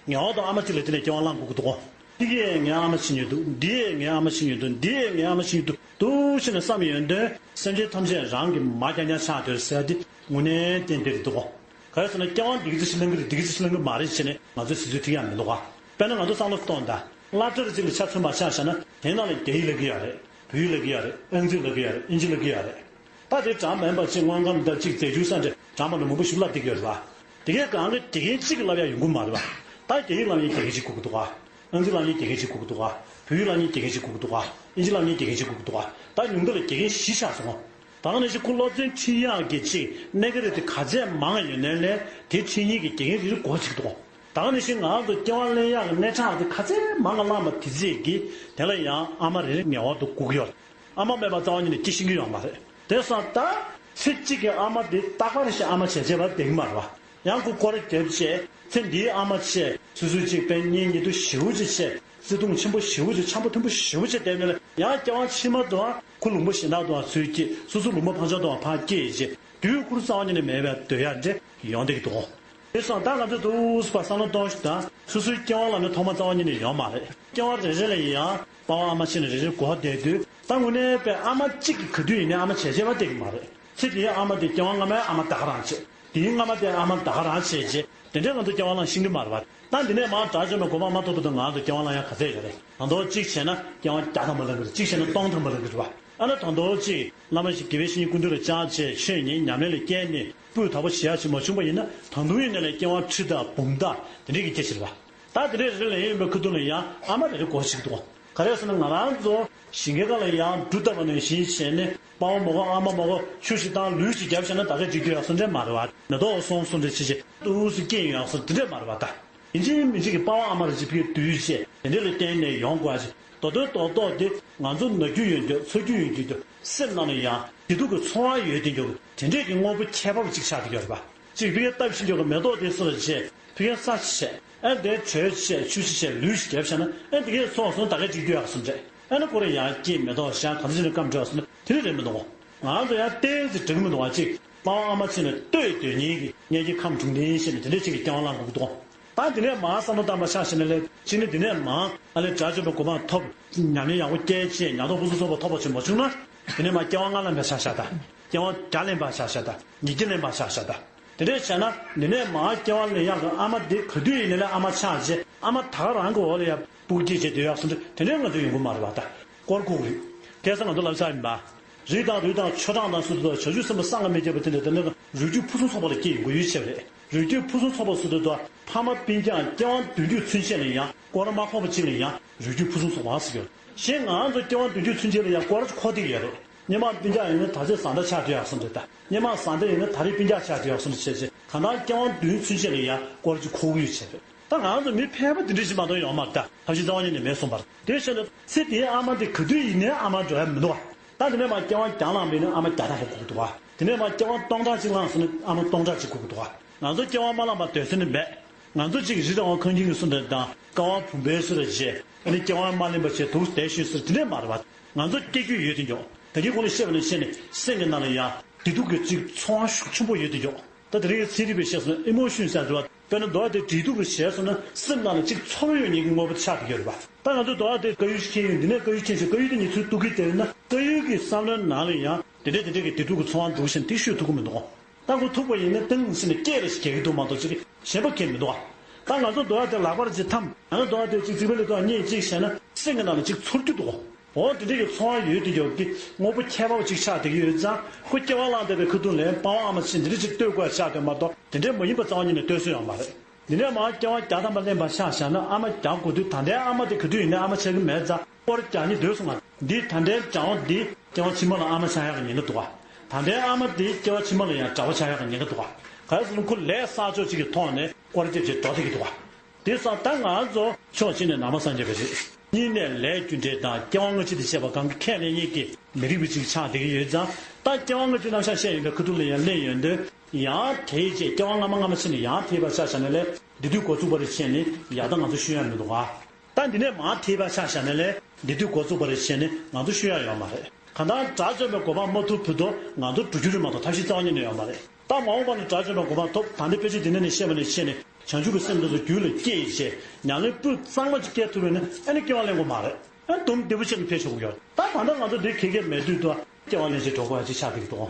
ངེས་པར་དུ་ཨ་མ་གཅིག་ལ་བརྟེན་ནས་སྐྱེ་བ་བླངས་དགོས་ཀྱི་འདུག་གོ། འདི་གས་ངའི་ཨ་མ་ཕྱིན་ཡོད་འདུག་འདི་གས་ངའི་ཨ་མ་ཕྱིན་ཡོད་འདུག་འདི་གས་ངའི་ཨ་མ་ཕྱིན་ཡོད་འདུག་འདུག་ཕྱིན་ནས་བསམ་ཡོན་ཏན་སེམས་ཅན་ཐམས་ཅད་རང་གི་མ་རྐྱང་རྐྱང་ཆགས་འདུག་ཟེར་ཡ་འདི་དངོས་གནས་གཏན་འདི་རེད་འདུག་གོ། ག་རེ་ཟེར་ན་སྐྱེ་བ་འདི་ག་ཅིག་ཞིག་ལེན་གི་རེད། འདི་ག་ཅིག་ཞིག་ལེན་གི་མ་རེད་བྱས་ནས་ང་ཚོས་ཟེར་ཚུལ་ཐིག་ཡག་མི་འདུག་ག། དཔེར་ན་ང་ཚོ་བསམ་བློ་གཏོང་དང་། སློབ་གྲྭ་རེ་ཅིག་ལ་ཆ་མཚོན་པ་ཆ་བཞག་ན། དེའི་ནང་ལ་རྒྱ་ཡིག་བསླབ་ཀྱི་ཡོད་རེད། བོད་ཡིག་བསླབ་ཀྱི་ཡོད་རེད། ཨང་རྩིས་བསླབ་ཀྱི་ཡོད་རེད། ཨིན་ཇི་བསླབ་ཀྱི་ཡོད་རེད། ད་དེ་གྲངས་མིན་པ་ཅིག་དངོས་ཁམས་དང་ཅིག་རྫས་འགྱུར་ས་འདྲ་གྲངས་མ་ལ་མང་པོ་ཞིག་བསླབ་བསྡད་ཀྱི་ཡོད་རེད་བ། དེ་གའི་སྒང་གི་དགེ་རྒན་གཅིག་གིས་བསླབ་ཡག་ཡོང་གི་མ་རེད་བ། ད་རྒྱ་ཡིག་བསླབ་མཁན་དགེ་རྒན་གཅིག་དགོས་ཀྱི་འདུག་ག། ཨང་རྩིས་བསླབ་མཁན་དགེ་རྒན་གཅིག་དགོས་ཀྱི་འདུག་ག། བོད་ཡིག་བསླབ་མཁན་དགེ་རྒན་གཅིག་དགོས་ཀྱི་འདུག་ག། ཨིན་ཇི་བསླབ་མཁན་དགེ་རྒན་གཅིག་དགོས་ཀྱི་འདུག་ག། ད་ཉུང་མཐའ་ལ་དགེ་རྒན་བཞི་ཆགས་སོང་ངོ་། ད་ག་ནང་བཞིན་ཁོ་སློབ་ཚན་ཁྲིད་ཡག་གི་ཅིག་གནད་འགག་རེ་དེ་ག་ཚད་མང་ཡོད་ནའི་ལས་དེ་ཁྲིད་མཁན་གྱི་དགེ་རྒན་རེ་རེ་དགོས་ཀྱི་འདུག་ག། ད་ག་ནང་བཞིན་ང་རང་ཚོ་སྐྱེ་བ་ལེན་ཡག་གི་སྣེ་ཁྲིད་དེ་ག་ཚད་མང་ག་བླངས་པ་དེ་ཚད་ཀྱིས་དེ་ལ་ཡང་ཨ་མ་རེ་རེ་ངེས་པར་དུ་དགོས་ཀྱི་ཡོད་རེད། ཨ་མ་མེད་པ་རྩ་བ་ཉིད་ནས་སྐྱེ་ཤེས་ཀྱི་ཡོད་མ་རེད། དེ་སོང་ཙང་ད་ཚེ་གཅིག་གི་ཨ་མ་དེ་རྟག་པར་ཞིག་ཨ་མ་བྱས་བྱས་པ་བསྡད་ཀྱི་མ་རེད་བ། ཡང་ཁོ་སྐོར་ར་བརྒྱབ་བྱས་ཚེ་འདིའི་ཨ་མ་བྱས། སོ་སོའི་གཅིག་པའི་གཉེན་ཉེ་དུ་ཞེ་པོ་ཅིག་བྱས། བརྩེ་དུང་ཆེན་པོ་ཞེ་པོ་ཅིག་འཆམ་པོ་མཐུན་པོ་ཞེ་པོ་ཅིག་བསྡད་ནས་ལ། ཡང་སྐྱེ་བ་ཕྱི་མ་དུའང་ཁོ་ལུང་པ་གཞན་དག་ཏུའང་ཚུར་སྐྱེས། སོ་སོ་ལུང་པ་ཕར་ཕྱོགས་དུའང་ཕར་སྐྱེས་བྱས། དུས་ཁོ་ར་རྩ་བ་ཉིད་ནས་མེད་པའི་སྡོད་ཡག་འདྲ་ཡོང་བསྡད་ཀྱི་འདུག་གོ། དེ་སོང་ཙང་ད་ང་ཚོས་ཏོག་ཙམ་བསམ་བློ་གཏོང་ཞིག་དང་། སོ་སོའི་སྐྱེ་བ་ལ་ནི་ཐོག་མ་རྩ་བ་ཉིད་ནས་ཡོད་མ་རེད། སྐྱེ་བ་རེ་རེ་ལ་ཡང་པ་ཕ་ཨ་མ་བྱས་ནས་རེ་རེ་སྒུག་བསྡད་དུས། ད་དངོས་གནས་པའི་ཨ་མ་གཅིག་གིས་ག་དུས་ཡིན་ནའི་ཨ་མ་བྱས་བྱས་པ་བསྡད་ཀྱི་མ་རེད། ཚེ་འདིའི་ཨ་མ་དེ་སྐྱེ་བ་སྔ་མའི་ཨ་མ་ད་ག་རང་བྱས། དེའི་སྔ་མ་དེའི་ཨ་མ་ད་ག་རང་བྱས་རྗེས་དེ་འདྲའི་ང་ཚོ་སྐྱེ་བ་བླངས་ཤེས་ཀྱི་མ་རེད་པ། ད་འདི་ནས་མར་དགྲ་བཅོམ་པའི་གོ་འཕང་མ་ཐོབ་བར་དུ་ང་ཚོ་སྐྱེ་བ་བླངས་ཡག་ག་ཚད་ཡོད་རེད། ད་དུང་གཅིག་བྱས་ན་སྐྱེ་བ་བརྒྱ་ཐམ་པ་བླངས་ཀྱི་རེད། གཅིག་བྱས་ན་སྟོང་ཐམ་པ་བླངས་ཀྱི་རེད་བ། ཨ་ནི་ད་དུང་གཅིག་བླ་མ་ཞིག་དགེ་བའི་བཤེས་གཉེན་སྐུ་མདུན་ལ་བཅར་བྱས། ཆོས་ཉན། ཉམས་ལེན་ལ་བསྐྱལ་ནས་སྤུས་དག་པོ་བྱེད་ཡག་ཅིག་མ་བྱུང་པ་ཡིན་ན། ད་དུང་ཡིན་ནའི་ལས་སྐྱེ་བ་ཁྲི་དང་འབུམ་དང་དེ་འདྲས་ཀྱི་སྐྱེ་ཕྱིར་བ། ད་དེ་འདྲས་རེ་རེ་ལ་ཡིན་པའི་ཁ་ཐུག་ལ་ཡང་ཨ་མ་རེ་རེ་དགོས་ཤིག་འདུག། ག་རེ་ཟེར་ན་ང་རང་ཚོ་ཞིང་ཁའི་ཁ་ལ་ཡང་འབྲུ་བཏབ་པ་ནང་བཞིན་བྱས་ནས་པ་ཕ་མ་དགོས། ཨ་མ་མ་དགོས། ཆུ་ཞིག་བཏང་། ལུད་ཞིག་བརྒྱབ་བྱས་ན་ད་ག་ཅིག་འགྱོ་ཡག་བཟོ་འདྲ་མ་རེད་བ། མེ་ཏོག་སོང་སོང་འདྲ་བྱས་བྱས་ཏོག་ཙམ་སྐྱེས་ཡོང་ཡག་བཟོ་འདི་འདྲ་མ་རེད་བ། ད་ཡིན་གཅིག་མིན་གཅིག་གི་པ་ཕ་ཨ་མ་རེ་གཅིག་ཕ་གིར་སྡོད་བྱས་དེ་འདྲ་ལ་བརྟེན་ནས་ཡོང་དགོས་ཡག་ཅིག། མདོ་དོན་རྡོག་རྡོག་དེ་ང་ཚོ་ན་རྒྱུ་ཡོད་འགྱོག། ཚ་རྒྱུ་ཡོད་འགྱོག། སེམས་ནང་ལ་ཡང་བདེ་སྡུག་གི་ཚོར་བ་ཡོད་དེ་འགྱོག། དེ་འདྲས་ཀྱི་དངོས་པོ་ཁྱད་པར་ཅིག་ཆགས་ཀྱི་ཡོད་རེད་པ། ཅིག་ཕ་གིར་བཏབ་ཤིང་འགྱོག་གི་མེ་ཏོག་དེ་སོ་ལ་བྱས། ཕ་གིར་ས་ཆ་བྱས། ཨ་དེ་དྲོད་བྱས། ཆུ་ཞིག་བྱས། ལུད་ཞིག་བརྒྱབ་བྱས་ན། ཨ་དེ་གས་སོང་སོང་ད་ག་ཅིག་འགྱོ་ཡག་བཟོ་འདྲ། ཨ་ནི་ཁོ་རང་ཡང་སྐྱེས། མེ་ཏོག་ཤར། གང་ཚ་ཅིག་ནས་སྐམ་འགྲོ་ཡག་བཟོ་འདྲ་དེ་འདྲ་རེད་མི་འདུག། ང་ཚོ་ཡང་ཏོག་ཙམ་འགྲིག་གི་མི་འདུག་བ། ཅིག་པ་ཕ་ཨ་མ་བྱས་ནས་ལྟོས་སྡོད་མཁན་གྱི་གཉེན་གྱི་ཁམས་དྲུང་ལྡན་བྱས་ནས་དེ་འདྲས་ཅིག་གི་སྐྱེ་བ་བླངས་དགོས་ཀྱི་འདུག། ད་འདི་ནས་མར་བསམ་བློ་བཏང་བ་ཆ་བཞག་ན་ལས། གཅིག་ནི་འདི་ནས་མར་ཨ་ལས་དགྲ་བཅོམ་པའི་གོ་འཕང་ཐོབ། ཉམས་ལེན་ཡག་པོ་བསྐྱལ་བྱས་ཉམས་རྟོགས་ཕུན་སུམ་ཚོགས་པ་ཐོབ་པ་ཞིག་མ་བྱུང་ན། འདི་ནས་མར་སྐྱེ་བ་སྔ་ལེན་པ་ཆ་བཞག་དང་། སྐྱེ་བ་བརྒྱ་ལེན་པ་ཆ་བཞག་དང་། ཉིས་བརྒྱ་ལེན་པ་ཆ་བཞག་དང་། དེ་འདྲས་བྱས་ན་འདི་ནས་མར་སྐྱེ་བ་ལེན་ཡག་གི་ཨ་མ་འདི་ག་དུས་ཡིན་ནའི་ལས་ཨ་མ་ཆགས་རྗེས་ཨ་མ་ད་ག་རང་གི་འོག་ལ་ཡ་སྤུ་གུ་སྐྱེས་བྱས་སྡོད་ཡག་བཟོ་འདྲ་དེ་འདྲའི་ང་ཚོ་ཡོང་གི་མ་རེད་པ། ད་སྐོར་ཁུག་རེད། ཁ་སང་ང་ཚོ་ལབ་ཚར་ཡིན་པ། རི་དང་རུད་དང་ཆོ་འབྲང་དང་ཟེར་དུས། བྱང་ཆུབ་སེམས་དཔའ་སངས་རྒྱས་མ་ཐོབ་པ་དེ་འདྲ་དེ་འདྲ་རིགས་རྒྱུད་ཕུན་སུམ་ཚོགས་པ་ལ་སྐྱེས་ཡོང་གི་ཡོད་ཅེས་པ་རེད། རིགས་རྒྱུད་ཕུན་སུམ་ཚོགས་པ་ཟེར་དུས། ཕ་མ་སྤུན་ཀྱག་སྐྱེ་བ་བདུན་ཅུ་ཚུན་ཆད་ལ་ཡང་སྐོར་ར་མ་འཁོར་བ་ཅིག་ལ་ཡང་རིགས་རྒྱུད་ཕུན་སུམ་ཚོགས་པ་ཟེར་གྱི་ཡོད། གཞན་ང་ཚོ་སྐྱེ་བ་བདུན་ཅུ་ཚུན་ཆད་ལ་ཡང་སྐོར་ར་ཅིག་འཁོར་བསྡད་ཀྱི་ཡོད་རེད། སྔོན་མ་སྤུན་ཀྱག་ཡིན་ན་ད་ཆ་བཟའ་ཟླ་ཆགས་བསྡད་ཡག་བཟོ་འདྲ་དང་། སྔོན་མ་བཟའ་ཟླ་ཡིན་ན་ད་རེས་སྤུན་ཀྱག་ཆགས་བསྡད་ཡག་བཟོ་འདྲ་བྱས་བྱས། གང་ལྟར་སྐྱེ་བ་བདུན་ཚུན་ཆད་ལ་ཡང་སྐོར་ར་ཅིག་འཁོར་གྱི་ཡོད་ཅེས་པ་རེད། ད་ང་ཚོ་མི་ཕལ་པ་དེ་འདྲ་ཞིག་མ་གཏོགས་ཡོད་མ་རེད། ད་ཐབས་ཤེས་རྩ་བ་ཉིད་ནས་མེད་སོང་བར། དེ་བྱས་ན་ཚེ་འདིའི་ཨ་མ་དེ་ག་དུས་ཡིན་ནའི་ཨ་མ་འགྲོ་ཡ་མི་འདུག་བ། ད་དེ་ནས་མར་སྐྱེ་བ་བརྒྱ་བླངས་པ་ཡིན་ན་ཨ་མ་བརྒྱ་ཐམ་པ་དགོས་ཀྱི་འདུག་བ། དེ་ནས་མར་སྐྱེ་བ་སྟོང་ཕྲག་གཅིག་བླངས་སོང་ན་ཨ་མ་སྟོང་ཕྲག་གཅིག་དགོས་ཀྱི་འདུག་བ། ང་ཚོ་སྐྱེ་བ་མ་བླངས་པར་སྡོད་ས་ནི་མེད། ང་ཚོ་གཅིག་རི་དང་བ་ཁང་ཁྱིམ་གྱི་སུ་རེད་དང་། ཀ་བ་བུམ་པའི་སུ་རེད་བྱས། ཨ་ནི་སྐྱེ་བ་མ་ལེན་པ་བྱས་འདུག་བསྡད་ཤོད་ཟེར་དེ་འདྲས་མ་རེད་བ། ང་ཚོ་སྐྱེ་རྒྱུ་ཡོད་དེ་མགྱོགས། ད་གིན་གོང་ལ་བཤད་པ་ནང་བཞིན་ནས་སེམས་ཀྱི་ནང་ལ་ཡང་བདེ་སྡུག་གི་གཅིག་ཚོར་བ་ཤུགས་ཆེན་པོ་ཡོད་དེ་མགྱོགས། ད་དེ་རིང་གི་ཚན་རིག་པས་བཤད་སོང་ན་ཨི་མོ་ཤོན་ཟེར་འདུག་བ། དཔེར་ན་མདོར་བསྡུས་འབྲེལ་གཏུག་གི་བྱས་སོང་ན་སེམས་ནང་ལ་གཅིག་ཚོར་བ་ཡོད་མཁན་གྱི་དངོས་པོ་དེ་ཆགས་བསྡད་ཡོད་རེད་པ། ད་ང་ཚོ་མདོར་བསྡུས་དཀར་ཡོལ་ཞིག་འཁྱེར་ཡོང་། འདི་ནས་དཀར་ཡོལ་འཁྱེར་བྱས། དཀར་ཡོལ་དེ་ཉི་ཚེ་གཏུག་གིན་བསྡད་ཡོད་ན་དཀར་ཡོལ་གྱི་བསམ་བློའི་ནང་ལ་ཡང་དེ་འདྲས་དེ་འདྲས་ཀྱི་བདེ་སྡུག་གི་ཚོར་བ་འདུག་བཞིན་དེ་ཤོད་ཐུབ་ཀྱི་མི་འདུག། ད་ཁོ་ཐུག་པ་ཡིན་ན་ཏིང་ཟེར་ནས་སྐད་རེ་ཞིག་རྒྱག་གི་འདུག་མ་གཏོགས་ཅིག་གཞན་པ་གང་མི་འདུག་ཨ། ད་ང་ཚོ་མདོར་བསྡུས་ལག་པ་རེ་ཅིག་འཐམ། ང་ཚོ་མདོར་བསྡུས་ཅིག་རྩིག་པའི་ལ་ཐོག་གཉིད་ཅིག་བྱས་ན་སེམས་ཀྱི་ནང་ལ་ཅིག་ཚོར་རྒྱུ་འདུག། འོ་དེ་འདྲའི་གི་ཚོར་བ་ཡོད་དེ་ཡོད་ཀི་དངོས་པོ་ཁྱད་པར་ཅིག་ཆགས་བསྡད་ཀྱི་ཡོད་ཙང་ཁོ་སྐྱེ་བ་བླངས་བསྡད་པའི་ཁ་ཐུག་ལ་པ་ཝང་ཨ་མ་ཆེ་འདི་འདྲ་ཅིག་ལྟོས་དགོས་ཆགས་བསྡད་མ་གཏོགས་དེ་འདྲའི་མ་ཡིན་པ་རྩ་བ་ཉིད་ནས་ལྟོས་སྲོལ་ཡོད་མ་རེད། འདི་ནས་མར་སྐྱེ་བ་བརྒྱ་ཐམ་པ་ལེན་པར་ཆ་བཞག་ན་ཨ་མ་བརྒྱ་དགོས་དུས་ད་ལྟའི་ཨ་མ་དེ་ག་དུས་ཡིན་ནའི་ཨ་མ་ཆགས་ཀྱི་མེད་ཙང་སྐོར་བརྒྱ་ཉིད་སྡོད་སོང་ང་། འདི་ད་ལྟའི་བརྒྱ་བ་འདི་སྐྱེ་བ་ཕྱི་མ་ལ་ཨ་མ་ཆགས་ཡག་གི་ཉེན་ཁ་འདུག་ག་ད་ལྟའི་ཨ་མ་དེ་སྐྱེ་བ་ཕྱི་མ་ལ་ཡང་གྲྭ་པ་ཆགས་ཡག་གི་ཉེན་ཁ་འདུག་ག་ག་རེ་ཟེར་ན་ཁོ་ལས་བསགས་ཕྱོགས་གཅིག་གི་ཐོག་ནས་སྐོར་ར་རྒྱབ་བྱས་འགྲོ་བསྡད་ཀྱི་འདུག་ག་དེ་སོང་ད་ང་ཚོ་ཕྱོགས་གཅིག་ནས་ནང་པ་སངས་རྒྱས་པ་རེད། གཉིས་ནས་ལས་རྒྱུ་འབྲས་དང་སྐྱེ་བ་སྔ་ཕྱི་དེ་བཤད་པ་གང་གི་ཁས་ལེན་ཡིན་གྱི་མི་རིགས་པ་ཅིག་ཆགས་བསྡད་ཀྱི་ཡོད་ཙང་ད་སྐྱེ་བ་སྔ་ཕྱི་རྣམ་གཞག་བཤད་ཡོང་པའི་ཁ་ཐུག་ལ་ཡང་གླེང་ཡོང་དུས་ཡང་དེའི་རྗེས་སྐྱེ་བ་སྔ་མ་སྔ་མ་ཕྱི་ནས་ཡང་དེའི་བར་ཆ་བཞག་ན་ལས་འདི་དུས་འགོ་བཙུགས་པ་རེད་བཤད་ནས་ཡག་ད་ང་ཚོ་ཤོད་ཡག་མི་འདུག་ག་ད་འདི་ནས་མར་དེའི་བར་ཆ་བཞག་ན་ལས་འདི་དུས་འགོ་བཙུགས་པ་རེད་བཤད་ནས་ང་ཚོ་ཤོད་ཡག་ཡོད་མ་རེད། གང་ལྟར་དགྲ་བཅོམ་པའི་གོ་འཕང་མ་ཐོབ་བར་དུ་ང་ཚོ་འགྲོ་རྒྱུ་རེད་མ་གཏོགས་ཐབས་ཤེས་རྩ་བ་ཉིད་ནས་ཡོད་མ་རེད། ད་མ་འོངས་པ་ན་དགྲ་བཅོམ་པའི་གོ་འཕང་ཐོབ། ད་ལྟའི་དཔེ་ཆ་འདི་ནས་ནས་བཤད་པ་ནས་བཤད་ནས་བྱང་ཆུབ་ཀྱི་སེམས་དེ་ཚོ་རྒྱུད་ལ་སྐྱེས་བྱས་ཉམས་ལེན་སྤུས་གཙང་མ་ཅིག་སྐྱེ་ཐུབ་པ་ཡིན་ན་ཨ་ནི་སྐྱེ་བ་ལེན་དགོས་མ་རེད། ཨ་ནི་སྡུག་བདེ་པོ་ཅིག་ལ་ཕེབས་ཆོག་གི་ཡོད། ད་ད་ལྟ་ང་ཚོ་འདི་ཁེ་ཁེ་མེད་དུས་དུ་སྐྱེ་བ་ལེན་བྱས་འགྲོ་དགོས་ཡ་ཅིག་ཆགས་ཀྱི་འདུག་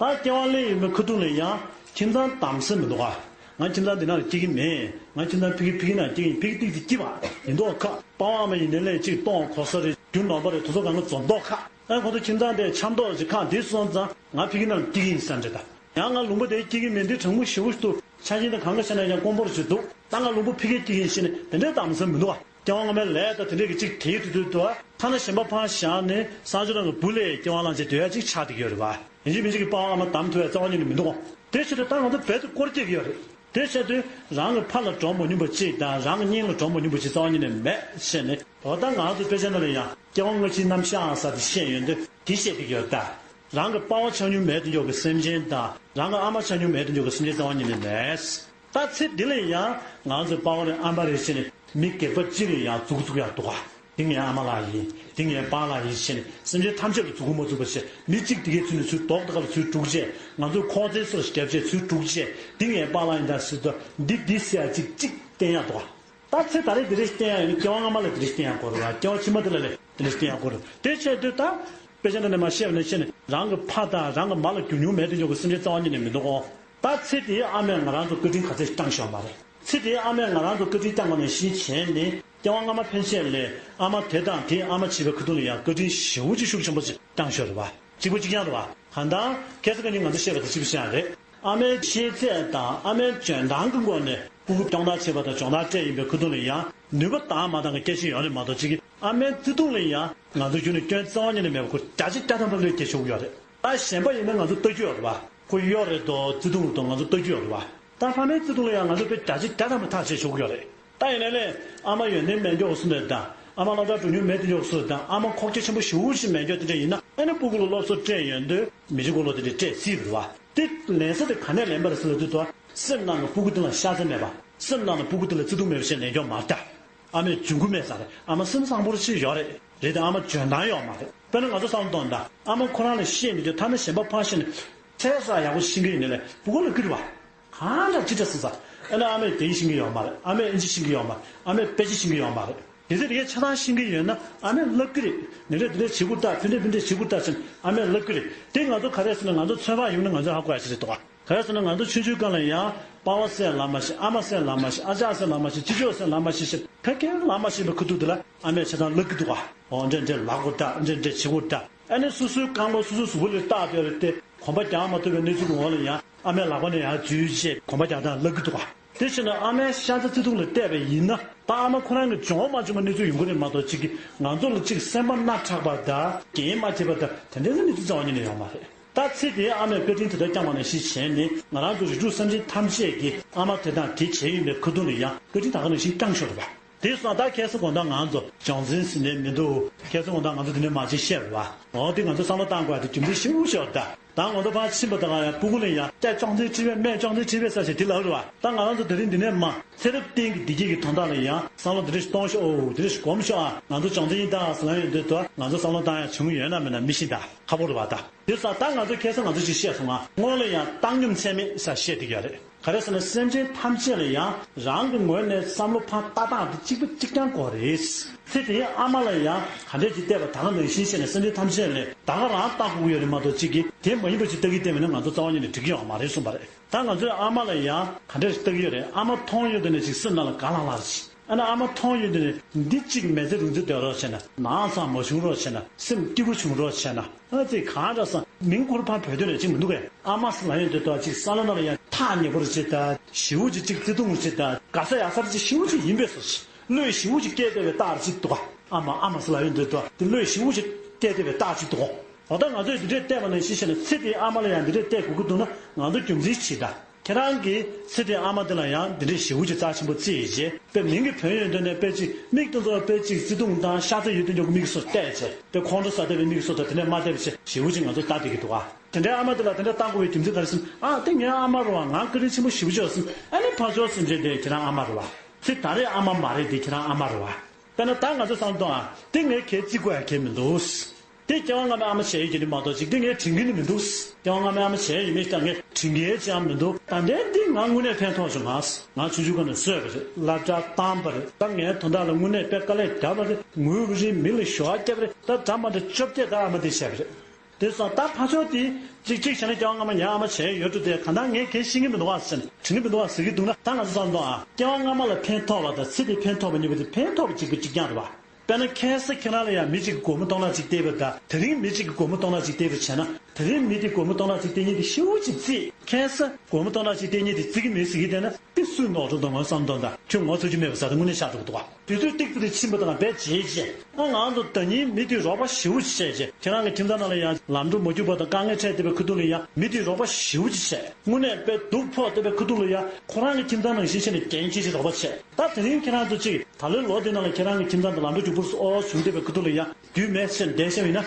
ད་སྐྱེ་བ་ལེན་ཡོང་པའི་ཁ་ཐུག་ལ་ཡང་ཁྱིམ་ཚང་དམ་ཟེར་མི་འདུག་ག་ང་ཁྱིམ་ཚང་འདི་ནང་ལ་སྐྱེ་གི་མེད། ང་ཁྱིམ་ཚང་ཕ་གི་ཕ་གི་ནང་སྐྱེ་གི་ཡིན། ཕ་གི་ཏིག་ཏིག་སྐྱེ་བ་ཡིན་མདོག་ཁ། པ་ཝང་ཨ་མ་ཡིན་ནའི་ལས་གཅིག་སྟོང་གོ་ས་རེད། རྒྱུ་ནོར་པ་རེད། དེ་ཚོ་གང་ག་འཛོམས་མདོག་ཁ། ཨ་ཁོ་ཚོ་ཁྱིམ་ཚང་དེ་འཆམ་མདོག་ཅིག་ཁ་འདི་སོང་ཙང་ང་ཕ་གི་ནང་སྐྱེ་གི་ཡིན་བསམ་རེད་ད། ཡང་ང་ལུང་པ་དེ་སྐྱེ་གི་མེད། འདི་གྲང་མོ་ཞེ་པོ་ཞིག་འདུག་ཆ་ཤས་དང་གང་ག་བཤད་ན་ཡང་དཀོན་པོ་རུ་ཞིག་འདུག་ད་ང་ལུང་པ་ཕ་གིར་སྐྱེ་གི་ཡིན་ཞེས་ནས་དེ་འདྲའི་དམ་ཟབ་མི་འདུག་བ། སྐྱེ་བ་སྔ་མའི་ལས་དང་དེ་འདྲའི་གི་གཅིག་དེའི་དུས་དུས་དུ་བ། ཐ་ན་གཞན་པ་ཕར་བཞག་ནས་སངས་རྒྱས་རང་གི་བུ་ལས་སྐྱེ་བ་བླངས་བྱས་སྡོད་ཡ་གཅིག་ཆགས་བསྡད་ཀྱི་ཡོད་རེད་བ། ཡིན་གཅིག་མིན་གཅིག་གི་པ་ཝང་ཨ་མ་དམ་ཐུབ་ཡ་རྩ་བ་ཉིད་ནས་མི་འདུག་གོ། དེ་བྱེད་དུས་ད་ང་ཚོ་རྦད་དེ་སྐོར་སྐྱེ་གི་ཡོད་རེད། དེ་བྱེད་དུས་རང་གི་ཕ་ལ་གྲོགས་མ་མྱོང་པ་གཅིག་དང་རང་གི་གཉེན་ལ་གྲོགས་མ་མྱོང་པ་གཅིག་རྩ་བ་ཉིད་ནས་མེད་ཟེར་ནས། འོ་ད་ང་ཚོ་དཔེ་ཆ་ནང་ལ་ཡང་སྐྱེ་བ་སྔ་ཕྱིའི་རྣམ་གཞག་ཟེར་དེ་བཤད་ཡོང་དུས་དེ་བཤད་ཀྱི་ཡོད་ད། རང་གི་པ་ཝང་ཆགས་མྱོང་མེད་དུ་འཇོག་གི་སེམས་ཅན་དང་རང་གི་ཨ་མ་ཆགས་མྱོང་མེད་དུ་འཇོག་གི་སེམས་ཅན་རྩ་བ་ཉིད་ནས་མེད། ད་ཚེ་འདི་ལ་ཡང་ང་ཚོའི་པ་ཝང་རེད་ཨ་མ་རེད་ཟེར་ནས་མི་སྒེར་པ་སྤྱི་ལ་ཡང་མཛུབ་གུ་བཙུགས་ཡག་འདུག་ག་འདི་ངའི་ཨ་མ་ལགས་ཡིན། འདི་ངའི་པཱ་ལགས་ཡིན་ཟེར་ནས་སེམས་ཅན་ཐམས་ཅད་ལ་མཛུབ་གུ་མ་བཙུགས་པ་བྱས། མི་གཅིག་དེ་གའི་ཚུལ་ནས་ཚུར་རྡོག་ཏུ་ཁ་ལ་ཚུར་སྒྲུག་བྱས། ང་ཚོའི་ཁོག་རྩའི་སོ་ལ་བརྒྱབ་བྱས་ཚུར་སྒྲུག་བྱས། འདི་ངའི་པཱ་ལགས་ཡིན་ད་ཟེར་དུས་འདི་འདི་ཟེར་ཡ་གཅིག་གཅིག་བསྟན་ཡག་འདུག་ག་ད་ཚེ་ད་རེས་འདི་འདྲ་བསྟན་ཡག་ཡོད་ན་སྐྱེ་བ་སྔ་མ་ལ་འདི་འདྲ་བསྟན་ཡག་དགོས་རེད་བ། སྐྱེ་བ་ཕྱི་མ་འདི་ལ་ལས་འདི་འདྲ་བསྟན་ཡག་དགོས་རེད། དེ་བྱས་དུས་ད་དཔེ་ཆ་འདི་ནས་མར་བཤད་པ་ནང་བཞིན་རང་གི་ཕ་དང་རང་གི་མ་ལ་རྒྱུས་མྱོང་མེད་དུ་འཇོག་གི་སེམས་ཅན་རྩ་བ་ཉིད་ནས་མི་འདུག་གོ། ད་ཚེ་དེའི་ཨ་མས་ང་རང་ཚོ་བཀའ་དྲིན་ག་ཚད་བསྐྱངས་ཤོག་མ་རེད། ཚེ་དེའི་ཨ་མས་ང་རང་ཚོ་བཀའ་དྲིན་བསྐྱངས་པ་ནང་བཞིན་བྱས་ནས་སྐྱེ་བ་སྔ་མ་ཕན་ཆད་ལས་ཨ་མ་དེ་དང་དེའི་ཨ་མ་བྱིས་པའི་ཁ་ཐུག་ལ་ཡང་བཀའ་དྲིན་ཞེ་པོ་ཅིག་ཤུགས་ཆེན་པོ་ཅིག་བསྐྱངས་ཤོག་རེད་བ། གཅིག་པ་གཅིག་རྐྱང་རེད་བ། གང་ལྟར་ཁ་སང་ཁ་ཉིན་ང་ཚོ་བཤད་པ་དེ་གཅིག་པ་གཅིག་རྐྱང་རེད། ཨ་མའི་ཤེས་ཚད་དང་ཨ་མའི་འཇོན་ཐང་གི་སྒོ་ནས་ཕྲུ་གུ་སྐྱོང་བརྡར་བྱེད་པ་དང་སྦྱོང་བརྡར་སྤྲད་ཡིན་པའི་ཁ་ཐུག་ལ་ཡང་ནུས་པ་དང་མ་འདང་གི་སྐྱེ་བཞིན་ཡོད་རེད་མ་གཏོགས་གཅིག་གི་ཨ་མའི་བརྩེ་དུང་ལ་ཡང་ང་ཚོ་རྒྱུད་ནས་སྐྱོན་རྩ་བ་ཉིད་ནས་མེད་པ་ཁོ་བརྒྱ་ཆ་བརྒྱ་ཐམ་པ་བློས་འགེལ་ཆོག་གི་ཡོད་རེད། ད་གཞན་པ་ཡིན་ན་ང་ཚོ་ལྟ་རྒྱུ་ཡོད་རེད་བ། ཁོ་གཡོ་རེད་དོ་བརྩེ་དུང་རེད་དོ་ང་ཚོ་ལྟ་རྒྱུ་ཡོད་རེད་བ། ད་ཕ་མའི་བརྩེ་དུང་ལ་ཡང་ང་ཚོ་དཔེ་བརྒྱ་ཆ་བརྒྱ་ཐམ་པ་ཐག་བཅད་ཆོག་གི་ཡོད་རེད། ད་ཡིན་ནའི་ལས་ཨ་མ་ཡོན་ཏན་མེད་མགྱོགས་སུ་འདོད་དང་ཨ་མ་སློབ་གྲྭ་འགྲོ་མྱོང་མེད་དུ་མགྱོགས་སུ་དང་ཨ་མ་ཁོག་རྒྱ་ཆེན་པོ་ཞེ་པོ་ཅིག་མེད་མགྱོགས་དེ་འདྲ་ཡིན་ན་ཨ་ནི་སྤུ་གུ་ལ་སློབ་གསོ་སྤྲད་ཡོང་དུས་མི་ཆོས་གོ་ལོ་དེ་འདྲ་སྤྲད་སྲིད་རེད་བ། དེ་ལན་ས་དེ་ག་ནས་ལེན་པ་རེད་ཟེར་ལབ་དུས་དོ། སེམས་ནང་ལ་སྤུ་གུ་དེ་ལ་ཤ་ཚ་མེད་པ། སེམས་ནང་ལ་སྤུ་གུ་དེ་ལ་བརྩེ་དུང་མེད་པ་ཞིག་ལེན་ཀྱོག་མ་རེད་ད། ཨ་མས་འཇོན་གུ་མེད་ས་རེད། ཨ་མ་སེམས་བཟང་པོ་ཞིག་ཡོད་རེད། རེད་དེ་ཨ་མ་འཇོན་ཐང་ཡོད་མ་རེད། དཔེར་ན་ང་ཚོ་བསམ་བློ་གཏོང་དང་ཨ་མ་ཁོ་རང་ལ་བཤད་མི་འདོད་ཐ་ན་གཞན་པ་ཕར་བཤད་ནས་ཚད་ས་ཡག་པོ་ཤེས་ཀྱི་ཡིན་ནའི་ལས་སྤུ་གུ་ལ་ཀི་རེད་བ། གང་འདྲ་ཅི་འདྲ་ཟེར་ས། ཨ་ནི་ཨ་མས་དེ་ཤེས་ཀྱི་ཡོད་མ་རེད། ཨ་མས་ཨིན་ཇི་ཤེས་ཀྱི་ཡོད་མ་རེད། ཨ་མས་དཔེ་ཆ་ཤེས་ཀྱི་ཡོད་མ་རེད། དེ་ཚོ་དེ་གའི་ཆ་ཚང་ཤེས་ཀྱི་ཡོད་ན་ཨ་མས་ལབ་ཀྱི་རེད། འདི་འདྲ་འདི་འདྲ་བྱེད་དགོས་ད་ཕན་འདྲ་ཕན་འདྲ་བྱེད་དགོས་ད་ཟེར་ཨ་མས་ལབ་ཀྱི་རེད། དེ་ང་ཚོ་ག་རེ་ཟེར་ན་ང་ཚོ་ཚོད་དཔག་ཡོང་ན་ང་ཚོས་ཧ་གོ་ཡ་ཞིག་རེད་འདུག་ག་ག་རེ་ཟེར་ན་ང་ཚོ་ཆུང་ཆུང་སྒང་ལ་ཡང་པ་ཕ་ཟེར་ལབ་མ་ཤེས། ཨ་མ་ཟེར་ལབ་མ་ཤེས། ཨ་ཅག་ཟེར་ལབ་མ་ཤེས། ཅི་ཅོག་ཟེར་ལབ་མ་ཤེས་ཞེས་ཁ་སྐད་ལབ་མ་ཤེས་པའི་ཁུ་ཐུག་དེ་ལ་ཨ་མས་ཆ་ཚང་ལབ་ཀྱི་འདུག་ག་འོ་འདྲ་འདྲ་ལབ་དགོས་ད། འདྲ་འདྲ་བྱེད་དགོས་ད། ཨ་ནི་སོ་སོའི་རྐང་པ་སོ་སོའི་གཟུགས་པོ་ལ་བཏགས་བསྡད་རེད་དེ་གོམ་པ་རྒྱག་མ་ཐུབ་པའི་གནས་ཚུལ་གྱི་འོག་ལ་ཡང་ཨ་མའི་ལག་པ་ནས་ཡར་འཛུལ་བྱས་གོམ་པ་རྒྱག་སྟངས་ལབ་ཀྱི་འདུག་ག་དེ་བྱས་ན་ཨ་མའི་ཤ་ཚ་བརྩེ་དུང་ལ་བལྟས་པ་ཡིན་ན་ད་ཨ་མ་ཁོ་རང་གི་སྦྱོང་བ་མ་བྱུང་བའི་གནས་ཚུལ་ཡོང་གི་རེད་མ་གཏོགས་གཅིག་གིས་ང་ཚོ་ལ་གཅིག་སེམས་པ་སྣ་དྲག་པ་དང་འགན་མ་འཁྱེར་བ་དང་དེ་འདྲའི་གནས་ཚུལ་རྩ་བ་ཉིད་ནས་ཡོད་མ་རེད། ད་ཚེ་འདིའི་ཨ་མས་བཀའ་དྲིན་དེ་ལྟར་བསྐྱངས་པ་ནང་བཞིན་བྱས་ནས་ང་རང་ཚོ་རིགས་དྲུག་སེམས་ཅན་ཐམས་ཅད་ཀྱི་ཨ་མ་དེ་དང་དེ་བྱས་ཡིན་པའི་ཁ་ཐུག་ལ་ཡང་བཀའ་དྲིན་ད་ག་ནང་བཞིན་བསྐྱངས་ཤོག་རེད་པ། དེ་སོང་ད་ཁ་སང་དགོང་དག་ང་ཚོ་སྦྱོང་ཚན་ཟིན་ནས་མི་འདུག་ཁ་སང་དགོང་དག་ང་ཚོ་དེ་ནས་མ་བྱེད་བཤད་རེད་པ། འོ་དེ་ང་ཚོ་བསམ་བློ་བཏང་དགོས་ཡ་དེ་རྒྱུ་མཚན་ཞེ་པོ་ཞིག་ཡོད་རེད་ད། ད་དགོང་དག་ཕར་ཕྱིན་པ་དང་ཡང་སྤུ་གུ་ལ་ཡང་སྐྱ་སྦྱོང་ཚན་ཁྲིད་པས་སྨན་སྦྱོང་ཚན་ཁྲིད་པས་ཟེར་བྱས་དེ་ལབ་རེད་པ། ད་ང་རང་ཚོ་དེ་རིང་འདི་ནས་མ་ཚེ་རབས་གཏན་གྱི་བདེ་སྐྱིད་ཀྱི་དོན་དག་ལ་ཡང་བསམ་བློ་འདི་འདྲ་ཞིག་གཏོང་ཤོག་ཨོ་འདི་འདྲ་ཞིག་སྒོམ་ཤོག་ཨ་ང་ཚོ་སྦྱོང་ཚན་ཡིན་ད་ཟེར་ལབ་ཡོང་དུས་ད་ང་ཚོ་བསམ་བློ་བཏང་ཡ་བྱུང་ཡོད་ན་མེད་ན་མི་ཤེས་ད། ཁག་པོ་རེད་པ་ད། དེ་ཙང་ད་ང་ཚོས་ཁ་སང་ང་ཚོས་ཅིག་བཤད་སོང་ང་། སྔོན་ལ་ཡང་བཏང་སྙོམས་ཚད་མེད་ཟེར་བཤད་བསྡད་ཀྱི་ཡོད་རེད། ག་རེ་ཟེར་ན་སེམས་ཅན་ཐམས་ཅད་ལ་ཡང་རང་གི་ངོས་ནས་བསམ་བློ་ཕར་ལྟ་སྟངས་དེ་གཅིག་པ་གཅིག་རྐྱང་དགོས་རེད། ཚེ་དེའི་ཨ་མ་ལ་ཡང་ག་འདྲས་ཅིག་བལྟས་པ་ད་ག་ནང་བཞིན་བཤད་ནས་སེམས་ཅན་ཐམས་ཅད་ལ་ད་ག་རང་ལྟ་དགོས་ཀྱི་ཡོད་རེད་མ་གཏོགས་གཅིག་གིས་དེ་མ་ཡིན་པ་ཅིག་ལྟ་གི་བལྟས་མེད་ན་ང་ཚོ་རྩ་བ་ཉིད་ནས་འགྲིག་གི་ཡོད་མ་རེད་གསུངས་པ་རེད། ད་ང་ཚོའི་ཨ་མ་ལ་ཡང་ག་འདྲས་ལྟ་གི་ཡོད་རེད། ཨ་མ་མཐོང་ཡོང་དུས་ནས་ཅིག་སེམས་ནང་ལ་དགའ་ལྷང་ལྷང་རེད། ཨ་ནི་ཨ་མ་མཐོང་ཡོང་དུས་ནས་འདི་གཅིག་མི་ཚེ་རིང་ཙམ་སྡོད་རོགས་བྱས་ན། ནག་ཚང་མ་བྱུང་རོགས་བྱས་ན། སེམས་སྐྱིད་པོ་བྱུང་རོགས་བྱས་ན། ཨ་ཙི་གང་འདྲ་སང་མིང་ཁུར་ཕར་བོད་དོན་ལ་ཅིག་མི་འདུག་གས། ཨ་མ་ཟེར་ལབ་ཡོང་དུས་ད་ཅིག་བསམ་བློ་ནང་ལ་ཡང་ཐག་ཉེ་པོ་རེ་བྱེད། ད་ཞེ་པོ་ཅིག་ཅིག་བརྩེ་དུང་རེ་བྱེད། ད་དགའ་ས་ཡག་ས་རེ་ཅིག་ཞེ་པོ་ཅིག་ཡིན་པས་སོ། བློས་ཞེ་པོ་ཅིག་གཏད་བསྡད་པའི་རྟགས་རེ་ཅིག་འདུག་ག། ཨ་མ་ཨ་མ་ཟེར་ལབ་ཡོང་དུས་ད་དེ་བློས་ཞེ་པོ་ཅིག་གཏད་བསྡད་པའི་རྟགས་ཅིག་འདུག་ག། འོ་ད་ང་ཚོས་འདི་འདྲས་བལྟས་པ་ནང་བཞིན་བྱས་ནས་ཚེ་འདིའི་ཨ་མ་ལ་ཡང་འདི་འདྲས་བལྟས་དགོས་ཀྱི་འདུག་ན། ང་ཚོ་རྒྱུ་མཚན་ཅིག་ད། ཁྱེད་རང་གིས་ཚེ་འདིའི་ཨ་མ་འདི་ལ་ཡང་འདི་འདྲས་ཞེ་པོ་ཅིག་རྩ་ཆེན་པོ་བརྩིས་བྱས། དཔེ་མིང་གི་བོན་ཡོད་དོན་ནས་དཔེ་ཅིག་མིག་ཏུ་ཚོར་བ་དཔེ་ཅིག་བརྩེ་དུང་དང་ཤ་ཚ་ཡོད་དོན་ཅོག་གི་མིག་གིས་སོ་བལྟས་བྱས། དཔེ་ཁོང་ཁྲོ་ཟ་བསྡད་པའི་མིག་གིས་སོ་ད་དེ་འདྲས་མ་བལྟས་པ་བྱས་ཞེ་པོ་ཅིག་ང་ཚོ་ལྟ་བསྡད་ཀྱི་འདུག་ག། དེ་འདྲའི་ཨ་མ་དེ་ལ་དེ་འདྲ་བཏང་དགོས་པའི་རྒྱུ་མཚན་ག་རེ་ཟེར་ན། ཨ་དེ་ངའི་ཨ་མ་རེད་བ། ང་བཀའ་དྲིན་ཆེན་པོ་ཞེ་པོ་ཅིག་ཡོད་ཟེར། ཨ་ནི་ཕར་ཕྱོགས་སེམས་ཅན་དེ་ཁྱེད་རང་ཨ་མ་རེད་བ། ཚེ་ད་རེས་ཨ་མ་མ་རེད་དེ་ཁྱེད་རང་ཨ་མ་རེད་བ། དཔེར་ན་ད་ང་ཚོས་བསམ་བློ་གཏོང་ཨ། དེ་ངའི་གལ་བརྩི་དགོས་ཡ་གལ་མི་འདུག། དེ་སྐྱེ་བ་སྔ་མའི་ཨ་མ་བྱས་ཡོད་ཀྱི་ནི་མ་གཏོགས་ཅིག་དེ་ངས་དྲན་གྱི་ནི་མི་འདུག། སྐྱེ་བ་སྔ་མའི་ཨ་མ་བྱས་ཡོད་མེད་ཀྱང་ངས་དྲན་གྱི་ཅང་མི་འདུག། ད་ལྟའི་འདི་ང་དངོས་གནས་ཕན་ཐོགས་བྱུང་ང་། ང་ཆུང་ཆུང་སྒང་ནས་གསོས་པ་རེད། སློབ་གྲྭ་བཏང་པ་རེད། ད་ངའི་དོན་དག་ལ་དངོས་གནས་དཔེ་དཀའ་ལས་བརྒྱབ་པ་རེད། ངུ་བ་རེད། མི་ལ་ཞུ་བ་བརྒྱབ་པ་རེད། ད་འདྲ་མ་འདྲ་བཅོ་བརྒྱད་ད་ཨ་མ་དེ་བྱས་པ་རེད། དེ་སོང་ད་ཕར་ཕྱོགས་དེ་གཅིག་གཅིག་བྱས་ན་སྐྱེ་བ་སྔ་མ་ངའི་ཨ་མ་བྱས་ཡོད་འགྲོ་དེ་གང་ལྟར་ངས་གལ་ཤེས་ཀྱི་མི་འདུག་བ་ཟེར་ནས་དྲན་གྱི་མི་འདུག་བ་ཟེར་གྱི་འདུག་ན། ད་ང་ཚོ་བསམ་བློ་གཏོང་ཨ། སྐྱེ་བ་སྔ་མ་ལ་ཕན་ཐོགས་པ་དང་ཚེ་འདིར་ཕན་ཐོགས་པ་གཉིས་པོ་དེ་ཕན་ཐོགས་པ་གཅིག་པ་གཅིག་རྐྱང་རེད་བ། དཔེར་ན་ཁ་སང་ཁྱེད་རང་ལ་ཡང་མི་གཅིག་གིས་སྒོར་མོ་སྟོང་ཕྲག་གཅིག་སྟེར་བ་དང་དེ་རིང་མི་གཅིག་གིས་སྒོར་མོ་སྟོང་ཕྲག་གཅིག་སྟེར་བ་བྱས་ན། དེ་རིང་མི་དེས་སྒོར་མོ་སྟོང་ཕྲག་གཅིག་སྟེར་མཁན་དེ་ཞེ་པོ་ཅིག་བརྩི། ཁ་སང་སྒོར་མོ་སྟོང་ཕྲག་གཅིག་སྟེར་མཁན་དེ་བརྩི་གི་མེད་ཟེར་གྱི་བསྡད་ན་དེ་སུས་ནོར་འགྲོ་འདུག་ངོ་བསམ་བློ་གཏོང་ད། ཁྱོད་ངོ་ཚ་རྒྱུ་མེད་པ་ཟེར་ད་དངོས་གནས་ཆགས་འགྲོ་གི་འདུག་བ། དུས་ཚོད་ཏིག་ཙམ་རེ་ཕྱིན་པ་དང་རྦད་བརྗེད་བྱས། ཨ་ང་ཚོ་ཟླ་ཉིན་མི་དེས་རོགས་པ་ཞེ་པོ་ཅིག་བྱས་བྱས། ཁྱེད་རང་གི་ཁྱིམ་ཚང་ནང་ལ་ཡང་ལམ་འགྲོ་མ་རྒྱུག་པ་དང་དཀའ་ངལ་འཕྲད་བསྡད་པའི་ཁ་ཐུག་ལ་ཡང་མི་དེས་རོགས་པ་ཞེ་པོ་ཅིག་བྱས། དངོས་གནས་དཔེ་སྡུག་ཕོག་བསྡད་པའི་ཁ་ཐུག་ལ་ཡང་ཁོ་རང་གི་ཁྱིམ་ཚང་ནང་བཞིན་བྱས་ནས་འགན་འཁྱེར་བྱས་རོགས་པ་བྱས། ད་དེ་རིང་ཁྱེད་རང་ཚོ་གཅིག་ད་ལོའི་ལོ་འདི་ནང་ལ་ཁྱེད་རང་གི་ཁྱིམ་ཚང་དང་ལམ་འགྲོ་རྒྱུག་པོ་སོགས་བྱུང་བསྡད་པའི་ཁ་ཐུག་ལ་ཡང་རྒྱུས་མེད་ཟེར་བསྡད་བཞག་ཡིན་ན།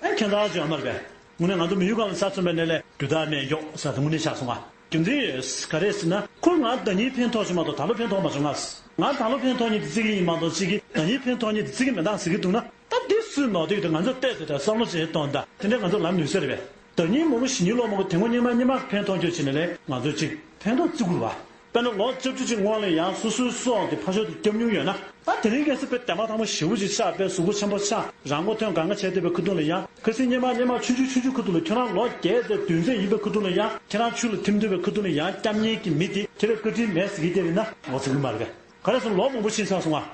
ཨ་ཁྱད་མཚར་ཅིག་ཡོད་མ་རེད་པས། དངོས་གནས་ང་ཚོ་མི་ཡུལ་གང་ལ་ས་མཚོན་པའི་གནས་ལས་རྒྱུ་དག་གནས་མགྱོགས་ཟེར་དེ་དངོས་གནས་ཆགས་སོང་ང་། རྒྱུ་མཚན་ཡོད། ག་རེ་ཟེར་ན་ཁོ་ང་ཟླ་ཉིན་ཕན་ཐོགས་བྱུང་མ་གཏོགས་ད་ལོ་ཕན་ཐོགས་མ་བྱུང་ང་། ང་ད་ལོ་ཕན་ཐོགས་མཁན་དེ་བརྩི་གི་ཡིན་མ་གཏོགས་གཅིག་གིས་ཟླ་ཉིན་ཕན་ཐོགས་མཁན་དེ་བརྩི་གི་མེད་ད་ཟེར་གི་འདུག་ན། ད་འདི་སུས་ནོར་འདུག་ད། ང་ཚོ་བལྟས་ཚེ་ད་བསམ་བློ་ཅིག་གཏོང་ད། དེ་འདྲས་ང་ཚོ་ལམ་ནུས་ས་རེད་པས། ཟླ་ཉིན་མང་པོ་གཞེས་ནིང་ལོ་མང་པོ་དེ་སྔོན་སྔོན་མ་སྔོན་མ་ཕན་ཐོགས་ཁྱོད་བྱས་ནས་ལས་ང་ཚོས་ཅིག་ཕན་ཐོགས་བརྩི་དགོས་རེད་པ། དཔེར་ན་ལོ་བཅུ་བཅུ་ཅིག་སྔོན་ལ་ཡང་སོ་སོའི་སྲོག་དེ་ཕར་ཞོག་ཏུ་བརྒྱབ་མྱོང་ཡོད་ན། ད་དེ་རིང་ཁ་སང་དཔེ་དེ་མ་ཐག་མོ་ཞེ་པོ་ཅིག་ཆགས། དཔེ་གཟུགས་པོ་ཆེན་པོ་ཆགས། རང་མགོ་ཐོན་གང་ག་བྱས་བསྡད་པའི་ཁ་ཐུག་ལ་ཡང་ཁ་སང་སྔོན་མ་སྔོན་མ་ཆུང་ཆུང་ཆུང་ཆུང་ཁ་ཐུག་ལ་ཁྱོད་རང་ལོ་བརྒྱད་ཙམ་བདུན་ཙམ་ཡིན་པའི་ཁ་ཐུག་ལ་ཡང་ཁྱེད་རང་ཆུ་ལ་ཐིམ་བསྡད་པའི་ཁ་ཐུག་ལ་ཡང་སྐྱབས་གནས་ཀྱི་མི་དེ་ཁྱེད་རང་བཀའ་དྲིན་མེད་ཟེར་གྱི་བསྡད་པ་ཡིན་ན་ངོ་ཚ་གི་མ་རེད་པས། ག་རེ་ཟེར་ན་ལོ་མང་པོ་ཕྱིན་ཚར་སོང་ང་།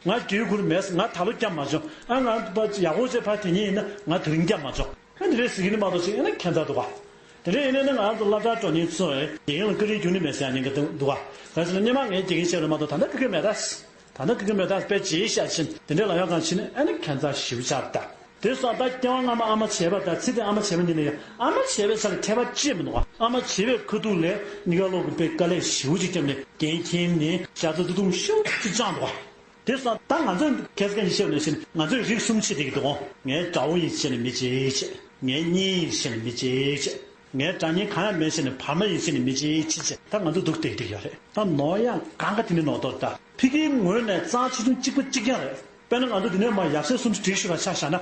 ང་རྒྱུས་ཁུར་མེད། ང་ད་ལོ་སྐྱབས་མ་བྱུང་། ཨ་ང་ཕར་ཡག་པོ་བྱས་ཕར་དེ་ཉིན་ཡིན་ན་ང་དེ་རིང་སྐྱབས་མ་བྱུང་། ཨ་འདི་འདྲས་ཟེར་གྱི་ནི་མ་གཏོགས་ཅིག་ཨ་ནི་ཁྱད་མཚར་འདུག་ག། དེ་འདྲས་ཡིན་ན་ནི་ང་ཚོ་སློབ་གྲྭར་འགྲོ་མཁན་ཚོས་དགེ་རྒན་ལ་བཀའ་དྲིན་རྒྱུགས་ནི་མེད་ཟེར་ཡ་ཉེན་ཁ་འདུག་ག། ག་རེ་ཟེར་ན་སྔོན་མ་ངས་དགེ་རྒན་བྱས་རེད་མ་གཏོགས་ད་ལྟ་དགེ་རྒན་མེད་ད། ད་ལྟ་དགེ་རྒན་མེད་ད། དཔེ་བརྗེད་ཤག་ཕྱིན། དེ་འདྲས་ལབ་ཡག་གང་ཕྱིན་ན་ཨ་ནི་ཁྱད་མཚར་ཞེ་པོ་ཆགས་ད། དེ་སོང་ད་སྐྱེ་བ་སྔ་མ་ཨ་མ་བྱས་པ་དང་ཚེ་འདི་ཨ་མ་བྱས་པ་གཉིས་ལ་ཡང་ཨ་མ་བྱས་པའི་ཆ་ལ་ཁྱད་པར་ཅི་མི་འདུག་ག། ཨ་མ་བྱས་པའི་ཁ་ཐུག་ལ་གཉིས་ཀ་ལོག་གི་དཔེ་དཀའ་ལས་ཞེ་པོ་ཅིག་བརྒྱབ་ནས་འགན་འཁྱེར་ནས་ཤ་ཚ་བརྩེ་དུང་ཞེ་པོ་ཅིག་བཅངས་འདུག་ག། དེ་སོང་ད་ང་ཚོས་ཁ་སང་ཡིན་ཤེས་ནས་ཤེས་ནས་ང་ཚོས་རིགས་གསུམ་ཕྱེ་བསྡད་ཀྱི་འདུག་གོ། ངའི་དགྲ་བོ་ཡིན་ཤེས་ནས་མི་གཅིག་བྱས། ངའི་གཉེན་ཡིན་ཤེས་ནས་མི་གཅིག་བྱས། ངའི་དགྲ་གཉེན་གང་ཡང་མིན་ཤེས་ནས་བར་མ་ཡིན་ཤེས་ནས་མི་གཅིག་བྱས་བྱས། ད་ང་ཚོ་སྡུག་བསྡད་ཀྱི་ཡོད་རེད། ད་ནོར་ཡག་གང་ག་དེ་ནས་ནོར་དོར་ད། ཕ་གིའི་ངོས་ནས་རྩ་ཆེ་ཆུང་གཅིག་པ་གཅིག་རྐྱང་རེད། དཔེར་ན་ང་ཚོ་འདི་ནས་མར་ཡབ་སྲས་གསུམ་བསྒྲིགས་ཞུ་ལ་ཆ་བཞག་ན།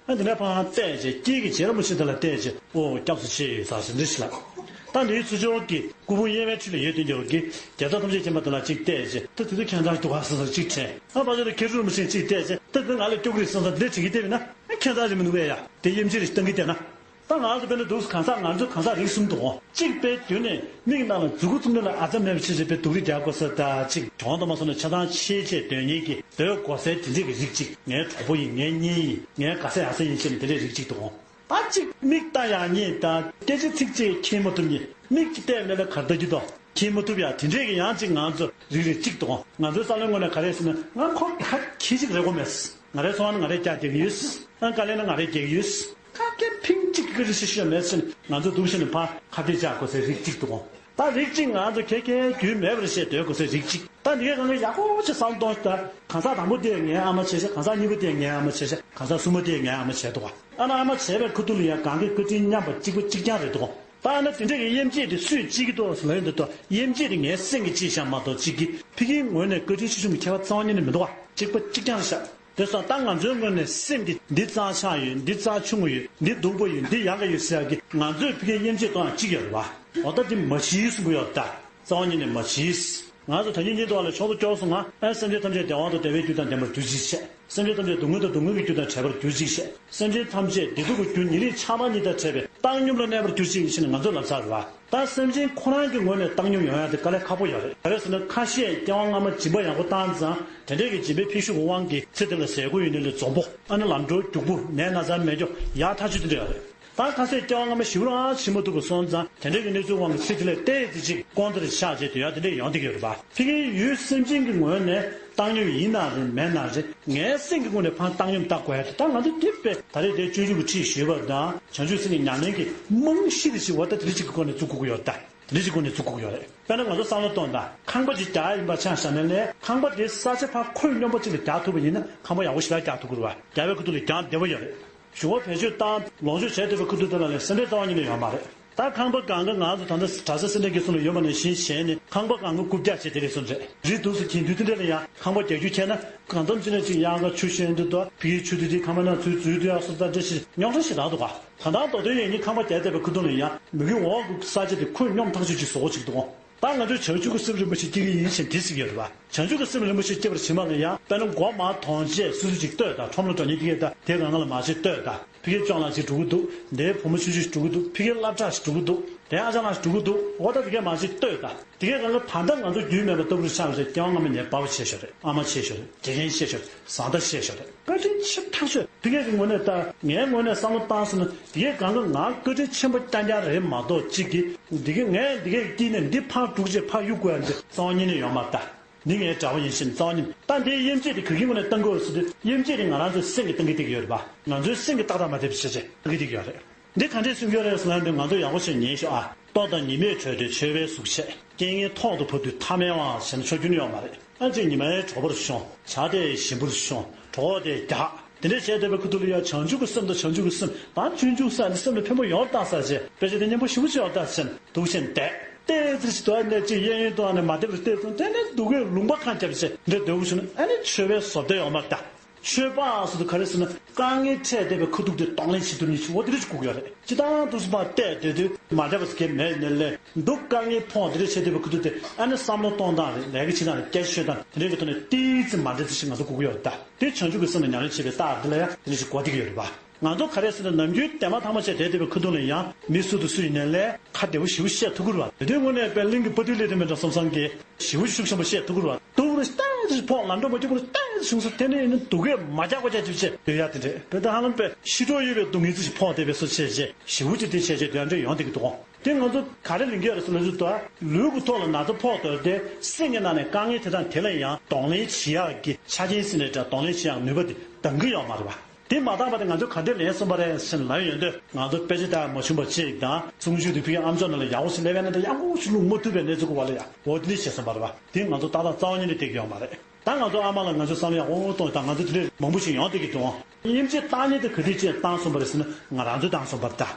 ཨ་འདི་ནས་ཕར་བལྟས་རྗེས་དཀྱིལ་གྱི་རྗེ་རིན་པོ་ཆེ་དེ་ལ་བལྟས་རྗེས་ཨོ་སྐྱབས་སུ་མཆི་ཟེར་ཞིག་འདྲི་ཞིག་ལ། ད་འདིའི་ཚུར་ཕྱོགས་ཀྱི་སྐུ་ཕུང་གཡས་པའི་འཁྲིས་ལ་ཡོད་དེ་འགྱུར་གྱི་རྒྱལ་ཚབ་ཐམས་ཅད་མཁྱེན་པ་དེ་ལ་གཅིག་བལྟས་རྗེས་ད་དེ་ཚོ་ཁྱད་མཚར་འདུག་ག་ཟེར་ཟེར་གཅིག་དྲན། ཨ་ཕར་ཕྱོགས་ལ་མཁན་ཟུར་རིན་པོ་ཆེ་གཅིག་བལྟས་རྗེས་ད་དེ་ང་ལ་སྐྱོ་གི་རེད་བསམ་བསམ་དེ་འདྲས་དྲན་གྱི་བལྟས་པས་ན་ཨ་ཁྱད་མཚར་ཞིག་མི་འདུག་གས་ཡ། དེ་གཡས་འཁྱིལ་རེ་བཏང་གི་བལྟས་ན། ད་ང་ཚོ་དཔེར་ན་འདུག་གང་ཟག་ང་ཚོ་གང་ཟག་རིགས་གསུམ་འདུག་གོ། གཅིག་དཔེ་མདུན་ནས་མིག་ནང་ལ་མཛུབ་གུ་བཙུམ་ནས་ལ་ཨ་ཙམ་མེད་པ་ཆེ་ཆེ་དཔེ་སྡུག་རུས་རྒྱག་དགོས་ས་ད་གཅིག་གྱོང་དུ་མ་སོང་ན་ཆ་ཚང་ཆེ་ཆེ་འདོད་མཁན་གྱི་སྡོད་དགོས་སའི་དེ་འདྲས་ཀྱི་རིགས་གཅིག། ངའི་གྲོགས་པོ་ཡིན། ངའི་གཉེན་ཡིན། ངའི་དགའ་ས་ཡག་ས་ཡིན་ཆེ་ནས་དེ་འདྲས་རིགས་གཅིག་འདུག་གོ། ད་གཅིག་མིག་ལྟ་ཡག་ཉེས་དང་སྐད་ཆ་ཚིག་གཅིག་མཁྱེན་མ་ཐུབ་ཉེས། མིག་གཅིག་བལྟས་ལས་ལ་གར་ལྟ་རྒྱུ་དང་མཁྱེན་མ་ཐུབ་ཡག་དེ་འདྲས་ཀྱི་ཡང་གཅིག་ང་ཚོ་རིགས་རིགས་གཅིག་འདུག་གོ། ང་ཚོའི་བསམ་བློའི་ངོས་ནས་ག་རེ་ཟེར་ན་ང་ཁོ་ག་ཁྱི་གཅིག་རེད་གོ་མེད། ང་རའི་ཚོང་བ་ནི་ང་རས་རྒྱག་རྒྱག་གི་ཡོད། ཨ་དཀའ་ལས་ནི་ང་རས་རྒྱག་གི་ཡོད། ཁ་སྐད་ཕིང་གཅིག་གི་རི་ཤི་ཤི་མེད་ཟེར་ནས་ང་ཚོ་སྡུག་ཤི་ནས་ཕར་ཁ་གཏད་བཅག་དགོས་སའི་རིགས་གཅིག་འདུག་གོ། ད་རིགས་གཅིག་ང་ཚོ་ཁྱེད་ཁྱེད་རྒྱུས་མེད་པར་བཤད་སྡོད་དགོས་སའི་རིགས་གཅིག། ད་འདི་གའི་སྒང་ག་ཡག་པོ་ཅིག་བསམ་གཏོང་ད་གང་ཟག་དང་པོ་དེ་ངའི་ཨ་མ་བྱས་ཤག། གང་ཟག་གཉིས་པ་དེ་ངའི་ཨ་མ་བྱས་ཤག། གང་ཟག་གསུམ་པ་དེ་ངའི་ཨ་མ་བྱས་འདུག་གོ། ཨ་ནི་ཨ་མ་བྱས་པའི་ཁ་ཐུག་ལ་ཡང་གང་གི་བཀའ་དྲིན་མཉམ་པ་གཅིག་པ་གཅིག་རྐྱང་རེད་འདུག་གོ། ད་ཨ་ནི་དེ་འདྲ་གི་དབྱེ་འབྱེད་དེ་སུས་གཅིག་གི་འདུག་ཟེར་ལབ་ཡོང་དུས་ད་དབྱེ་འབྱེད་དེ་ངའི་སེམས་ཀྱིས་གཅིག་བཞག་མ་གཏོགས་གཅིག་གི་ཕ་གིའི་ངོས་ནས་བཀའ་དྲིན་ཆེ་ཆུང་གི་ཁྱད་པར་རྩ་བ་ཉིད་ནས་མི་འདུག་ག། གཅིག་པ་གཅིག་རྐྱང་རེད་ཤག། དེ་སོང་ད་ང་ཚོའི་ངོས་ནས་སེམས་ཀྱི་འདི་རྩ་ཆག་ཡོད། འདི་རྩ་ཆུང་ཡོད། འདི་སྡུག་པོ་ཡོད། འདི་ཡག་ག་ཡོད་ཟེར་ཡག་གི་ང་ཚོས་ཕ་གིའི་དབྱེ་འབྱེད་གཏོང་ཡག་གཅིག་ཡོད་རེད་བ། འོ་ད་འདི་མ་གཞི་གསུང་གི་ཡོད་ད། རྩ་བ་ཉིད་ནས་མ་གཞི། ང་ཚོ་ད་ཉིད་ཉིད་དུ་བ་ལ་ཕྱོགས་སུ་སྐྱོར་སོང་ང་། ཨ་སེམས་ཅན་ཐམས་ཅད་བདེ་བ་དང་བདེ་བའི་རྒྱུ་དང་ལྡན་པར་གྱུར་ཅིག་བྱས། སེམས་ཅན་ཐམས་ཅད་སྡུག་བསྔལ་དང་སྡུག་བསྔལ་གྱི་རྒྱུ་དང་བྲལ་བར་གྱུར་ཅིག་བྱས། སེམས་ཅན་ཐམས་ཅད་བདེ་སྡུག་གི་རྒྱུ་ཉེ་རིང་ཆགས་སྡང་གཉིས་དང་བྲལ་བའི་ བཏང་སྙོམས་ལ་གནས་པར་གྱུར་ཅིག་ཞེས་ང་ཚོས་ལབ་ཚར་བ། ད་སེམས་ཅན་ཁོ་རང་གི་ངོས་ནས་བཏང་སྙོམས་ཡོང་ཡ་དེ་དཀའ་ལས་ཁག་པོ་ཡོད་རེད། ག་རེ་ཟེར་ན་ཁ་ཤས་སྐྱེ་བ་སྔ་མ་སྦྱིན་པ་ཡག་པོ་བཏང་ཙང་དེ་འདྲས་ཀྱི་སྦྱིན་པའི་འཕེལ་ཤུགས་ཀྱི་དབང་གིས་ཚེ་འདི་ལ་ཟས་གོས་ཡོད་ནི་ལས་འཛོམས་པོ། ཨ་ནི་ལམ་འགྲོ་རྒྱུག་པོ། ནད་ན་ཚ་མེད་འགྱོ། ཡག་ཐག་ཆོད་དེ་འདྲ་ཡོད་རེད། ད་ཁ་ཤས་སྐྱེ་བ་སྔ་མ་ཞེ་པོ་རང་ཕྱིན་མ་ཐུབ་པ་སོང་ཙང་དེ་འདྲས་ཀྱི་གནས་ཚུལ་དབང་གིས་ཚེ་འདི་ལས་ཏོག་ཙམ་ཅིག་ཀོང་ཙེ་རེ་ཆགས་བྱས་དེ་ཡ་དེ་འདྲས་ཡོང་བསྡད་ཀྱི་ཡོད་རེད་པ། ཕ་གིའི་ཡུལ་སེམས་ཅན་གྱི་ངོས་ནས་བཏང་སྙོམས་ཡིན་ན་རེད་མིན་ན་རེད། ངའི་སེམས་ཀྱི་སྒོ་ནས་ཕར་བཏང་སྙོམས་བཏང་དགོས་ཡ་དེ། ད་ང་ཚོ་དེ་དཔེ་ད་རེས་དེ་སྤྱོད་འཇུག་གི་ཁྲིད་ཞུས་པ་དང་བྱང་ཆུབ་སེམས་ཀྱི་ཉམས་ལེན་གྱི་རྨང་གཞི་རེ་ཞིག་བ་ད་དེ་རེ་ཅིག་གི་སྒོ་ནས་བཙུགས་དགོས་ཀྱི་ཡོད་ད། དེ་རེ་ཅིག་སྒོ་ནས་བཙུགས་དགོས་ཀྱི་ཡོད་རེད། དཔེར་ན་ང་ཚོ་བསམ་བློ་གཏོང་དང་ཁང་པ་ཅིག་རྒྱག་ཡིན་པ་ཆ་བཞག་ན་ལས་ཁང་པ་དེ་ས་ཆ་ཕར་ཁོད་སྙོམས་པོ་ཅིག་ལ་རྒྱག་ཐུབ་པ་ཡིན་ན་ཁང་པ་ཡག་པོ་ཞེ་དྲག་རྒྱག་ཐུབ་ཀྱི་རེད་བ། རྒྱག་པའི་ཁུ་ཐུག་ལ་རྒྱག་བདེ་བོ་ཡོད་རེད། ཞུ་བ་བེད་སྤྱོད་བཏང་ལོངས་སྤྱོད་བྱས་བསྡད་པའི་ཁུ་ཐུག་དེ་ལ་ལས་སེམས་ཁྲལ་རྩ་བ་ཉིད་ནས་ཡོད་མ་རེད། ད་ཁང་པ་གང་ག་ང་ཚོ་ད་ལྟ་གྲྭ་ས་སེ་འབྲས་དགེ་གསུམ་ལ་ཡོད་པ་ནང་བཞིན་བྱས་ནས་ཁང་པ་གང་ག་རྐུབ་བཀྱག་བྱས་དེ་རེད་སོང་རེད། རི་འདུག་སེ་གྱེན་དུས་དེ་འདྲ་ལ་ཡང་ཁང་པ་རྒྱག་རྒྱུ་བྱས་ན་གང་འཚམ་ཅིག་ནས་ཅིག་གཡང་ཁ་ཆུ་ཤོན་དུ་དོ་ཕི་གི་ཆུ་དུས་དེ་ཁང་པ་ནང་ཚུད་འཛུལ་དུས་ཡག་སོ་ད་འདྲ་ཞིག་རྙོག་དྲ་ཞིག་རག་འདུག་ག་ད་ལྟ་མདོ་དོན་ཡིན་ནི་ཁང་པ་རྒྱག་བསྡད་པའི་ཁུ་ཐུག་ལ་ཡང་མུ་གེ་འོག་གི་ས་ཆ་དེ་ཁོད་སྙོམས་ཐག་ཆོད་ཅིག་བཟོ་འོ་ཅིག་འདུག་ག་ད་ང་ཚོས་བྱང་ཆུབ་ཀྱི་སེམས་རིན་པོ་ཆེ་སྐྱེ་གི་ཡིན་ཞེས་འདི་ཟེར་གྱི་ཡོད་རེད་པ། བྱང་ཆུབ་ཀྱི་སེམས་རིན་པོ་ཆེ་སྐྱེ་བར་བྱེད་མ་ལ་ཡང་དཔེར་ན་མགོ་མར་དོན་བྱས་སོ་སོ་ཅིག་ལྟོས་དང་ཁྲོམ་ལ་འགྲོ་ཉིན་དེ་གས་དང་དེ་གང་ག་ལ་མ་ཞིག་ལྟོས་དང་ཕི་གའི་ཅོང་ལ་ཞིག་འགྲོ་གི་འདུག་དེའི་བུ་མོ་ཆུང་ཆུང་ཞིག་འགྲོ་གི་འདུག་ཕི་གའི་སློབ་གྲྭ་ཞིག་འགྲོ་གི་འདུག་དེ་ཨ་ཅག་ལ་ཞིག་འགྲོ་གི་འདུག་འོ་ད་དེ་གས་མ་ཞིག་ལྟོས་དང་དེ་གས་གང་ག་ད་ལྟ་ང་ཚོ་རྒྱུས་མེད་པ་ལྟ་བུར་ཆགས་པ་རེད། སྐྱེ་བ་སྔ་མ་ནས་པ་ཕ་བྱས་ཤོག་རེད། ཨ་མ་བྱས་ཤོག་རེད། དགེ་རྒན་བྱས་ཤོག་རེད། བཟའ་ཟླ་བྱས་ཤོག་རེད། བཀའ་དྲིན་ཆེ་ཐག་ཆོད། དེ་གས་ཀྱི་ངོས་ནས་ད་ངའི་ངོས་ནས་བསམ་བློ་བཏང་སོང་ན་དེ་གས་གང་ག་ང་བཀའ་དྲིན་ཆེན་པོ་རྐྱང་རྐྱང་རེད་མ་གཏོགས་གཅིག་གིས་འདི་གས་ངས་འདི་གས་དཀྱིལ་ནས་འདི་ཕར་སྒྲུག་བྱས་ཕར་གཡུག་དགོས་ཡ་འདི་རྩ་བ་ཉིད་ནས་ཡོད་མ་རེད་ད། འདི་ངའི་དགྲ་བོ་ཡིན་ཞེས་རྩ་བ་ཉིད་ད་འདིའི་དབྱེ་འབྱེད་དེ་ག་གི་ངོས་ནས་བཏང་དགོས་ཟེར་དུས་དབྱེ་འབྱེད་དེ་ང་རང་ཚོའི་སེམས་ཀྱིས་བཏང་གི་བསྡད་ཀྱི་ཡོད་རེད་པ། ང་ཚོའི་སེམས་ཀྱིས་ཏག་ཏག་མ་བསྡད་པ་བྱས་བྱས་བཏང་གི་བསྡད་ཀྱི་ཡོད་རེད། འདི་ག་འདྲས་སེམས་ཁྱོད་རེད་ཟེར་ན་འདི་ང་ཚོ་ཡག་པོ་བྱས་ཉན་ཤོག་ཨ། ལྟོ་དང་ཉི་མས་གྲོལ་ཏེ་མཆོད་པའི་གཟུགས་བྱས། རྐྱེན་ངན་ཐོག་ཏུ་བབས་དུས་ཐ་མལ་དབང་ཞེ་ན་ཆོག་རྒྱུ་ནི་ཡོད་མ་རེད། ཨ་ཅེ་ཉི་མའི་གྲོགས་པོར་ཤོང་། བྱ་དེ་ཞིམ་པོར་ཤོང་། གྲོགས་དེ་རྒྱག་དེ་འདྲས་བྱས་བསྡད་པའི་ཁུ་ཐུག་ལ་ཡང་བྱང་ཆུབ་ཀྱི་སེམས་དང་བྱང་ཆུབ་ཀྱི་སེམས་ད་ཆུང་ཆུང་ས་ནས་སེམས་ལ་ཕན་པོ་ཡོང་བར་བཏང་ས་བྱས་དཔེ་ཆ་དེ་སྙན་པོ་ཞེ་པོ་ཅིག་ཡོང་བར་བཏང་ཟེར་འདུག་བྱས་བསྡད། ཏོག་ཙམ་ཞིག་དོ་ནས་ཅིག་གཡས་གཡོན་དུ་ཨ་ནས་མ་བསྡད་པར་བལྟས་སོང་། དེ་ནས་སྡུག་གུས་ལུང་པ་གང་བརྒྱབ་བྱས་འདྲ་སྡོད་དགོས་བྱུང་ན་ཨ་ནི་མཆོད་པའི་བཟོ་ལྟ་ཡོད་མ་རེད་ད། མཆོད་པ་ཟེར་དུས་ག་རེ་ཟེར་ན་དཀའ་ངལ་འཕྲད་བསྡད་པའི་ཁུ་ཐུག་དེ་གདོང་ལེན་བྱེད་ཐུབ་ནི་ཞིག་འོ་དེ་འདྲ་ཞིག་དགོས་ཀྱི་ཡོད་རེད། སྤྱིར་བཏང་འདུག་སེ་ཕར་བལྟས་སྡོད་དུས་མ་འདྲ་བ་ཟེར་མཁན་མེད་ནའི་ལས་འདུག་དཀའ་ངལ་ཕོག་དེ་འདྲ་བྱས་བསྡད་པའི་ཁུ་ཐུག་དེ་ཨ་ནི་བསམ་བློ་གཏོང་སྟངས་རེད། ལས་ཀ་བྱེད་སྟངས་རེད། སྐད་ཆ་ཤོད་སྟངས་དེ་འདྲའི་གི་ཐོག་ནས་ཏོག་ཙམ་མ་འདྲ་ཚུལ་ཞིག་ང་ཚོ་དགོས་ཀྱི་ཡོད་རེད་ད། དེ་བྱང་ཆུབ་ཀྱི་སེམས་ལ་ཉམས་ལེན་བྱེད་པའི་རྟགས་དེ་ལ་ཡང་དེ་འདྲ་ཞིག་གོ་བསྡད་ཀྱི་ཡོད་རེད་པ། ང་ཚོ་ག་རེ་ཟེར་ན་ནམ་རྒྱུན་དེ་མ་ཐག་མ་བྱས་བསྡད་བསྡད་པའི་ཁུ་ཐུག་ལ་ཡང་མི་སུ་དང་སུ་ཡིན་ནའི་ལས་ཁ་བདེ་པོ་ཞེ་པོ་བཤད་ཐུབ་ཀྱི་རེད་པ། དེ་དུས་དངོས་གནས་དཔེ་གླིང་གི་དཔའ་རྟུལ་ལས་དེ་མི་འདྲ་བསམ་བསམ་གྱིས་ཞེ་པོ་ཤུགས་ཆེན་པོ་བཤད་ཐུབ་ཀྱི་རེད་པ། སྡུག་རུ་ཏོག་ཙམ་ཕོག་ལམ་འགྲོ་མ་སྐྱིད་པོ་རུ་ཏོག་ཙམ་བྱུང་སོང་། དེ་ནས་ཡིན་ན་སྡུག་གས་མ་རྒྱག་པ་རྒྱག་ཅིག་བྱས་སྡོད་ཡ་དེ་འདྲས་དཔེ་ད་ཧ་ལམ་དཔེ་ཤི་གྲབས་ཡོད་པའི་སྡུག་བསྔལ་ཅིག་ཕོག་བསྡད་པའི་བཟོ་བྱས་བྱས་ཞེ་པོ་ཅིག་དེ་བྱས་བྱས་སྡོད་ཡ་འདྲ་ཡོང་བསྡད་ཀྱི་འདུག་གོ། དེ་ང་ཚོ་ག་རེ་ལེན་གྱི་ཡོད་རེད་ཟེར་ན་ཚོ་ལུས་ཀྱི་ཐོག་ལ་ན་ཚ་ཕོག་དོར་ཏེ་སེམས་ཀྱི་ནང་ནས་དཀའ་ངལ་དེ་དང་དེ་ལ་ཡང་གདོང་ལེན་བྱེད་ཡག་གི་ཆ་རྐྱེན་ཟེར་ནའི་འདྲ་གདོང་ལེན་བྱེད་ཡག་ནུས་པ་དེ་འདང་གི་ཡོད་མ་རེད་པ། དེ་མ་འདང་པ་དེ་ང་ཚོ་ག་འདྲས་ལེན་སོང་པ་རེད་ཟེར་ནས་ལབ་ཡོང་དུས་ང་ཚོ་དཔེ་ཆ་ལྟ་མ་བྱུང་པ་གཅིག་དང་། ཆུང་ཆུང་དུས་ཕ་གི་ཨམ་ཅོག་ནང་ལ་ཡག་པོ་ཞིག་སླེབས་པ་ཡིན་ན་ད་ཡག་པོ་ཞིག་བླུག་མ་ཐུབ་པའི་གནས་ཚུལ་གོ་བ་ལ་ཡ་འོ་དེ་འདྲས་བྱས་སོང་པ་རེད་པ། དེ་ང་ཚོ་ཏག་ཏག་རྩ་བ་ཉིད་ནས་བསྡད་ཀྱི་ཡོད་མ་རེད། ད་ང་ཚོ་ཨ་མ་ལགས་ང་ཚོ་བསམ་བློ་ཡག་པོ་གཏོང་དང་། ང་ཚོ་དེ་འདྲས་མང་པོ་ཞིག་ཡོང་བསྡད་ཀྱི་འདུག་དབྱིན་ཇིས་བཏང་ཉེས་དེ་ག་དུས་ཅིག་བཏང་སོང་པ་རེད་ཟེར་ན་ང་རང་ཚོས་བཏང་སོང་པ་རེད་ད།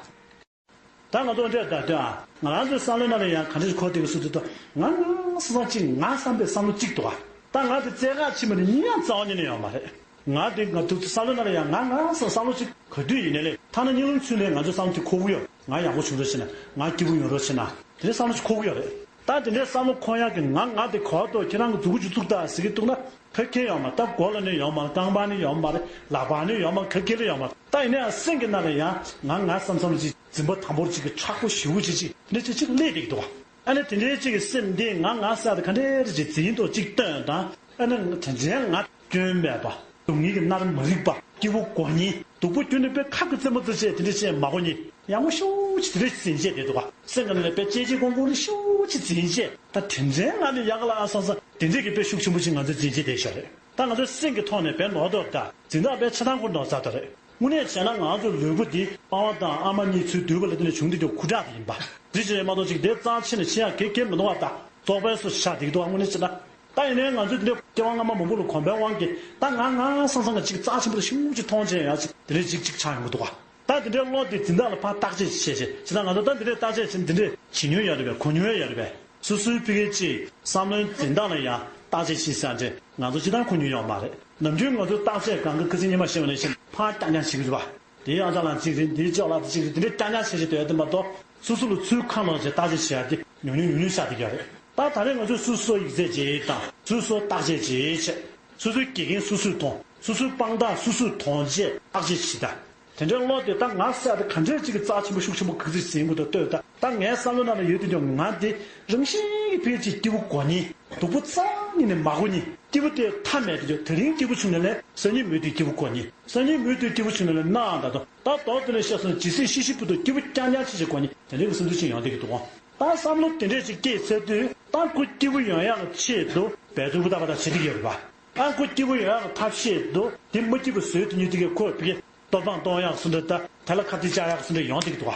ད་ང་ཚོ་འདྲས་ད་ལྟོས་ཨ། ང་རང་ཚོའི་བསམ་བློའི་ནང་ལ་ཡང་ག་འདྲ་ཞིག་འཁོར་བསྡད་ཀྱི་སུ་དེ་ད་ང་ང་སང་སང་གཅིག་ང་བསམ་པའི་བསམ་བློ་གཅིག་འདུག་ཨ། ད་ང་དེ་རྩེད་གར་ཕྱིན་པ་ནི་གཉིད་ཡང་རྩ་བ་ཉིད་ནས་ཡོད་མ་རེད། ང་དེ་ང་དུ་བསམ་བློའི་ནང་ལ་ཡང་ང་ང་སང་བསམ་བློ་གཅིག་ག་དུས་ཡིན་ནའི་ལས་ཐ་ན་གཉིད་ལམ་ཚུན་ལས་ང་ཚོའི་བསམ་བློ་དེ་འཁོར་གྱི་ཡོད། ང་ཡག་པོ་བྱུང་རོགས་བྱེད་ན། ང་སྐྱིད་པོ་ཡོང་རོགས་བྱེད་ན། དེ་འདྲའི་བསམ་བློ་ཅིག་འཁོར་གྱི་ཡོད་རེད། ད་དེ་འདྲའི་བསམ་བློ་འཁོར་ཡག་གི་ང་ང་དེ་གོ་བ་ཐོག་ཁྱེད་རང་གི་མཛུབ་གུ་ཅིག་བཙུགས་དང་ཟེར་གྱི་འདུག་ན་ཕ་གི་ཡོད་མ་རེད། ད་མགོ་ལ་ནི་ཡོད་མ་རེད། རྐང་པ་ནི་ཡོད་མ་རེད། ལག་པ་ནི་ཡོད་མ་རེད། ག་གེ་ལ་ཡོད་མ་རེད། ད་ཡིན་ན་ཡང་སེམས་ཀྱི་ནང་ལ་ཡང་ང་ང་བསམ་བསམ་ཅིག་འཛིན་པ་དམ་པོར་ཅིག་གི་མཁྲེགས་པོ་ཞེ་པོ་ཅིག་ཅིག་འདི་ཅིག་ཅིག་སླེབས་བསྡད་ཀྱི་འདུག་བ། ཨ་ནི་དེ་འདྲའི་ཅིག་གི་སེམས་འདི་ང་ང་ཟེར་ཡ་དེ་ག་འདྲའི་ཅིག་འཛིན་དང་ཅིག་སྟོན་དང་། ཨ་ནི་དེ་འདྲའི་ང་སྐྱོན་མེད་པ། སྡུག་བསྔལ་གྱི་མནར་མ་རིག་པ། སྐྱིད་པོ་དགོས་ཉིན། སྡུག་པོ་ཁྱོན་ནས་དཔེ་ཁ་གི་རྩེ་མོ་རྩེ་བྱས་དེ་འདྲ་བྱས་མ་དགོས་ཉིན། ཡག་པོ་ཞེ་པོ་ཅིག་དེ་འདྲ་འཛིན་བྱས་བསྡད་འདུག་ག་སེམས་ཀྱི་ནང་ལ་དཔེ་གཅེས་གཅེས་སྐྱོང་སྐྱོང་རེ་ཞེ་པོ་ཅིག་འཛིན་བྱས། ད་དེ་འདྲའི་ང་ལ་ཡག་ག་ལ་ཨ་སང་སང་དེ་འདྲས་ཀྱི་དཔེ་ཤུགས་ཆེན་པོ་ཅིག་ང་ཚོས་འཛིན་བྱས་བསྡད་ཤག་རེད། ད་ང་ཚོ་སེམས་ཀྱི་ཐོག་ནས་དཔེ་ནོར་དོ་ད་འཛིན་བདག་དཔེ་ཆ་ཚང་ཁུར་ནོར་ཚར་དོ་རེད། དངོས་གནས་བྱས་ན་ང་ཚོའི་ལུས་པོ་འདི་པ་ཕ་དང་ཨ་མ་གཉིས་ཚུར་བསྡུས་པ་ལ་བརྟེན་ནས་བྱུང་བསྡད་རྒྱུ་ཁུ་ཁྲག་དེ་ཡིན་པ། འདི་ཅི་རེད་མ་གཏོགས་ཅིག་དེ་རྩ་ཆེ་ནས་ཆེ་ཡག་གེ་གེ་མི་འདུག་བ། ད་བཙོག་པའི་སོ་ཆགས་བསྡད་ཀྱི་འདུག་བ་དངོས་གནས་བྱས་ན། ད་ཡིན་ནའི་ང་ཚོས་འདི་འདྲའི་སྐྱེ་བ་སྔ་མ་མང་པོ་ལ་གོམས་པའི་དབང་གིས་ད་ང་ང་སང་སང་གི་ཅིག་རྩ་ཆེན་པོ་ཞེ་པོ་ཅིག་མཐོང་ཆེན་ཡག་ཅིག་དེ་འདྲའི་ཅིག་ཅིག་ཆགས་ཡོང་གི་འདུག་བ། ད་དེ་འདྲའི་བློ་དེ་འཛིན་བདག་ལ་ཕར་བརྟག་དཔྱད་བྱས་བྱས་བྱས་ན་ང་ཚོ་ད་འདི་འདྲའི་བརྟག་དཔྱད་བྱས་འདི་འདྲའི་བྱེད་མྱོང་ཡོད་རེད་པས། གོ་མྱོང་ཡོད་རེད་པས། སོ་སོའི་ཕ་གི་ཅིག་བསམ་བློའི་འཛིན་སྟངས་ལ་ཡང་བརྟག་དཔྱད་བྱེད་ས་འདྲ་ང་ཚོ་ཅི་ལྟར་གོ་མྱོང་ཡོད་མ་རེད། ནམ་རྒྱུན་ང་ཚོའི་བརྟག་དཔྱད་གང་གི་ཁ་སང་ཉི་མ་བཤད་པ་ནང་བཞིན་ཕར་རྐྱང་རྐྱང་བྱེད་ཀྱི་རེད་པ། དེའི་ཨ་ཅག་ལགས་གཅིག་རེད། འདིའི་ཅོག་ལགས་དེ་གཅིག་རེད། འདི་འདྲའི་རྐྱང་རྐྱང་བྱེད་བྱེད་སྡོད་ཡ་དེ་མ་གཏོགས་སོ་སོ་ལ་ཚུར་ཁ་ནང་བྱས་བརྟག་དཔྱད་བྱེད་ཡ་དེ་ཉུང་ཉུང་ཉུང་ཉུང་ཆགས་བསྡད་ཀྱི་རེད། ད་ད་རེས་ང་ཚོས་སོ་སོ་ཡིག་ཚད་བྱེད་དང་སོ་སོ་བརྟག་དཔྱད་བྱེད་བྱས། སོ་སོའི་དགེ་རྒན་སོ་སོས་མཐོང་། སོ་སོའི་དཔང་རྟགས་སོ་སོས་མཐོང་བྱས་བརྟག་དཔྱད་བྱེད་དང་། དེ་འདྲའི་བློ་དེ་ད་ང་བསད་དེ་ག་འདྲའི་ཅིག་གི་རྩ་ཆེན་པོ་ཤུགས་ཆེན་པོ་ག་ཚོད་ཟིན་དགོས་དང་ལྟོས། ད་ད་ངའི་བསམ་བློ་ནང་ལ་ཡོད་དུས་ཀྱང་ང་དེ་རང་བཞིན་གྱིས་ཕལ་ཆེར་སྐྱིད་པོ་དགོས་ནི། སྡུག་པོ་རྩ་ནས་ནི་མ་དགོས་ནི། སྐྱིད་པོ་དེ་མཐའ་མེད་དུ་འགྱུར། དེ་རིང་སྐྱིད་པོ་བྱུང་ན་ལས་སང་ཉིན་མུ་མཐུད་སྐྱིད་པོ་དགོས་ནི། སང་ཉིན་མུ་མཐུད་སྐྱིད་པོ་བྱུང་ན་ལས་ནའང་ད་དུང་ད་མདོར་དེ་ལས་བཤད་སོང་ན་ཇི་སྲིད་ཤི་ཤི་བར་དུ་སྐྱིད་པོ་རྐྱང་རྐྱང་ཆེ་ཆེ་དགོས་ནི། དེ་འདྲའི་གི་བསམ་ཚུལ་ཅིག་ཡོང་བསྡད་ཀྱི་འདུག་གོ། ད་བསམ་བློ་དེ་འདྲས་ཅིག་སྐྱེས་ཚར་དུས་ད་ཁོ་སྐྱིད་པོ་ཡོང་ཡག་གི་ཆེད་དུ་འབད་རྩོལ་ཧུར་ཐག་པ་ཐག་བྱེད་ཀྱི་ཡོད་རེད་པ། ཨ་ཁོ་སྐྱིད་པོ་ཡོང་ཡག་གི་ཐབས་ཤེས་དུ་དེ་མ་སྐྱིད་པ་བཟོས་དེ་ཉིད་དེ་གས་ཁོས་བི་གེ་གཏོར་ཕམ་གཏོང་ཡག་སུ་འདྲ་ད་དེ་ལ་ཁ་གཏད་བཅག་ཡག་སུ་འདྲ་ཡོང་བསྡད་ཀྱི་འདུག་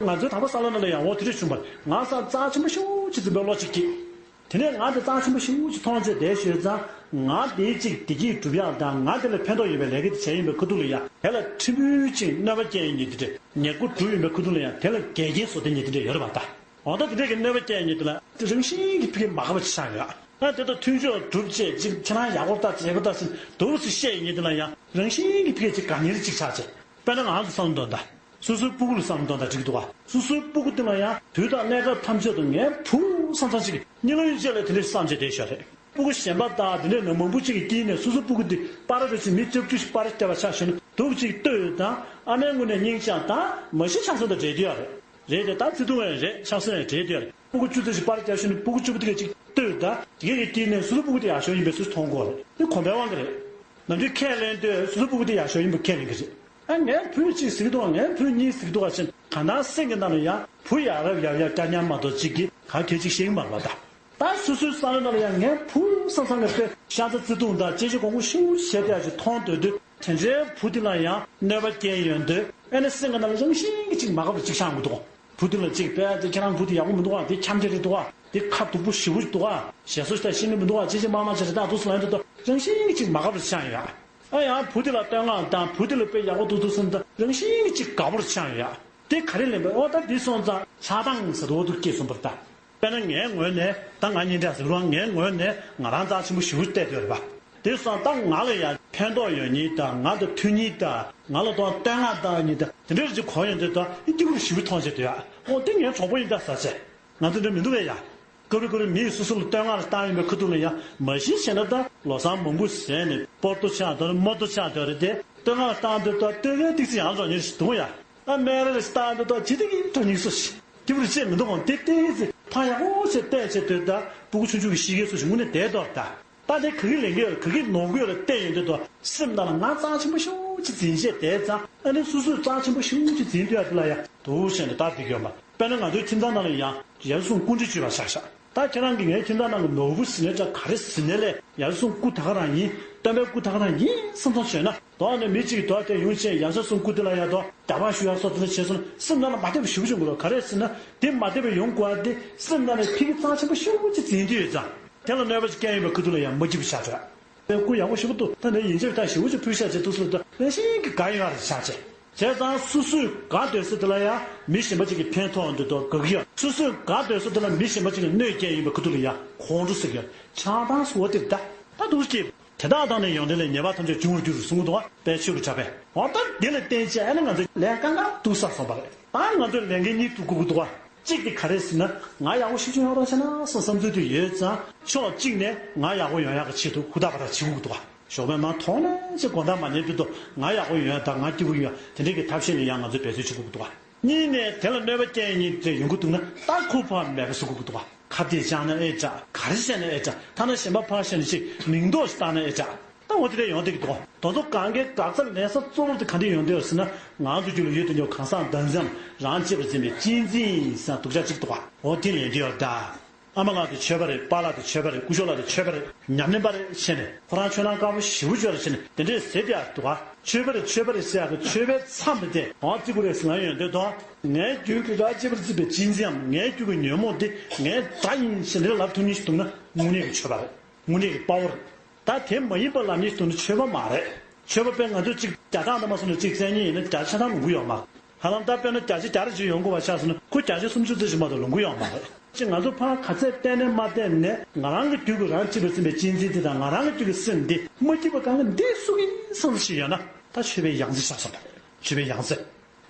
ག། ང་ཚོའི་ད་ལྟ་བསམ་བློ་ནང་ལ་ཡང་འོ་དེ་འདྲ་བྱུང་བ་རེད། ང་ས་རྩ་ཆེན་པོ་ཞེ་པོ་ཅིག་འཛིན་པའི་བློ་ཅིག་སྐྱེས། དེ་ནས་ང་དེ་རྩ་ཆེན་པོ་ཞེ་པོ་ཅིག་མཐོང་བྱས་བསྡད་ཤོད་ཙང་ང་དེའི་ཅིག་བདེ་སྐྱིད་སྒྲུབ་ཡག་དང་ང་དེ་ལ་ཕན་ཐོགས་ཡོད་པའི་ལས་ཀ་དེ་བྱས་ཡིན་པའི་ཁ་ཐུག་ལ་ཡང་དེ་ལ་ཕྲན་བུ་ཅིག་གནོད་པ་སྐྱེལ་ཡིན་ཉེ་དེ་འདྲ་ཉེས་པོ་སྒྲུབ་ཡིན་པའི་ཁ་ཐུག་ལ་ཡང་དེ་ལ་འགལ་རྐྱེན་བཟོ་དེ་ཉེ་དེ་འདྲ་ཡོད་རེད་པ། ད་འོ་ད་དེ་འདྲ་གི་གནོད་པ་སྐྱེལ་ཡིན་ཉེ་དེ་ལ་རང་བཞིན་གྱིས་ཕ་གི་མ་དགའ་བ་ཅིག་ཆགས་ཡོད། ཨ་དེ་ད་མཐུན་ཕྱོགས་སྒྲུབ་བྱས་ཅིག་ཁྱེད་རང་ཡག་པོ་ལྟ་བྱས་པ་ལྟ་ཟིན་འདུག་སེ་བཤད་ཡིན་ཉེ་དེ་ལ་ཡང་རང་བཞིན་གྱིས་ཕ་གི་ཅིག་དགའ་ཉེ་རེ་ཅིག་ཆགས་བྱས། དཔེར་ན་ང་ཚོ་བསམ་བློ་འདོན་ད། སོ་སོའི་སྤུ་གུ་ལ་བསམ་བློ་འདོན་ད་འགྲིག་འདུག་ག། སོ་སོའི་སྤུ་གུ་དེ་ལ་ཡང་དུས་དང་གནས་སྐབས་ཐམས་ཅད་དུ་ངའི་བུ་བསམ་བསམ་ཞིག་གཉིད་ལོག་ཡུན་ཆད་ལ་དེ་འདྲ་བསམ་བྱས་བསྡད་ཤག་རེད། སྤུ་གུ་གཞན་པ་དང་དེ་འདྲ་ནང་མང་པོ་ཅིག་གི་དཀྱིལ་ནས་སོ་སོའི་སྤུ་གུ་དེ་པར་རེ་ཅིག་མི་བཅུ་བཅུ་ཞིག་པར་བསྐྱལ་བ་ཆ་བཞག་ན་འདུག་ཅིག་ལྟོས་དང་ཨ་མའི་ངོས་ནས་སྙིང་རྗེ་དང་མ་གཞི་ཆགས་སོང་དང་འབྲེལ་དུས་ཡ་རེད། རེད་དེ་ད་བརྩེ་དུང་ཡང་རེད། ཆགས་སོང་ཡང་རེད་དེ་ཡ་རེད། སྤུ་གུ་བཅུ་ཙམ་ཞིག་པར་རྒྱག་ཤོར་ནས་སྤུ་གུ་བཅུ་པོ་དེ་ག་ཅིག་ལྟོས་དང་དེ་གའི་དཀྱིལ་ནས་སོ་སོ་སྤུ་གུ་དེ་ཡག་ཤོས་ཡིན་པའི་སུས་མཐོང་གོ་རེད། དེ་གོམས་པའི་དབང་གིས་རེད། ནམ་རྒྱུན་ཁས་ལེན་དུས་སོ་སོ་སྤུ་གུ་དེ་ཡག་ཤོས་ཡིན་པ་ཁས་ལེན་གི་རེད། ཨ་ངའི་བུ་གཅིག་གཟིགས་འདུག་ག། ངའི་བུ་གཉིས་གཟིགས་འདུག་ག་ཟེར་གང་ལྟར་སེམས་ཀྱི་ནང་ལ་ཡང་བུ་ཡག་རབས་ཡག་ཡག་བསྐྱར་ཉར་མ་གཏོགས་གཅིག་གིས་ག་གལ་ཅིག་ཤེས་ཀྱི་མ་རེད་པ་ད། ད་སོ་སོའི་བསམ་བློ་ནང་ལ་ཡང་ངའི་བུ་བསམ་བསམ་གི་དཔེ་ཤ་ཚ་བརྩེ་དུང་དང་གཅེས་ཆེ་གོང་བུ་ཤུགས་ཆེ་དེ་ཡག་ཅིག་མཐོང་འདོད་དུས་དེ་འདྲའི་བུ་དེ་ལ་ཡང་གནོད་པ་སྐྱེལ་ཡོང་དུས་ཨེ་ནི་སེམས་ཀྱི་ནང་ལ་རང་བཞིན་གྱིས་ཅིག་མ་དགའ་བ་ཅིག་ཤར་འགྲོ་འདུག་ག། བུ་དེ་ལ་ཅིག་དཔེ་དེ་ཁྱེད་རང་བུ་དེ་ཡག་པོ་མི་འདུག་ག། དེ་འཁྱམ་ཆེ་རེད་འདུག་ག། དེ་ཁ་སྡུག་པོ་ཞེ་པོ་ཅིག་འདུག་ག། ཞེ་སོ་ཞིག་ད་ཤེས་ཀྱི་མི་འདུག་ག། ཅེས་ཅེས་མ་མ་བྱས་རེད་ད་འདུག་སེ་ལན་དུ་ད་རང་བཞིན་གྱིས་ཅིག་མ་དགའ་བ་ཅིག་ཤར་ཡོང་ཡ། ཨ་ཡང་བུ་དེ་ལ་བསྟོད་བསྔགས་དང་བུ་དེ་ལ་དཔེ་ཡག་པོ་འདུག་འདུག་སེམས་ད་རང་བཞིན་གྱིས་ཅིག་དགའ་པོར་ཆགས་ཡོད་ཡ། དེ་ག་རེ་ལེན་པ་ཨོ་ད་འདི་སོང་ཙང་ཆགས་སྡང་ཟེར་དུ་འོ་འདུག་སྐྱེས་སོང་བར་ད། དཔེར་ན་ངའི་ངོས་ནས་ད་ང་གཉིས་འདྲ་ཟེར་རུང་ངའི་ངོས་ནས་ང་རང་རྩ་ཆེན་པོ་ཞེ་པོ་བལྟས་སྡོད་རེད་པ། དེ་སོང་ད་ང་ལ་ཡང་ཕན་ཐོགས་ཡོད་ཉིད་དང་ང་དང་མཐུན་ཉིད་དང་ང་ལ་དང་བསྟོད་བསྔགས་བཏང་ཉིད་དང་དེ་འདྲ་ཅིག་གོ་ཡོང་དུས་ད་སྐྱིད་པོ་ཞེ་པོ་མཐོང་བྱས་སྡོད་ཡ། ཨོ་དེ་ངའི་གྲོགས་པོ་ཡིན་ད་ཟེར་བྱས། ང་ཚོ་འདྲ་མི་འདུག་གས་ཡ། སྐབས་རེ་སྐབས་རེ་མི་ཡིས་སོ་སོ་ལ་བསྟོད་བསྔགས་ལ་བཏང་ཡོང་པའི་ཁ་ཐུག་ལ་ཡང་མ་གཞི་བྱས་ན་ད་ལོ་སར་མང་པོ་ཟས་ནས་སྤོར་ཏོ་ཆགས་འདུག་མོ་ཏོ་ཆགས་འདུག་རེད་དེ་བསྟོད་བསྔགས་ལ་བཏང་དུས་ད་བསྟོད་པའི་ཏིག་ཙི་ཡང་འགྲོ་ཉེར་ཞིག་འདུག་ཡ། ཨ་སྨད་རེ་རེ་བཏང་དུས་ད་ཇི་ལྟ་གི་འགྲོ་ཉེར་སོ་ཞིག་སྐྱིད་པོ་རེ་བྱས་མི་འདུག་གོང་དེ་ལྟས་ཙི་ཕ་ཡག་པོ་བྱས་བལྟས་བྱས་དུས་ད་སྤུ་གུ་ཆུང་ཆུང་གི་གཤིས་ཀའི་སོ་ཞིག་དངོས་གནས་བསྡད་འདུག་ད། ད་དེ་ག་གི་ལེན་གི་ཡོད་རེད་ག་གི་ནོར་གི་ཡོད་རེད་བལྟས་ཡོང་དུས་ད་སེམས་ནང་ལ་ང་རྩ་ཆེན་པོ་ཞེ་པོ་ཅིག་འཛིན་བྱས་བསྡད་ཙང་ཨ་ནི་སོ་སོས་རྩ་ཆེན་པོ་ཞེ་པོ་ཅིག་འཛིན་སྡོད་ཡ་དེ་ལ་ཡ་འདུག་བྱས་ནས་ད་འགྲིག་གི་ཡོད་མ་རེད། དཔེར་ན་ང་ཚོའི་ཁྱིམ་ཚང་ནང་ལ་ཡང་ཡར་སོང་སྐུ་འདྲ་བཅོས་པ་ཆགས་ཤག་ད་ཁྱེད་རང་གིས་ངའི་ཁྱིམ་ཚང་ནང་གི་ནོར་བུ་ཟིན་ནའི་འདྲ་ག་རེ་ཟིན་ནའི་ལས་ཡར་སོང་སྐུ་ད་ག་རང་ཡིན། སྟོན་པའི་སྐུ་ད་ག་རང་ཡིན་བསམ་བསམ་བྱས་ན་དོག་ནས་མི་གཅིག་གིས་དོག་དེ་ཡོང་ཕྱིན་ཡར་སོང་སྐུ་དེ་ལ་ཡར་དོག་རྒྱབ་ལངས་ཞུ་ཡག་སོགས་དེ་འདྲ་བྱས་སོང་ན་སེམས་ནང་ལ་མ་བདེ་བ་ཞེ་པོ་ཅིག་འགོ་ལོ། ག་རེ་ཟེར་ན་དེ་མ་བདེ་བ་ཡོང་དགོས་པ་དེ་སེམས་ནང་ལ་ཕ་གི་རྩ་ཆེན་པོ་ཞེ་པོ་ཅིག་འཛིན་དུས་ཡོད་ཙང་དེ་ལ་གནོད་པ་ཅིག་བསྐྱལ་ཡོང་པའི་ཁ་ཐུག་ལ་ཡང་མ་སྐྱིད་པ་ཆགས་འགྲོ། དཔེ་སྐུ་ཡག་པོ་ཞེ་པོ་འདུག་ད་ནི་ཡིན་གཅིག་ད་ཞེ་པོ་ཅིག་ཕུལ་ཤག་ཅེས་འདུག་སེ་ད་ལེགས་ཤིང་གི་དགའ་ཡོང་ཡ་རེ་ཆགས་ཅེས། བྱས་ཙང་སོ་སོས་དགའ་སྡོད་ས་དེ་ལ་ཡང་མི་གཞན་པ་ཅིག་གིས་ཕན་ཐོགས་འདུག་དོ་དགའ་གི་ཡོད། སོ་སོས་དགའ་སྡོད་ས་དེ་ལ་མི་གཞན་པ་ཅིག་གིས་གནོད་སྐྱེལ་ཡིན་པའི་ཁ་ཐུག་ལ་ཡང་ཁོང་ཁྲོ་ཟེར་གི་ཡོད། ཆགས་སྡང་ཟེར་བ་དེ་ད་ད་འདུག་སྐྱེས། དེ་དག་བཏང་ནས་ཡོང་དེ་ལས་ཉེས་པ་ཐམས་ཅད་འབྱུང་བར་འགྱུར་གསུངས་འདུག་བ། དཔལ་ཆོས་ཀྱི་གྲགས་པས། འོ་ད་དེ་ལ་བརྟེན་བྱས་ཨ་ནི་ང་ཚོ་ལས་དཀའ་ངལ་འདུག་ས་སོང་བ་རེད། ད་ང་ཚོས་ལས་འགན་གཉིས་སྒྲུབ་དགོས་ཀྱི་འདུག་བ། གཅིག་དེ་ག་རེ་ཟེར་ན་ང་ཡག་པོ་ཞིག་ཅིག་ཡོང་རོགས་བྱས་ན་བསམ་བསམ་ཚུལ་དུ་ཡོད་ཙང་ཕྱོགས་གཅིག་ནས་ང་ཡག་པོ་ཡོང་ཡག་གི་ཆེད་དུ་ཧུར་ཐག་འབད་ཐག་བྱེད་དགོས་ཀྱི་འདུག་བ། ཞོགས་པའི་མ་མཐོང་ནས་ཅིག་དགོང་དག་མ་ཉལ་དུས་དུ་ང་ཡག་པོ་ཡོང་ཡག་དང་ང་སྐྱིད་པོ་ཡོང་ཡག་དེ་འདྲའི་གི་ཐབས་ཤེས་ལ་ཡང་ང་ཚོས་འབད་རྩོལ་བྱེད་དགོས་ཀྱི་འདུག་བ། གཉིས་ནས་དེ་ལ་གནོད་པ་སྐྱེལ་ཡ་ཉིད་དེ་ཡོང་གི་འདུག་ན་ད་ཁོ་ཕར་མེད་པ་བཟོ་དགོས་ཀྱི་འདུག་བ། ཁ་གཏད་བཅག་ན་ཨེ་དྲག་ག་རེ་བྱས་ན་ཨེ་དྲག་ཐ་ན་གཞན་པ་ཕར་བཞག་ནས་ཅིག་མིང་འདོགས་ཤིག་བཏགས་ན་ཨེ་དྲག་ད་འོ་དེ་འདྲ་ཡོང་བསྡད་ཀྱི་འདུག་དེ་ཚོ་གང་གའི་འགག་རྩ་ལེན་ས་གཙོ་བོ་དེ་ག་འདྲ་ཡོང་བསྡད་ཡོད་ཟེར་ན་ང་ཚོ་རྒྱུད་ལ་ཡོད་དེ་ཉོ་གང་ཟག་འདང་ཙམ་རང་གཅེས་པར་འཛིན་པའི་གཅེས་འཛིན་ཟེར་སྡུག་ཅག་གཅིག་འདུག་བ། འོ་དེ་ལེན་གྱི་ཡོད་ད། ཨ་མ་ལགས་དེ་ཆོས་པ་རེད། པཱ་ལགས་དེ་ཆོས་པ་རེད། སྐུ་ཞབས་ལགས་དེ་ཆོས་པ་རེད། ཉམས་ལེན་པ་རེད་བྱས་ནས་ཁོ་རང་ཆོས་ནང་དཀར་པོ་ཞེ་པོ་ཅིག་ཡོད་རེད་བྱས་ནས་དེ་འདྲས་ཟེར་བསྡད་ཡག་འདུག་ག་ཆོས་པ་རེད་ཆོས་པ་རེད་ཟེར་ཡག་གི་ཆོས་པའི་མཚམས་དེ་དེ་འོང་བརྩི་དགོས་རེད་ཟེར་ལབ་ཡོང་དུས་དང་། ངའི་རྒྱུད་ཀྱི་རང་གཅེས་པར་འཛིན་པའི་གཅེས་འཛིན་ངའི་རྒྱུད་ཀྱི་ཉོན་མོངས་དེ་ངའི་དགྲ་ཡིན་ཟེར་འདི་ལབ་ཐུབ་མཁན་ཞིག་འདུག་ན་དངོས་གནས་ཀྱི་ཆོས་པ་རེད། དངོས་གནས་ཀྱི་དཔའ་བོ་རེད། ད་དེ་མ་ཡིན་པ་ལབ་མཁན་ཞིག་འདུག་ན་ཆོས་པ་མ་རེད། ཆོས་པ་དཔེ་ང་ཚོས་གཅིག་བརྒྱ་ཕྲག་འདྲ་མ་སོང་ནས་གཅིག་བཙལ་མཁན་ཡིན་ན་བརྒྱ་ཆ་ཐམ་ལོངས་ཀྱི་ཡོད་མ་རེད། ཧ་ལམ་ད་དཔེར་ན་བརྒྱ་ཆ་བརྒྱ་རེ་ཅིག་ཡོང་དགོས་པ་ཆགས་སོང་ན་ཁོ་བརྒྱ་ཆ་སུམ་ཅུ་ཙམ་ཞིག་མ་གཏོགས་ལོངས་ཀྱི་ཡོད་མ་རེད། ཅེས་ང་ཚོ་ཕར་ག་ཚད་བལྟས་ནས་མ་བལྟས་ནས་ང་རང་གི་རྒྱུད་ཀྱི་རང་གཅེས་པར་འཛིན་པའི་གཅེས་འཛིན་དེ་དང་ང་རང་གི་རྒྱུད་ཀྱི་སེམས་འདི་མ་སྐྱིད་པ་གང་ག་འདི་སུ་གིས་བསམ་བློ་ཞིག་ཡོད་ན་ད་ཆོས་པའི་ཡང་རྩེ་ཆགས་སོང་བ་རེད། ཆོས་པའི་ཡང་རྩེ།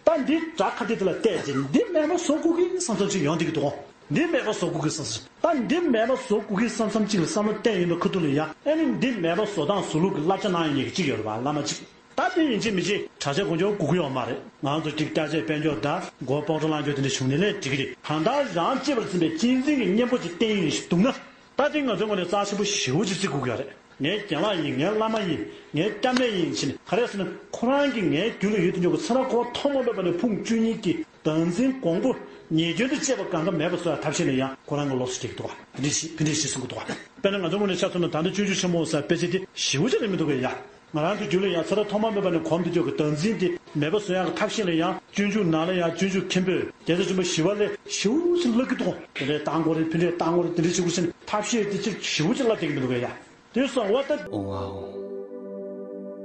ད་འདི་དགྲ་ཁ་གཏད་དེ་ལ་བལྟས་ཏེ་འདི་མེད་པ་བཟོ་དགོས་ཀྱི་བསམ་བསམ་ཅིག་ཡོང་བསྡད་ཀྱི་འདུག་འདི་མེད་པ་བཟོ་དགོས་ཀྱི་བསམ་བསམ། ད་འདི་མེད་པ་བཟོ་དགོས་ཀྱི་བསམ་བསམ་ཅིག་ལ་བསམ་བློ་བཏང་ཡོང་བའི་ཁ་ཐུག་ལ་ཡང་ཨེ་ནི་འདི་མེད་པ་བཟོ་སྟངས་བཟོ་ལུགས་ཀྱི་བསླབ་བྱ་གནང་ཡོང་མཁན་གྱི་གཅིག་ཡོད་རེད་པ། བླ་མ་གཅིག་ད་དེ་ཡིན་གཅིག་མིན་གཅིག་གྲྭ་ཆས་གོན་རྒྱུ་དགོས་ཀྱི་ཡོད་མ་རེད། ང་ཚོ་ཅིག་སྐྱ་ཆས་དཔལ་འབྱོར་དང་མགོ་པོག་ཁྲ་ལངས་རྒྱུ་དེ་འདྲ་བྱུང་ནས་ལས་འགྲིག་གི་རེད། གང་ལྟར་རང་གཅེས་པར་འཛིན་པའི་གཅེས་འཛིན་གྱི་གཉེན་པོ་ཅིག་བསྟེན་ཡིན་ཞིག་འདུག་ན། ད་དེ་ང་ཚོའི་ངོས་ནས་རྩ་ཆེན་པོ་ཞེ་པོ་ཅིག་བརྩི་དགོས་ཀྱི་ཡོད་རེད། ངའི་རྒན་ལགས་ཡིན། ངའི་བླ་མ་ཡིན། ངའི་སྐྱབས་གནས་ཡིན་ཟེར་ནས་ག་རེ་ཟེར་ན། ཁོ་རང་གི་ངའི་རྒྱུད་ལ་ཡོད་དུ་འཇོག་གི་ཚེ་རབས་འཁོར་བ་ཐོག་མ་མེད་པ་ནས་ཕུང་བཅུ་གཉིས་ཀྱི་བདག་འཛིན་གོང་བུ་ཉེས་སྐྱོན་དུ་བཅད་པ་གང་ག་མེད་པ་བཟོ་ཡ་ཐབས་ཤེས་ལ་ཡང་ཁོ་རང་གི་ལོགས་སུ་བྱེད་ཀྱི་འདུག་ག་དེ་འདྲ་ཞིག་དེ་འདྲ་ཞིག་གསུང་གི་འདུག་ག་དཔེར་ན་ང་ཚོ་ངོས་ནས་ཆ་མཚོན་ན། ད་ལྟ་སྤྱོད་འཇུག་ཆེན་མོ་ཟེར་དཔེ་ཆ་དེ་ཞེ་པོ་ཅིག་ལ་མི་འདུག་གས་ཡ། ང་རང་ཚོའི་རྒྱུད་ལ་ཡང་ཚེ་རབས་ཐོག་མ་མེད་པ་ནས་གོམས་དུ་འཇོག་གི་བདག་འཛིན་དེ་མེད་པ་བཟོ་ཡག་གི་ཐབས་ཤེས་ལ་ཡང་སྤྱོད་འཇུག་ནང་ལ་ཡང་སྤྱོད་འཇུག་མཁན་པོས་རྒྱལ་སྲས་ཆེན་པོ་ཞི་བ་ལྷས་ཞེ་པོ་ཅིག་བསླབ་ཀྱི་འདུག་དེ་འདྲའི་བཏང་དགོས་རེད། ཕན་འབྲས་བཏང་དགོས་རེད། དེ་འདྲ་བྱེད་དགོས་ཟེར་ནས་ཐབས་ཤེས་དེ་ཅིག་ཞེ་པོ་ཅིག་བསླབ་བསྡད་ཀྱི་མི་འདུག་གས་ཡ། དེ་སོང་བ་ད། ཨོང་ཨ་ཨོང་།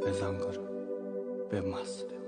པད་བཟང་གར། པད་མ་སི་ཏེ།